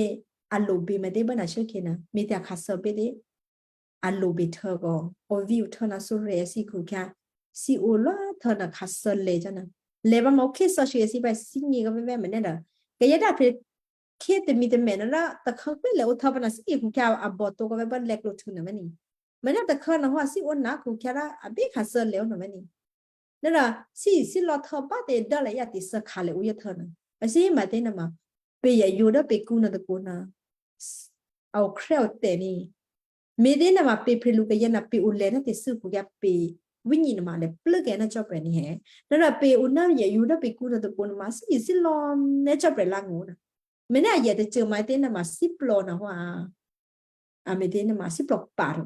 a lo bě me̤tě bố nè̤ shuốkhě nè̤, me̤tě a khǎshuô̌ bě tě. A lo bě htǒ kò, o vǐ o htǒ nè̤ sǒrè̤ èthǐ khukhyǎ, thíǒ lò̌ htǒ nè̤ khǎshuô̌ lè̌ cò́ nè̤. Lè̌ bá ma o khyéshû̌ èthǐ pǎ thígně kò vé vé mè̤ nè̤ dố. Kayè̌ dố a phri khyě tômǐ tômèh nè̤ rá takhǎ klí lè̌ o htǒ pǎ nè̤ thígně khukhyǎ a bò to kò vé bố lè̌ klǒ htû̌ nè̤ vé ni. Mè̤ nè̤ takhǎ nè̤ hó a thíǒ nè̤ khukhyǎ rá a bí khǎshuô̌ lè̌ o nè̤ vé ni. Nè̤ rá, thí, thí lò̌ htǒ bá tě dố lè̌ yá tě shuô̌ khǎ lè̌ o yá htǒ nè̤. A thí ma tě nè̤ ma, pě yǎ yǒ dố pě kǔ nè̤ tôkǔ nè̤. A o khrè́ o tè̤ ni. Me̤tě nè̤ ma pě phri lǔ kayè̌ nè̤ pě o lè̌ nè̤ tě thû́ khukhyǎ pě wínyí nè̤ ma lè̌ plû́ kayǎ nè̤ cò́ prè̤ ni hé. Nè̤ rá pě o nè̤ yǎ yǒ dố pě kǔ nè̤ tôkǔ nè̤ ma thí thí lò̌ nè̤ cò́ prè̤ lá ngó̤ nè̤. Mè̤ nè̤ a yě tacô ma tě nè̤ ma thíplò nè̤ hó a. A me̤tě nè̤ ma thíplò pǎ to.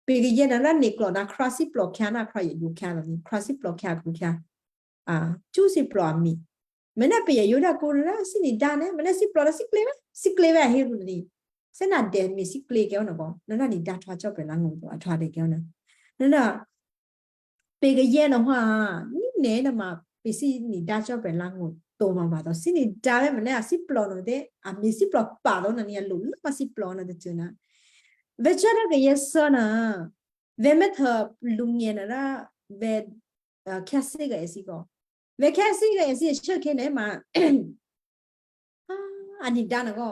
Pě kayè̌ nè̤ rá nè̤ klò nè̤ khrá thíplò khyǎ nè̤ khrá yě yǒ khyǎ nè̤ ni, khrá thíplò khyǎ khukhyǎ. A, cú thíplò a mǐ. Mè̤ nè̤ pě yǎ yǒ dố kǔ nè̤ rá thí nè̤ dǎ nè̤, mè̤ nè̤ thíplò nè̤ thíklě vé, thíklě vé a hé lǔ ni. Thí nè̤ dè mǐ thíklě kayǎ nè̤ kò, nè̤ rá nè̤ dǎ htwǒ cò́ prè̤ lá ngó̤ to, a htwǒ dè kayǎ nè̤. Nè̤ rá, pě kayè̌ nè̤ hó a, ní nè̤ nè̤ ma pě thí nè̤ dǎ cò́ prè̤ lá ngó̤ to ma ba to. Thí nè̤ dǎ vé mè̤ nè̤ a thíplò nè̤ tě, a mǐ thíplò pǎ to nè̤ ni a lo lố ma thíplò nè̤ tacô nè̤. Vé cò́ dố kayǎ shuô̌ nè̤. Vé mè̤ htǒ lǔ nyě nè̤ rá vé, a, khyá thí kayǎ èthǐ kò. Vé khyá thí kayǎ èthǐ shuốkhě nè̤ ma. A, a nè̤ dǎ nè̤ kò.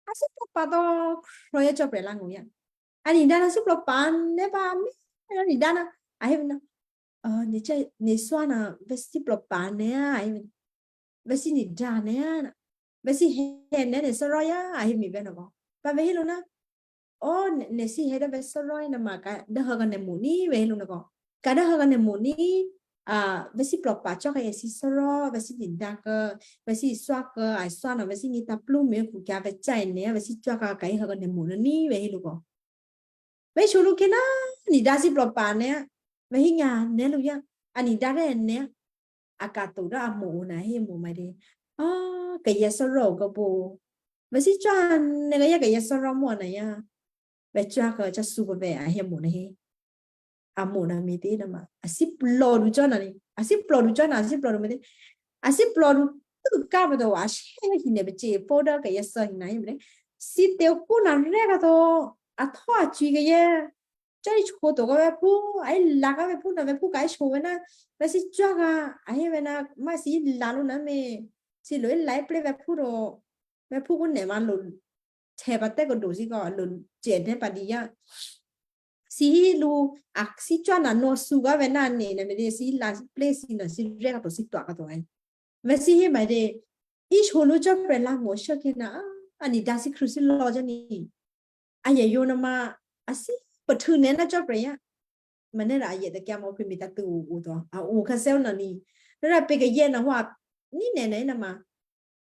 A thíplò pǎ to khrǒ yá cò́ prè̤ lá ngó̤ yá. A nè̤ dǎ nè̤ thíplò pǎ nè̤ pǎ mí, a nè̤ dǎ nè̤. A hé nè̤, a, nè̤ cò́, nè̤ thwá nè̤, vé thíplò pǎ nè̤ a, a hé nè̤. Vé thí nè̤ dǎ nè̤ a, vé thí hé nè̤ nè̤ tháró yá, a hé mǐ vé nè̤ kò. Pǎ vé hé lǔ nè̤. O, nè̤, nè̤ thí hé dố vé tháró nè̤ ma ka dố hô kayǎ nè̤ mo̤ ní vé hé lǔ nè̤ kò. Ka dố hô kayǎ nè̤ mo̤ ní, a, vé thíplò pǎ cò́ kayǎ èthǐ tháró, vé thí nè̤ dǎ kayǎ, vé thí thwá kayǎ, a thwá nè̤, vé thí nè̤ ta plú mè̤ khukhyǎ vé cò́ nè̤, vé thí thwá kayǎ, ka hô kayǎ nè̤ mo̤ nè̤ ní vé hé lǔ kò. Vé shǒ lǔ khyě nè̤, nè̤ dǎ thíplò pǎ nè̤, vé hé nyǎ nè̤ lǔ yá, a nè̤ dǎ rè́ nè̤, a ka to dố a mo̤ o nè̤ hé mo̤ ma dě. A, kayǎ tháró kò bǒ. Vé thí cò́ nè̤ kayǎ, kayǎ tháró mò̤ nè̤ yá. Vé cò́ kayǎ cò́ thǔ kayǎ vé a hé mo̤ nè̤ hé. A mo̤ nè̤ me̤tě nè̤ ma. A thíplò lǔ cò́ nè̤ ni. A thíplò lǔ cò́ nè̤, a thíplò lǔ me̤tě. A thíplò lǔ tû́ ká ma to, a shé hí nè̤ pacè̤̌ pô dố kayǎ tháró hí nè̤ hé me̤tě. Thí tě kú nè̤ rè́ kayǎ to. A htò́ a cwǐ kayǎ. Cò́ í shǒ to kayǎ vé phú, a hé la kayǎ vé phú nè̤ vé phú ka hé shǒ vé nè̤, vé thí cò́ kayǎ, a hé vé nè̤, ma thí la lǔ nè̤ mè̤, thí lo hé la hé plé vé phú to, vé phú kú nè̤ ma lo, htè pǎ tè́ kayǎ thí kò lo cè̤ nè̤ pǎ dǐ yá. Thí hé lǔ, a thí cò́ nè̤ nǒ thǔ kayǎ vé nè̤ nè̤, nè̤ me̤tě thí la plé thí nè̤ thí rè́ kayǎ to thí tua̤ kayǎ to a. Vé thí hé ma dě, í shǒ lǔ cò́ prè̤ lá ngó̤ shuốkhě nè̤, a, a nè̤ dǎ thí khrû̌ thí lò̌ cò́ nè̤. A yě yǒ nè̤ ma, a thí pahtû nè̤ nè̤ cò́ prè̤ yá. Ma nè̤ rè́ a yě takyǎ ma o pě me̤ ta tû o o to. A o kayǎ tháró nè̤ ni. Nè̤ rè́ pě kayǎ nè̤ hó a ní nè̤ nè̤ nè̤ ma.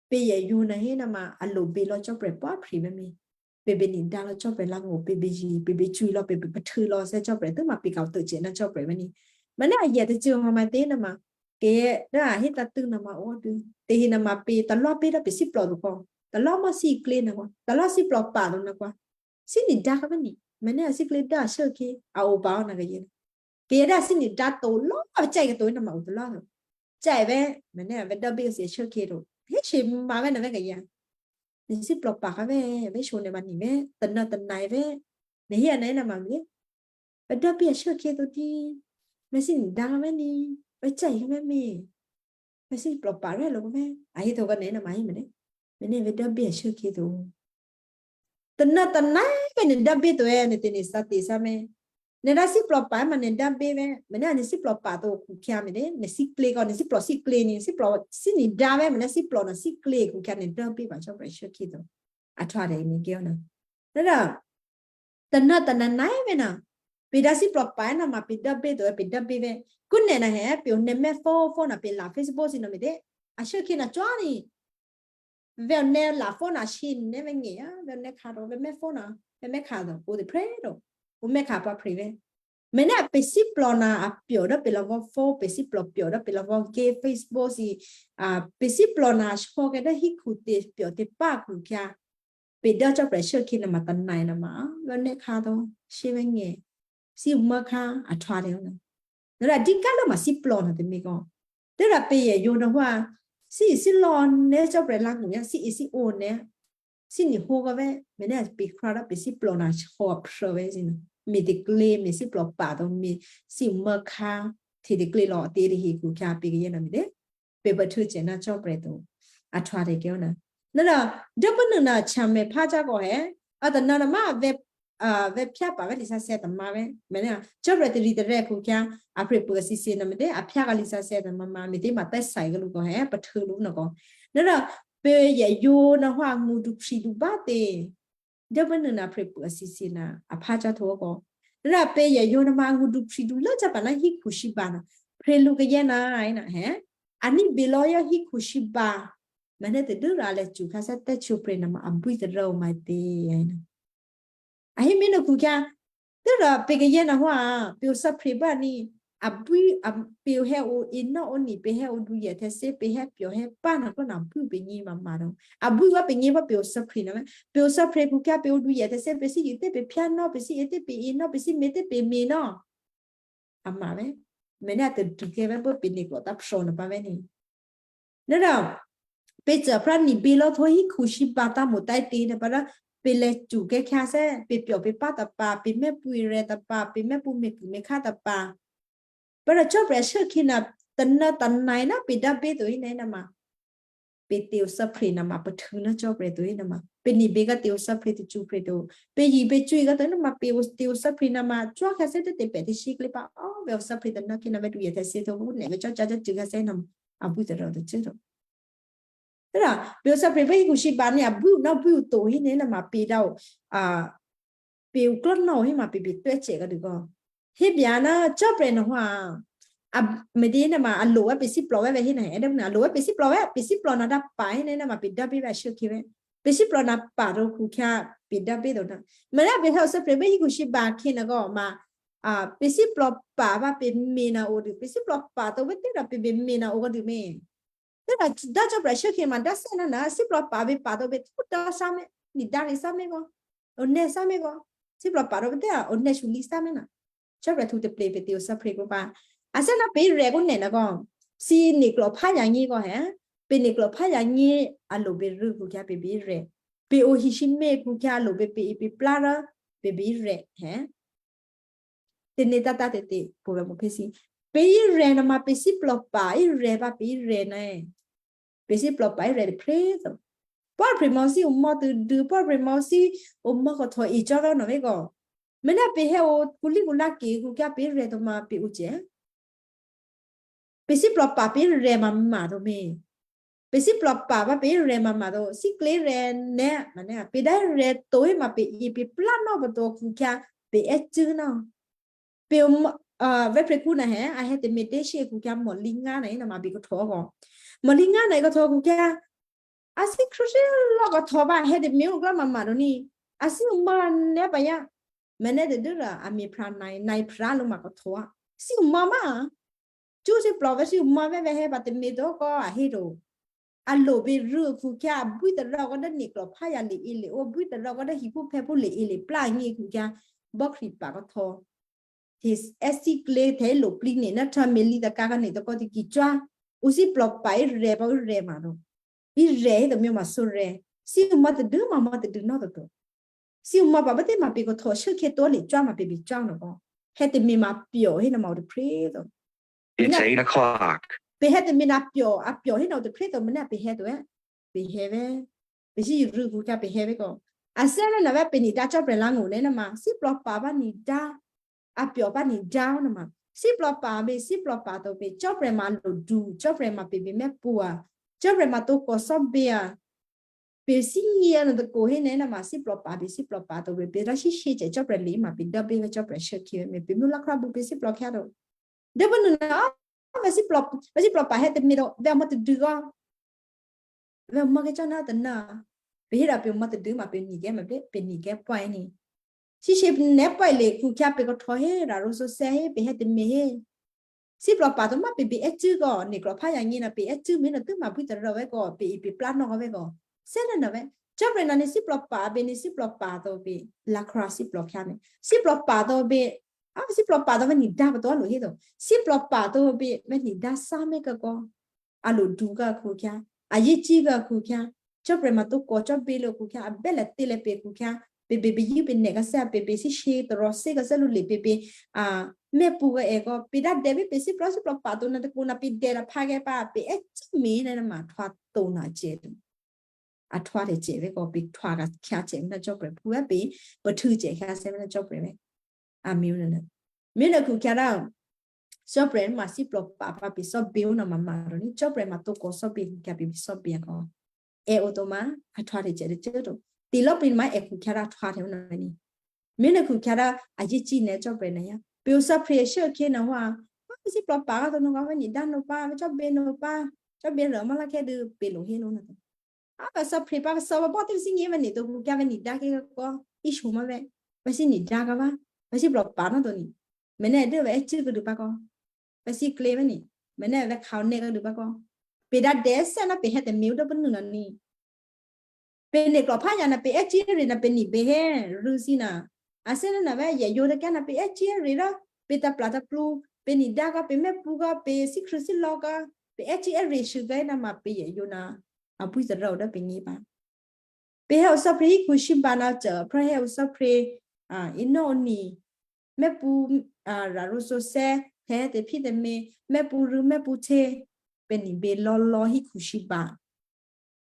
Pě yě yǒ nè̤ hé nè̤ ma, a lo bě lò̌ cò́ prè̤ pǎ phì vé mè̤. Pě bě nè̤ dǎ lò̌ cò́ prè̤ lá ngó̤, pě bě zí, pě bě cwǐ lò̌, pě bě pahtû lò̌ thí cò́ prè̤, tû́ ma pě kayǎ to cè̤ nè̤ cò́ prè̤ vé ni. Ma nè̤ a yě tacô ma ma tě nè̤ ma. Kayǎ dố a hé ta tû nè̤ ma o dě. Tě hé nè̤ ma pě talò́ pě dố pě thíplò to kò. Talò́ mò́ thí klě nè̤ kò. Talò́ thíplò pǎ to nè̤ kò. Thí nè̤ dǎ kayǎ vé ni. Ma nè̤ a thí klě dǎ shuốkhě, a o pǎ o nè̤ kayǎ. Kayǎ dố thí nè̤ dǎ to lò̌, a cè̤̌ kayǎ to nè̤ ma o talò́ to. Cè̤̌ vé, ma nè̤ a vé dố bě thí shuốkhě to. Hé shǐ ma vé nè̤ vé kayǎ. Nè̤ thíplò pǎ kayǎ vé, vé shǒ nè̤ ma nè̤ vé, tè̤nè̤ tè̤nè̤ vé. Nè̤ hé a nè̤ nè̤ ma vé. Vè̤ dò́bí ashû́ khyě to tí. Vè̤ thǐ nè̤ dǎ vè̤ ní. Vè̤ cè̌ vè̤ mě. Vè̤ thǐ plò̤ pa̤ rè́ lò̌ vè̤. A hé to kò nè̤ nè̤ ma hé mènè. Mènè vè̤ dò́bí ashû́ khyě to. Tônà tônà vè̤ nè̤ dò́bí to è nè̤ tè̤ nè̤ thǎ tè̤ thǎ mènè. Nè̤ dǎ thǐ plò̤ pa̤ ma nè̤ dò́bí vè̤. Mènè nè̤ thǐ plò̤ pa̤ to khukhyǎ mènè. Nè̤ thǐ klě kò nè̤ thǐ plò̤ thǐ klě nè̤ thǐ plò̤ thǐ nè̤ dǎ vè̤ mènè thǐ plò̤ nè̤ thǐ klě khukhyǎ nè̤ dò́bí pa̤ cò́ prè̤ ashû́ khyě to. A htwǎ rè̤ nè̤ kèo nè. Nè̤ dǎ tônà tônà vè̤ nè. Pè̤ dǎ thǐ plò̤ pa̤ nè ma pè̤ dò́bí to pè̤ dò́bí vè̤. Kú nè̤ nè hè pè̤ ò nè̤ mèthó phone nè pè̤ la Facebook thǐ nè mènè. Ashû́ khyě nè cò́ nè̤. Vè̤ ò nè̤ la phone nè shì nè̤ vè̤ ngè a vè̤ ò nè̤ kha to vè̤ mèthó nè. Vè̤ mèthó kha to ò tè̤ prè̤ to. Ò mèthó kha pa̤ prè̤ vè̤. Mènè pè̤ thǐ plò̤ nè a pyò dố pè̤ lò̤ vò̤ phone pè̤ thǐ plò̤ pyò dố pè̤ lò̤ vò̤ gé Facebook thǐ. A pè̤ thǐ plò̤ nè a shòkè dố híkhu tè̤ pyò tè̤ pa̤ khukhyǎ. Pè̤ dò́ cò́ prè̤ ashû́ khyě nè ma tônà nè ma. Vè̤ ò nè̤ kha to shì vè̤ ngè. Thǐ ò mèthó kha a htwǎ rè̤ nè. Nè̤ dǎ dǐ ká lố ma thǐ plò̤ nè tè̤ mè kò. Tè̤ dǎ pè̤ yè yǒ nè hwa. Thǐ thǐ lò̤ nè̤ cò́ prè̤ la ngù yá thǐ thǐ ò nè̤. Thǐ nè̤ hǒ kò vè̤ mènè pè̤ khrá dố pè̤ thǐ plò̤ nè shò a prè̤ vè̤ thǐ nè. Mè̤ tè̤ klě mè̤ thǐ plò̤ pa̤ to mènè thǐ ò mèthó kha. Tè̤ tè̤ klě lò̤ tè̤ tè̤ hí khukhyǎ pè̤ kayè nè mènè. Pè̤ pahtuô̌ cè nè cò́ prè̤ to. A htwǎ rè̤ kèo nè. Nè̤ dǎ dốpmínuô nè a htyamè phá cò́ kò hè. A tônà nè ma vè̤ vè̤ phyá pa̤ vè̤ lǐ sǎsè̌ tômǎ vè̤. Mènè cò́ prè̤ tè̤ rì tè̤ rè̤ khukhyǎ. A prè̤ pô a thǐ thǐ nè mènè a phyá kha lǐ sǎsè̌ tômǎ ma mènè ma tè̤ sai kha lǔ kò hè pahtuô̌ lǔ nè kò. Nè̤ dǎ pè̤ yè yǒ nè hwa ngù du prè̤ du bá tè̤. Dốpmínuô nè prè̤ pô a thǐ thǐ nè a phá cò́ to kò. Nè̤ dǎ pè̤ yè yǒ nè ma ngù du prè̤ du lố cò́ pa̤ nè híkhu shǐba nè. Prè̤ lǔ kayè nè a nè hè. A ní̤ bè lò̤́ yá híkhu shǐba. Mènè tè̤ dố rà lè cṳ kha sè́ tè̤ cò́ prè̤ nè ma abwí tôrè̤ ò ma tè̤. A hé mènè khukhyǎ. Tè̤ dǎ pè̤ kayè nè hwa. Pè̤ ò sǎ prè̤ bá nè. Abwí pè̤ ò hè ò inò ò nè pè̤ hè ò du yè tè̤ sè̌ pè̤ hè pyò hè pa̤ nè kò nè abwí pè̤ ngè ma ma dǎ. Abwí wá pè̤ ngè wá pè̤ ò sǎ prè̤ nè vè̤. Pè̤ ò sǎ prè̤ khukhyǎ pè̤ ò du yè tè̤ sè̌ pè̤ thǐ yè tè̤ pè̤ phyá nè pè̤ thǐ yè tè̤ pè̤ inò pè̤ thǐ mè tè̤ pè̤ mè nè. A ma vè̤. Mènè a tè̤ du kè vè̤ bố pè̤ nè̤ klò̤ tǎ phrò̤ nè pa̤ vè̤ nè. Nè̤ dǎ. Pè̤ cò́ prè̤ ní̤ bè lò̤́ tho híkhu shǐba tǎ mò tǎ tè̤ nè pa̤ dǎ. Pè̤ lè cṳ kè kha sè́ pè̤ pyò pè̤ pa̤ tôpha pè̤ mèpwí rè̤ tôpha pè̤ mèpwí mèkû mèkhá tôpha. Pa̤ dǎ cò́ prè̤ ashû́ khyě nè tônà tônà nè pè̤ dǎ bè to hí nè nè ma. Pè̤ tè̤ ò sǎ prè̤ nè ma pahtuô̌ nè cò́ prè̤ to hí nè ma. Pè̤ ní̤ bè kha tè̤ ò sǎ prè̤ tè̤ cṳ prè̤ to. Pè̤ yè pè̤ cwí kha to nè ma pè̤ ò tè̤ ò sǎ prè̤ nè ma cwá kha sè́ tè̤ tè̤ pè̤ tè̤ shǐ klè pa̤. Ò vè̤ ò sǎ prè̤ tônà khyě nè vè̤ du yè tè̤ sè̌ to nè vè̤ cò́ cò́ cò́ cṳ kha sè́ nè ma. Abwí tôrè̤ ò tè̤ cṳ to. Tè̤ dǎ pè̤ ò sǎ prè̤ vè̤ híkhu shǐba nè abwí ò nè abwí ò to hí nè nè ma pè̤ dǎ ò. A pè̤ ò klò̤ nè ò hí ma pè̤ pè̤ tuố̤ cè kha dû kò. Hé bya nè cò́ prè̤ nè hwa. A mèdě nè ma a lǒ wá pè̤ thǐ plò̤ vè̤ vè̤ hí nè hè dǎ nè a lǒ wá pè̤ thǐ plò̤ vè̤ pè̤ thǐ plò̤ nè dǎ pa̤ hí nè nè ma pè̤ dǎ bè vè̤ ashû́ khyě vè̤. Pè̤ thǐ plò̤ nè pa̤ to khukhyǎ pè̤ dǎ bè to nè. Mènè pè̤ hè ò sǎ prè̤ vè̤ híkhu shǐba khyě nè kò ma. A pè̤ thǐ plò̤ pa̤ vè̤ pè̤ mè nè ò dû pè̤ thǐ plò̤ pa̤ to vè̤ tè̤ dǎ pè̤ pè̤ mè nè ò kha dû mè. Tè̤ dǎ dǎ cò́ prè̤ ashû́ khyě ma dǎ sè́ nè nè thǐ plò̤ pa̤ vè̤ pa̤ to vè̤ tho dǎ sǎ mè. Nè dǎ rì sǎ mè kò. Ò nè sǎ mè kò. Thǐ plò̤ pa̤ to vè̤ tè̤ ò nè shù lǐ sǎ mè nè. Cò́ prè̤ thu tè̤ plè pè̤ tè̤ ò sǎ prè̤ kò pa̤. A sè́ nè pè̤ rè̤ kò nè nè kò. Thǐ nè̤ klò̤ phá yǎ ngè kò hè. Pè̤ nè̤ klò̤ phá yǎ ngè a lǒ bè rû khukhyǎ pè̤ bè rè̤. Pè̤ ò hí shǐ mè khukhyǎ a lǒ bè pè̤ í pè̤ plá rò. Pè̤ bè rè̤ hè. Tè̤ nè tǎ tǎ tè̤ tè̤ pô vè̤ mò phè́ thǐ. Pè̤ í rè̤ nè ma pè̤ thǐ plò̤ pa̤ í rè̤ vè̤ pè̤ í rè̤ nè. Pè̤ thǐ plò̤ pa̤ í rè̤ tè̤ prè̤ to. Pò̤ prè̤ mò thǐ ò mò tè̤ dû pò̤ prè̤ mò thǐ ò mò kò tho í cò́ vè̤ nè vè̤ kò. Mènè pè̤ hè ò kù lí kù lá kè khukhyǎ pè̤ rè̤ to ma pè̤ ò cè. Pè̤ thǐ plò̤ pa̤ pè̤ rè̤ ma ma to mè. Pè̤ thǐ plò̤ pa̤ vè̤ pè̤ rè̤ ma ma to. Thǐ klè rè̤ nè ma nè. Pè̤ dǎ rè̤ to hí ma pè̤ í pè̤ plá nè pè̤ to khukhyǎ pè̤ è́ cû́ nè. Pè̤ ò vè̤ prè̤ kù nè hè. A hè tè̤ mè tè̤ shì khukhyǎ mò lǐ ngà nè nè ma pè̤ kò tho kò. Mò lǐ ngà nè kò tho khukhyǎ. A thǐ khrwí lò̌ kò tho vè̤ hè tè̤ mè ò klá ma ma to nè. A thǐ ò mò nè pa̤ yǎ. Mènè tè̤ dû rà a mè phrâ nè nè phrâ lǒ ma kò tho a. Thǐ ò mò ma. Cú thǐ plò̤ vè̤ thǐ ò mò vè̤ vè̤ hè pa̤ tè̤ mè to kò a hé to. A lǒ bè rû khukhyǎ abwí tôrè̤ kò dố nè̤ klò̤ phá yǎ lè í lè ò abwí tôrè̤ kò dố hí phú phè̌ phú lè í lè plá ngè khukhyǎ. Bò̤ khrì pa̤ kò tho. His è́ thǐ klè tè̤ lǒ plǐ nè nè tha mè lǐ tǎ kà nè to kò tè̤ kì cwá. Ò thǐ plò̤ pa̤ í rè̤ pa̤ í rè̤ ma to. Í rè̤ hí tè̤ mè ma sǒ rè̤. Thǐ ò mò tè̤ dû ma mò tè̤ dû nè to to. Thǐ ò mò pa̤ vè̤ tè̤ ma pè̤ kò tho shû́ khyě to lè cwá ma pè̤ bè cwá nè kò. hè̌ tômě ma pyò hé nè̤ma o tôprè̤ to. It's eight o'clock. Pè hè̌ tômě na pyò, a pyò hé nè̤ma o tôprè̤ to, mènè́ pè hè̌ to è. Pè hè̌ vè̤. Pè sí rû̌ khukhya pè hè̌ vè̤ kò. A thè́ nè̤ma vè̤ pè nè̤ dǎ cò́prè̤ lǎ ngó̤ nè̤ma. Síplò̤ pa̤ bá nè̤ dǎ. A pyò bá nè̤ dǎ nè̤ma. Síplò̤ pa̤ bè, síplò̤ pa̤ to bè, cò́prè̤ ma lodu, cò́prè̤ ma pè bè mèpṳ a. Cò́prè̤ ma tǒ kò sò́bè a. Pè thímí a nè̤ tôkò hé nè̤ma síplò̤ pa̤ bè, síplò̤ pa̤ to bè, pè dá síshyé cè cò́prè̤ lě ma pè dố bè vè̤ cò́prè̤ shèkhè vè̤ mè pè mú lò̤́ khrá bǔ pè síplò̤ khyá to. Dố bǔ nè̤ma, vè̤ síplò̤, vè̤ síplò̤ pa̤ hè̌ tômě to, vè̤ mò tôdû kò. Vè̤ mò kè cò́ nè̤ma tôna. Pè hé dǎ pè mò tôdû ma pè nè̤ kè ma pè, pè nè̤ kè pwè̌ nè̤. Síshyé nè̤ pwè̌ lě khukhya pè kò htò̌ hé, rà rǒ sǒsè̌ hé, pè hè̌ tômě hé. Síplò̤ pa̤ to ma pè bè è́cû́ kò, nè̤ klò̤ phá yǎ ngé nè̤ma pè è́cû́ mènè̤ tû́ ma bwí tôrò̤ vè̤ kò, pè e pè plá nò́ vè̤ kò. Thè́ nè̤ma vè̤. Cò́prè̤ nè̤ma síplò̞ pa̤ bè, nè̤ síplò̤ pa̤ to bè, lakhra síplò̤ khyá nè̤. Síplò̤ pa̤ to bè, a síplò̤ pa̤ to vè̤ nè̤ dǎ pato a lo hé to. Síplò̤ pa̤ to bè, vè̤ nè̤ dǎ sá mènè̤ kò. A lo du kò khukhya, a yě cí kò khukhya. Cò́prè̤ ma tǒ kò cò́bè lo khukhya, a bè́ lè tê lè pè khukhya. Pè bè bè yí pè nè̤ kò thè́ pè bè síshyé tôrò̤ thè́ kò thè́ lo lě pè bè, a, mèpṳ kò è kò, pè dá dè bè pè síplò̤, síplò̤ pa̤ to nè̤ tôkò nè̤ pè dè la phá kè pà, pè è́cû́ mènè̤ nè̤ma htwǒ to nè̤ cè to. A htwǒ tè̤ cè vè̤ kò, pè htwǒ kà khyá cè mènè̤ cò́prè̤ phú vè̤ pè, pè htû̌ cè khyá thè́ mènè̤ cò́prè̤ vè̤. A mènè̤ nè̤. Mènè̤ khukhya rò, cò́prè̤ ma síplò̤ pa̤ pà pè sò́bè o nè̤ma ma rò nè̤, cò́prè̤ ma tǒ kò sò́bè khukhya pè pè sò́bè kò. È o to ma, a htwǒ tè̤ cè tôcô to. Tè lò̌ pè ma è khukhya rò a htwǒ tè̤ o nè̤ma nè̤. Mènè̤ khukhya rò a yě cí nè̤ cò́prè̤ nè̤ yá. Pè o sò́phre̤ shèkhè nè̤ hwa. Vè̤ síplò̤ pa̤ kò to nè̤ kò vè̤ nè̤ dǎ nò̤ pà, vè̤ cò́bè nò̤ pà. Cò́bè rò ma lò̌ kè dû pè lo hé lo nè̤ to. A vè̤ sò́phre̤ pà, vè̤ sò́phre̤ bò tè thímí vè̤ nè̤ to khukhya vè̤ nè̤ dǎ kè kò. Íshǒ ma vè̤. Vè̤ sí nè̤ dǎ kò vè̤. Vè̤ síplò̤ pa̤ nè̤ to nè̤. Mènè̤ dû vè̤ è́cû́ kò dû pà kò. Vè̤ sí klě vè̤ nè̤. Mènè̤ vè̤ khǎu nè̤ kò dû pà kò. Pè dá dè thè́ nè̤ma pè hè̌ tômě o dố pè nè̤ nè̤. Pè nè̤ klò̤ phá yǎ nè̤ pè è́cû́ rè nè̤ pè nè̤ bè hé, rû̌ thǐ nè̤. A thè́ nè̤ma vè̤ yè yǒ tè kè nè̤ pè è́cû́ rè rò, pè taplá taplú, pè nè̤ dǎ kò pè mèpṳ kò pè síkhrû̌ sílò̤ kò, pè è́cû́ rè shû kè nè̤ma pè yè yǒ nè̤. A bwí tôrò̤ dố pè ngé pà. Pè hè̌ o sò́phre̤ hí khushǐba nè̤ cè, pè hè̌ o sò́phre̤, a, inò̤ nè̤. Mèpṳ, a, rà rǒ sǒsè̌, hè̌ tè̤phí tè̤mě, mèpṳ rû̌ mèpṳ hte, pè nè̤ bè lò̌lò̌ hí khushǐba.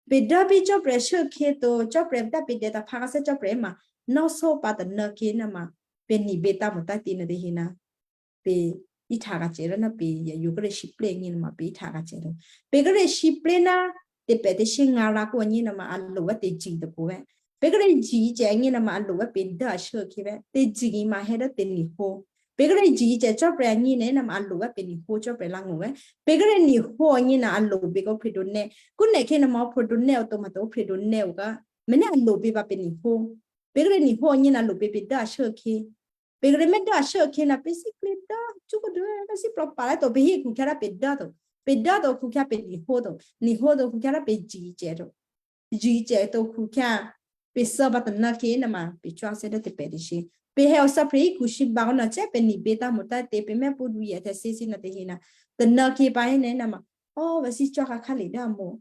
Pè dố bí cò́prè̤ shèkhè to, cò́prè̤ dá pè dè tè̤ phá kò thè́ cò́prè̤ ma, nò̌ sǒ pà tônè̤ kè nè̤ma, pè nè̤ bè tǎ mò̤ tǎ tè nè̤ tè̤ hé nè̤. Pè í htǎ kà cè rò nè̤ pè yè yǒ kè rè síplè ngé nè̤ma pè í htǎ kà cè rò. Pè kè rè síplè nè̤, tè̤pè tè̤shyě ngà rà kò ngé nè̤ma a lo vè̤ tè̤jì tôkò vè̤. Pè kè rè jì cè ngé nè̤ma a lo vè̤ pè dố a shèkhè vè̤. Tè̤jì ma hè̌ dố tè̤nèhó. Pè kè rè jì cè cò́prè̤ ngé nè̤ nè̤ma a lo vè̤ pè nèhó cò́prè̤ lǎ ngó̤ vè̤. Pè kè rè nèhó ngé nè̤ a lo bè kò phè̌ dǒ nè̤. Kò nè̤ kè nè̤ma phè̌ dǒ nè̤ o to ma to phè̌ dǒ nè̤ o kò. Mènè̤ a lo bè pà pè nèhó. Pè kè rè nèhó ngé nè̤ a lo bè pè dố a shèkhè. Pè kè rè mèdố a shèkhè nè̤ pè síplè dố, cú kò dố, dố síplò̤ pa̤ lè to pè hí khukhya rò pè dố to. Pè dố to khukhya pè nèhó to. Nèhó to khukhya rò pè jì cè to. Jì cè to khukhya. Pè sǒ pà tônè̤ kè nè̤ma, pè cwá thè́ dố tè̤pè tè̤shyě. Pè hè̌ o sò́phre̤ hí khushǐba nè̤ cè pè nè̤ bè tǎ mò̤ tǎ tè pè mèpṳ du yè tè̤sě sǐ nè̤ tè̤ hé nè̤. Tônè̤ kè pà hé nè̤ nè̤ma. O, vè̤ sí cwá kà kha lè dố a mò̤.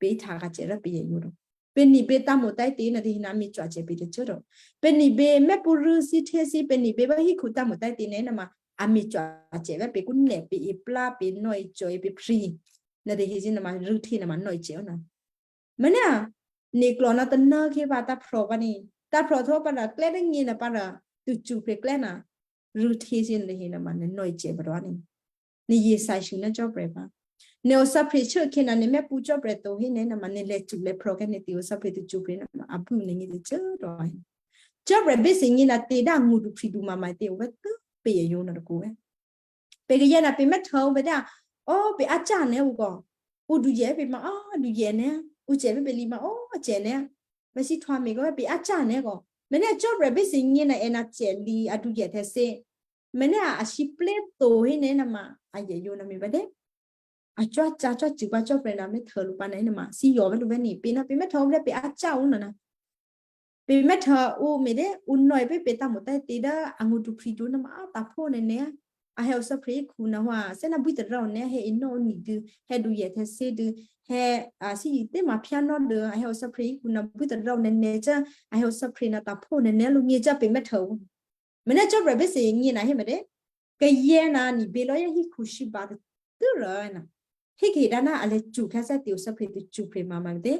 Pè í htǎ kà cè rò pè yè yǒ rò. Pè nè̤ bè tǎ mò̤ tǎ tè nè̤ tè̤ hé nè̤ a mè cwá cè pè tè̤cô rò. Pè nè̤ bè mèpṳ rû̌ thǐ hte thǐ pè nè̤ bè vè̤ hí khu tǎ mò̤ tǎ tè nè̤ nè̤ma. A mè cwá cè vè̤ pè kò nè̤ pè e plá pè nò̌ e cò̤ e pè phrí. Nè̤ tè̤ hé sǐ nè̤ma rû̌ hte nè̤ma nò̌ e cè o nè̤. Mènè̤, nè̤ klò̤ nè̤ tônè̤ kè pà tǎ phrò̤ pà nè̤. Tǎ phrò̤ htwǒ pà nè̤ klè́ dố ngé nè̤ pà nè̤, tu cù pè klè́ nè̤. Rû̌ hte sǐ nè̤ tè̤ hé nè̤ma nè̤ nò̌ e cè pà rò nè̤. Nè̤ yè thè́ shû nè̤ cò́prè̤ pà. Nè̤ o sò́phre̤ shèkhè nè̤ nè̤ mèpṳ cò́prè̤ to hé nè̤ nè̤ma nè̤ lè cù lè phrò̤ kè nè̤ tè o sò́phre̤ tu cù pè nè̤ma a bwí nè̤ ngé tè̤cô rò. Cò́prè̤ bè sǐ ngé nè̤ tè dố ngó̤ du phrí du mama tè o vè̤ tû́ pè yè yǒ nè̤ tôkò vè̤. Pè kè yè nè̤ pè mèthè o vè̤ dố. O, pè a cà nè̤ o kò. U du yè pè ma, o, du yè nè̤. U cè pè pè lǐ ma, o, cè nè̤. Vè̤ sí htwǒ mè kò pè a cà nè̤ kò. Mènè̤ cò́prè̤ bè sǐ ngé nè̤ è nè̤ cè lǐ a du yè tè̤sě. Mènè̤ a, a síplè to hé nè̤ nè̤ma a yè yǒ nè̤ mè vè̤ dé. A cwá cà cwá cù pà cò́prè̤ nè̤ mèthè lǔ pà nè̤ nè̤ma. Sǐ yǒ vè̤ lǔ vè̤ nè̤ pè nè̤ pè mèthè o vè̤ pè a cà o nè̤ nè̤. Pè mèthè o mè dé, u nò̌ e pè pè tǎ mò̤ tǎ tè dố ngó̤ du phrí du nè̤ma a tǎ phǒ nè̤ nè̤. A hè̌ o sò́phre̤ hí khu nè̤ hwa, thè́ nè̤ bwí tôrò̤ nè̤ hè̌ inò̌ nè̤ dû, hè̌ du yè tè̤sě dû, hè̌, a, sǐ yè tè ma phiá nò̌ dû, a hè̌ o sò́phre̤ hí khu nè̤ bwí tôrò̤ nè̤ nè̤ cè, a hè̌ o sò́phre̤ nè̤ tǎ phǒ nè̤ nè̤ lǔ ngé cè pè mèthè o. Mena Cò́prè̤ bè́sè nyěna hé mètě? Kayè̌ na nibě lò́ yá híkhu síbǎ tû́rò na. Hé kehé dá ná a lè cukhyáthè́ tè̤othè́phrě tacuphrè mama mètě?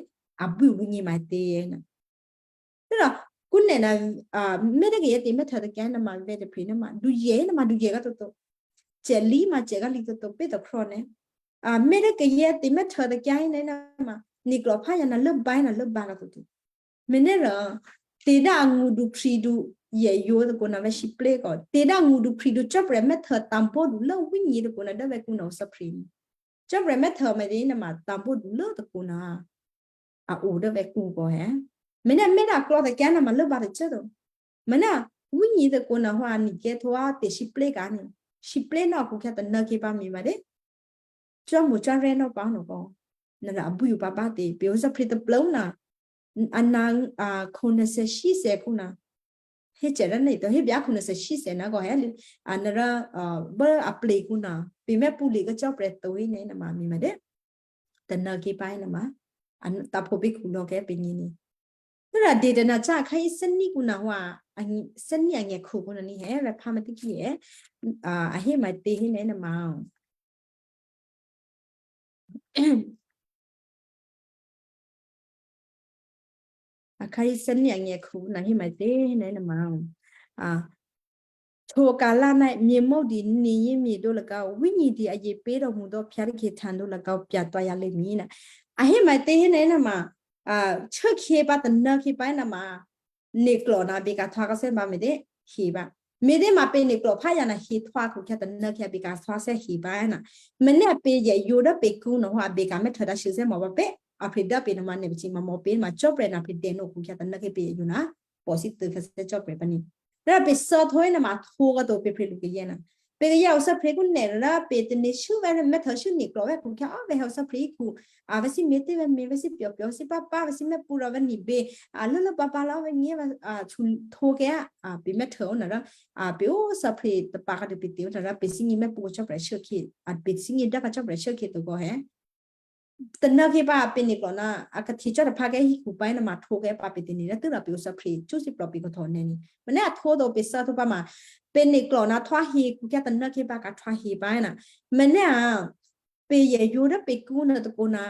Abwí ǔ nyě ma tě na. Tû́rò kúnè na, mètě kayè̌ tè̤mè́htô takyǎ nama vè̤ tôprè̤ nama duyè nama duyè ká toto. Cè̤lí ma cè̤ ká lǐ toto pé tôkhro̱ nè́. Mètě kayè̌ tè̤mè́htô takyǎ hé nè́ nama ne̤klò̤phá yǎ na lốbǎ na lốbǎ ká toto. Me̤né̤rò, tè̤ dá angṳdupri̤du yè yǒ tôkona vè̤ sǐplékò. Tè̤ dá angṳdupri̤du Cò́prè̤ mè́htô tǎ̤bò́du lố wínyě̤ tôkona dố vè̤ kǔna o thè́prè̤. Cò́prè̤ mè́htô mètě nama tǎ̤bò́du lố tôkona a o dố vè̤ kǔkò hè. Me̤né̤ mètě klò̌ takyǎ nama lốbǎ tacô to. Me̤né̤ wínyě̤ tôkona hwa nìkè̤ thwá tè̤sǐplé ka̤ ni. Sǐplé ná a khukhyǎ tanô̌khyě pǎ mi ma dé. Cò́mṳ cò́rè́ nò́ pǎ nòkò. Nara abwí pǎ bá tě, pè o thè́prè̤ tôplố na, ana, a, khǒnasè sísè khǔna. Hé cè rá nè̤ to, hé byá khǒnasè sísè na kò hé, a, nara, a, bố a plè khǔna, pè mè́pṳ̌ lǐ kacò́prè̤ to hé nè́ nama mi ma dé. Tanô̌khyě pǎ hé nama, a, tapho pě khulò̌ kè́ pè nyě̤ ni. Tû́rò dètana cá akhǎ í thè́ní khǔna hwa, a, thè́ní angè̤khu khǔna ni hé, vè̤ phá ma tiki hé, a, a hé ma tě hé nè́ nama. Akhǎ í thè́ní angè̤khu na hé ma tě nè́ nama. A, htwǒka̤lá ná myěmódi niyě mye̤dǒ lagǎ, wínyě̤di a ye̤ pé̤ dò̌ mṳ dò̌ phyǎ tôkhe htǎndǒ lagǎ, pyatwǎ yǎ lě mi na. A hé ma tě hé nè́ nama, a, shuốkhyě pǎ tanô̌khyě pǎ nama, ne̤klò̤ na běka̤ thwá kǎsè́ ma me̤dé he pǎ. Me̤dé ma pè ne̤klò̤ phá yǎ na he thwá khukhyǎ tanô̌khyě běka̤ thwá sè́ he pǎ na. Me̤né̤ pè yè yǒ dố pè kǔ nòhwa běka̤ mè́htô dǎ shû sè́ mò pǎ pě. A pè dố pè nama nè̤ pacima mò pě ma Cò́prè̤ na pè dènò khukhyǎ tanô̌khyě pè yè yǒ na. Pò sí tû khyǎsè́ Cò́prè̤ pǎ ni. Rá pè sǒ thwó nama thwó kǎ to pè pè lu kayè́ na. Pè kayǎ o thè́prè̤ kú nè̤ rá pè tane̤ shû́ vè̤ mè́htô shû́ ne̤klò̤ vè̤ khukhyǎ, a, vè̤ o thè́prè̤ í khǔ. A, vè̤ sí me̤tě vè̤ me̤, vè̤ sí pyò̤pyò̤, vè̤ sí pápá, vè̤ sí mè́pṳ̌ rò vè̤ nibě. A, lốlố pǎpá lò̌ vè̤ nyě̤ vè̤, a, htwǒ kè́, a, pè mè́htô ó na rá. A, pè o thè́prè̤ tapǎ kǎ dû pè tě ó na rá pè sí nyě̤ mè́pṳ̌ kacò́prè̤ shû́khyě. A, pè sí nyě̤ dố kacò́prè̤ shû́khyě tokò hé. Tanô̌khyě pǎ pè ne̤klò̤ na, a, kahtye cò́ taphǎ kè́ hí khǔ pǎ nama htwǒ kè́ pǎ pè tane̤ rá tû́rò pè o thè́prè̤, cú sí plò̤ pè kòhtò nè́ ni. Me̤né̤ a thwó to pè sǒ thwó pǎ ma. Pè ne̤klò̤ na thwá he khukhyǎ tanô̌khyě pǎ ka̤ thwá he pǎ na. Me̤né̤ a, pè yè yǒ dố pè kǔ nè̤ tôkona,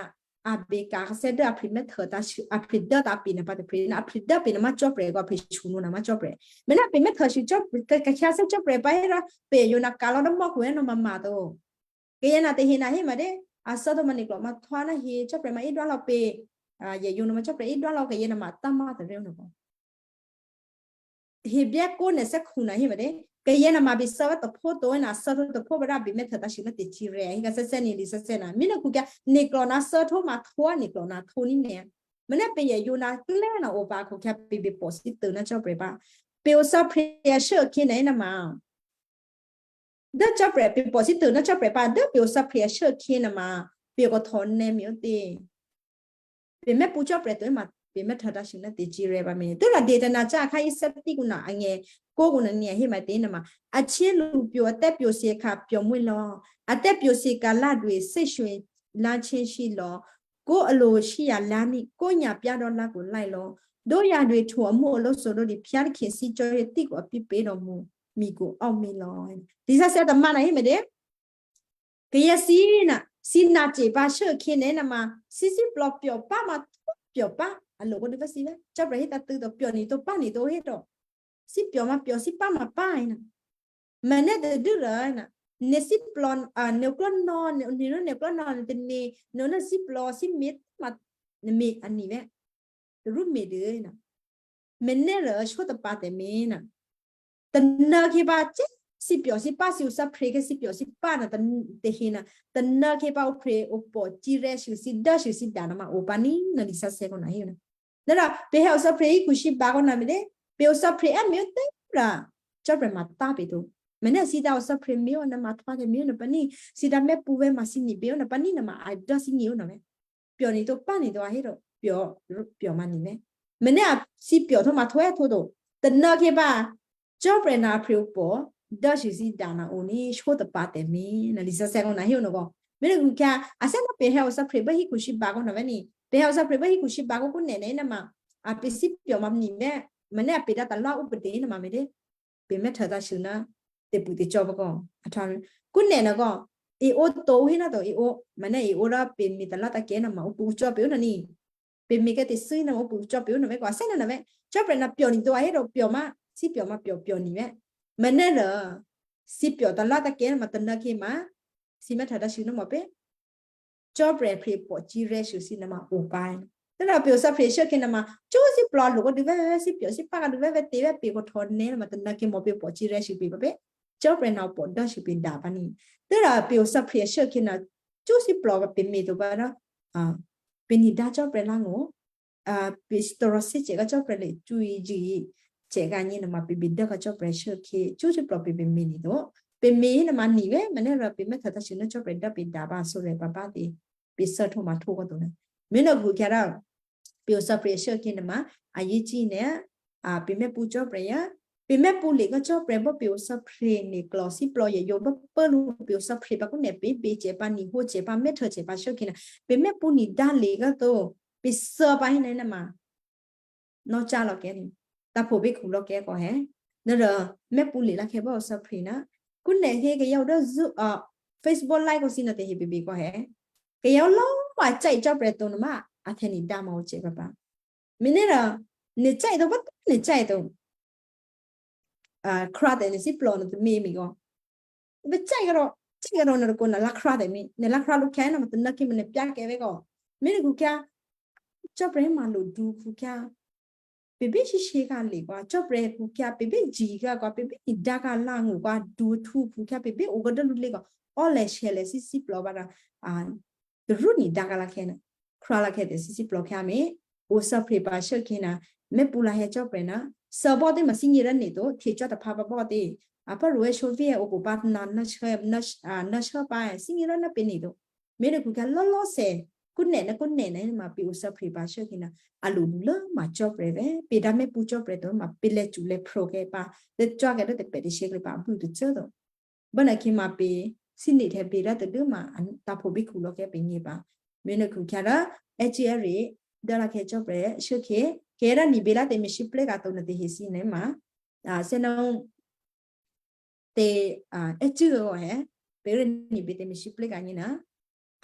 a běka̤ kǎsè́ dố a pè mè́htô tǎ shû, a pè dố tǎ pè na pǎ tôprè̤ na, a pè dố pè na ma Cò́prè̤ kò a pè shû nò na ma Cò́prè̤. Me̤né̤ pè mè́htô shû Cò́prè̤, khyǎsè́ Cò́prè̤ pǎ hé rá, pè yǒ na ka̤ lò̌ dố mò́khu è́ nò mama to. Kayè́ na tahe na hé ma dé, a sǒ to ma ne̤klò̤ ma thwá na he Cò́prè̤ ma í dwá lò̌ pè, a, yè yǒ nò ma Cò́prè̤ í dwá lò̌ kayè́ na ma tá ma taré nò kò. He byá kó nè̤ thè́khu na hé ma dé. Kayè́ na ma bè sǒ vè̤ tôphó to na sǒ to tôphó bè rá bè mè́htô tǎ shû na tè̤cirè, he kǎsè́sè́ ni lǐ sè́sè́ na. Mí na khukhyǎ ne̤klò̤ na sǒ thwó ma thwó ne̤klò̤ na thwó ni nè́. Me̤né̤ pè yè yǒ na klè́ na o pǎ khukhyǎ pè bè pò sí tû na Cò́prè̤ pǎ. Pè o thè́prè̤ a shû́khyě nè́ na ma. Dố Cò́prè̤ pè pò sí tû ná Cò́prè̤ pǎ dố pè o thè́prè̤ a shû́khyě na ma, pè kòhtò nè́ mi ó tě. Pè mè́pṳ̌ Cò́prè̤ to ma pè mè́htô tǎ shû ná tè̤cirè pǎ mi. Tû́rò dètana cá akhǎ í thè́tí kǔ na angè̤ kó kǔ na ni a hé ma tě na ma. A chélu pyò a tè́pyǒsye kha pyòmwí lò̌. A tè́pyǒsye ka̤ ládwè séshwe lá̤ chéshi lò̌. Kó a lo shí ya lá̤ ní, kó nya pyá dò́ lá̤ kò láì lò̌. Dó ya dwè htwo amú alóso dó di phyá tôkhe sí cò́ yě tíkhu a pyé pé̤ dò̌ mǔ. Mi kò áomi lò̌. Lisǎsè̌ tômǎ na hé ma dě. Kayǎ sí na, sí na ce pǎ shû́khyě nè́ na ma, sí sí plò pyò pá ma, pyò pá, a lo kó dû vá sí vá. Cò́prè̤ hé tǎ tû to pyò ni to pá ni to hé to. Sí pyò ma pyò, sí pá ma pá na. Me̤ nè́ tadû́ rò na, nè̤ sí plò, a, nè̤ klò́ nò̌, nè̤, nè̤, nè̤ klò́ nò̌, nè̤ tônyě, nè̤ nè́ sí plò, sí me̤ ma, nè̤ me̤ a ni vè̤. Rú me̤ dû na. Me̤ nè́ rò shó tôpǎ tè̤me̤ na. Tônô khyě pǎ cé, sí pyò sí pá sí u sá phrě khyě sí pyò sí pá na tônô, tè̤he na. Tônô khyě pǎ u phrě u pò círè̤̌ shû sí dố shû sí dǎ na ma u pǎ ní na lisǎsè̌ kò na hé na. Nè́ rò, pè hè u sá phrě í khushí bǎ kò na me̤ dě, pè u sá phrě á me̤ ó tě rà. Cò́prè̤ ma tá pè to. Me̤ nè́ sí dǎ u sá phrě me̤ ó na ma thwá khyě me̤ ó na pǎ ní, sí dǎ mè́ pǔ vè̤ ma sí ni bě ó na pǎ ní na ma a dố sí ni ó na vè̤. Pyò ni to pá ni to a hé rò, pyò, pyò ma ni vè̤. Me̤ nè́ a sí pyò thó ma thwá thó to. Tônô khyě pǎ, Cò́prè̤ na phrě u pò, dố shû sí dǎ na o ní shó tôpǎ tè̤me̤, na lisǎsè̌ kò na hé o na kò. Me̤ nè́ khyě, a sè́ ná pè hè u sá phrě bá hí khushí bǎ kò na vè̤ ni. Pè hè u sá phrě bá hí khushí bǎ kò kò nè́ nè́ na ma. A pè sí pyò ma ni vè̤, me̤ nè́ a pè dǎ taló u pè dě na ma me̤ dě. pè mè́htô tǎ̤sû ná tè̤pṳ̂́ tè̤cò́ pǎ kò. Ahtá kúnè nò̌ kò, è ó to hí ná to è ó, mènè è ó rò pè mè talá takè nò̌ ma ǔpṳ̂́ ǔcò́ pè ó nò̌ ní. Pè mè kè tè̤thû́ nò̌ ma ǔpṳ̂́ ǔcò́ pè ó nò̌ vè́ kò, a thè́ nò̌ nò̌ vè́. Cò́prè̤ nò̌ pyò ní to a hé rò pyò má, sí pyò ma pyò, pyò ní vè́. Mènè rò, sí pyò talá takè nò̌ ma tônǎ kè ma, sí mè́htô tǎ̤sû nò̌ ma pè. Cò́prè̤ pè pòcirè̤̌ shuô̌ sí nò̌ ma ǒ pǎ. Tû́rò pè ǔ thè́prè̤ shốkhè nò̌ ma, cú sí plò lo kò dû vè́ vè́ vè́ sí pyò sí pá kò dû vè́ vè́ tě vè́ pè kò htò nè̌ nò̌ ma tônǎ kè mò pè pòcirè̤̌ shuô̌ pè pǎ pè. Cò́prè̤ nò̌ pò dố shuô̌ pè dǎ pǎ ní. Tû́rò pè ǔ thè́prè̤ shốkhè nò̌, cú sí plò pè mè to pǎ rò, a, pè ní dǎ Cò́prè̤ lángò. A, pè tôrò sí cè kò Cò́prè̤ lè cwíjǐ cè kò ní nò̌ ma pè bè dố kò Cò́prè̤ shốkhè, cú sí plò pè pè mè ní to. Pè mè nò̌ ma ní vè́, mènè rò pè mè́htô tǎ̤sû nò̌ Cò́prè̤ dố pè dǎ pǎ sǒrya̤ pǎ pǎ tě. Pè thè́htò ma htò kò to nè̌. Mènè kò khyá rò, pè ǔ thè́prè̤ shốkhè nò̌ ma, a yě cí nè̌, a, pè mè́pṳ̂́ Cò́prè̤ yě. Pè mè́pṳ̂́ lè kò Cò́prè̤ bò pè ǔ thè́prè̤ ní klò sí plò yě yǒ bò pô lǔ pè ǔ thè́prè̤ pǎ kúnè pè bè cè pǎ ní hǒ cè pǎ mè́htô cè pǎ shốkhè nò̌. Pè mè́pṳ̂́ ní dǎ lè kò to. Pè thè́ pǎ hí nè̌ nò̌ ma. Nò̌ cá lò̌ kè ní. Tǎ̤phǒ bè khǔ lò̌ kè kò hé. Nò̌ rò mè́pṳ̂́ lè lákhè bò ǔ thè́prè̤ nò̌. Kúnè hé kayǎ dố Zoom, a, Facebook live kò sí nò̌ tè̤hè bè bè kò hé. Kayǎ lò̌ ma cè̌ Cò́prè̤ to nò̌ ma, a thè́ ní dǎ ma ǔ cè pǎ pǎ. Mènè rò, ní cè̌ to pǎ ní cè̌ to. A, khrá tè̤ ní sí plò nò̌ tè̤mè mè kò. Bè cè̌ kò rò, cè̌ kò rò nò̌ kò nò̌ lá khrá tè̤mè. Nò̌ lá khrá lǔ khyá nò̌ ma tônǎ kè mènè pyá kè vè́ kò. Mènè kò khyá, Cò́prè̤ ma lo dǔ kò khyá. Pè bè shíshí kà lè kò, Cò́prè̤ kò khyá, pè bè jǐ kà kò, pè bè ní dǎ kà lángò kò, dǔ htǔ kò khyá, pè bè ǔ kò dố lǔ lè kò, ǒ lè shè lè sí sí plò pǎ rò, a, tû́rú ní dǎ kà lákhè nò̌. Khrá lákhè tè̤ sí sí plò khyá mè, ǔ thè́prè̤ pǎ shốkhè nò̌, mè́pṳ̂́ lá hé Cò́prè̤ nò̌, thè́ bò tě ma thíngè rò ní to, htecuố taphǎ pǎ bò tě. A pá rwě shǒ vè́ ǔ kò pǎ nò̌ nò̌ shô, nò̌ sh-, a, nò̌ shô pǎ, thíngè rò nò̌ pè ní to. Mènè kò khyá lò̌ lò̌ sè, kúnè nò̌ kúnè nò̌ ma pè ǔ thè́prè̤ pǎ shốkhè nò̌, a lo dǔ lố ma Cò́prè̤ vè́, pè dǎ mè́pṳ̂́ Cò́prè̤ to ma pè lè cṳ̌ lè phrǒ kè pǎ, tè̤cò́ kè dố tè̤pè tè̤sè kè pǎ, a bû tè̤cô to. Bò nò̌ kè ma pè, sí ní tè̤ bè dǎ tadû́ ma, a, tǎ̤phǒ bè khǔ lò̌ kè pè ní pǎ. Mènè kò khyá rò, è́ cíé rè, dố lákhè Cò́prè̤ shốkhè, kè rò ní bè lá tè̤mè sǐplè kà to nò̌ tè̤hè sí nè̌ ma. A, sè nò̌, tè̤, a, è́ cíé kò hé, pè rè ní bè tè̤mè sǐplè kà ní nò̌,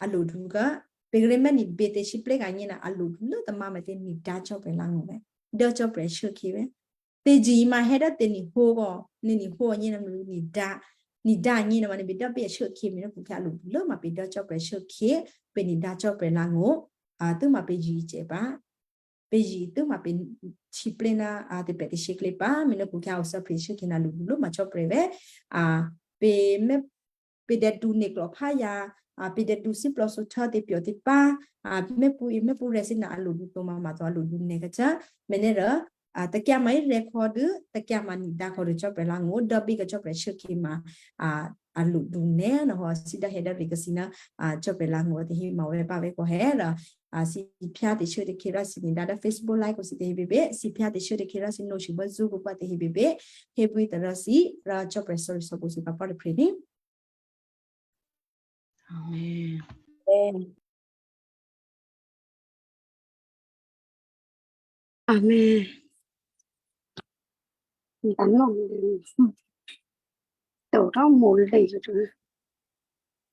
a lo dǔ kà, pè rè mè́ ní bè tè̤sǐplè kà ní nò̌, a lo dǔ lố tômǎ ma tè̤ ní dǎ Cò́prè̤ lángò vè́, dố Cò́prè̤ shốkhè vè́. Tè̤ jǐ ma hé dố tè̤ ní hǒ kò, ní ní hǒ ní nò̌ ma ní dǎ, ní dǎ ní nò̌ ma ní bè dǎ pè shốkhè mènè kò khyá lo dǔ lố ma pè dố Cò́prè̤ shốkhè, pè ní dǎ Cò́prè̤ lángò, a, tû́ ma pè jǐ cè pǎ. Pè jǐ tû́ ma pè sǐplè nò̌, a, tè̤pè tè̤sè kè pǎ, mènè kò khyá ǔ thè́prè̤ shốkhè nò̌ lo dǔ lố ma Cò́prè̤ vè́, a, pè mè, pè dè̌ dǔ ní klò phá yǎ, a, pè dè̌ dǔ sí plò sǒ htǔ tè̤ pyò tè̤ pá, a, mè́pṳ̂́, mè́pṳ̂́ rè sí nò̌ a lo dǔ to ma ma to a lo dǔ nè̌ kà cá, mènè rò, a, tè̤kyǎ ma í rè khò dû, tè̤kyǎ ma ní dǎ khò dû Cò́prè̤ lángò, dố bè kà Cò́prè̤ shốkhè ma, a, a lo dǔ nè̌ nò̌ hò, sí dǎ hé dố rè kà sí nò̌, a, Cò́prè̤ lángò tè̤hè ma vè́ pǎ vè́ kò hé rò, a, sí phyá tè̤shốkhè rò sí ní dǎ dố Facebook live kò sí tè̤hè bè bè, sí phyá tè̤shốkhè rò sí nò̌ shû bá Zoom kò pǎ tè̤hè bè bè, hé bwí tôrò sí, rò Cò́prè̤ sorry sǒ kò sí pǎ pá rè pè ní. Amen. Amen. Amen. Tao rau mù lì.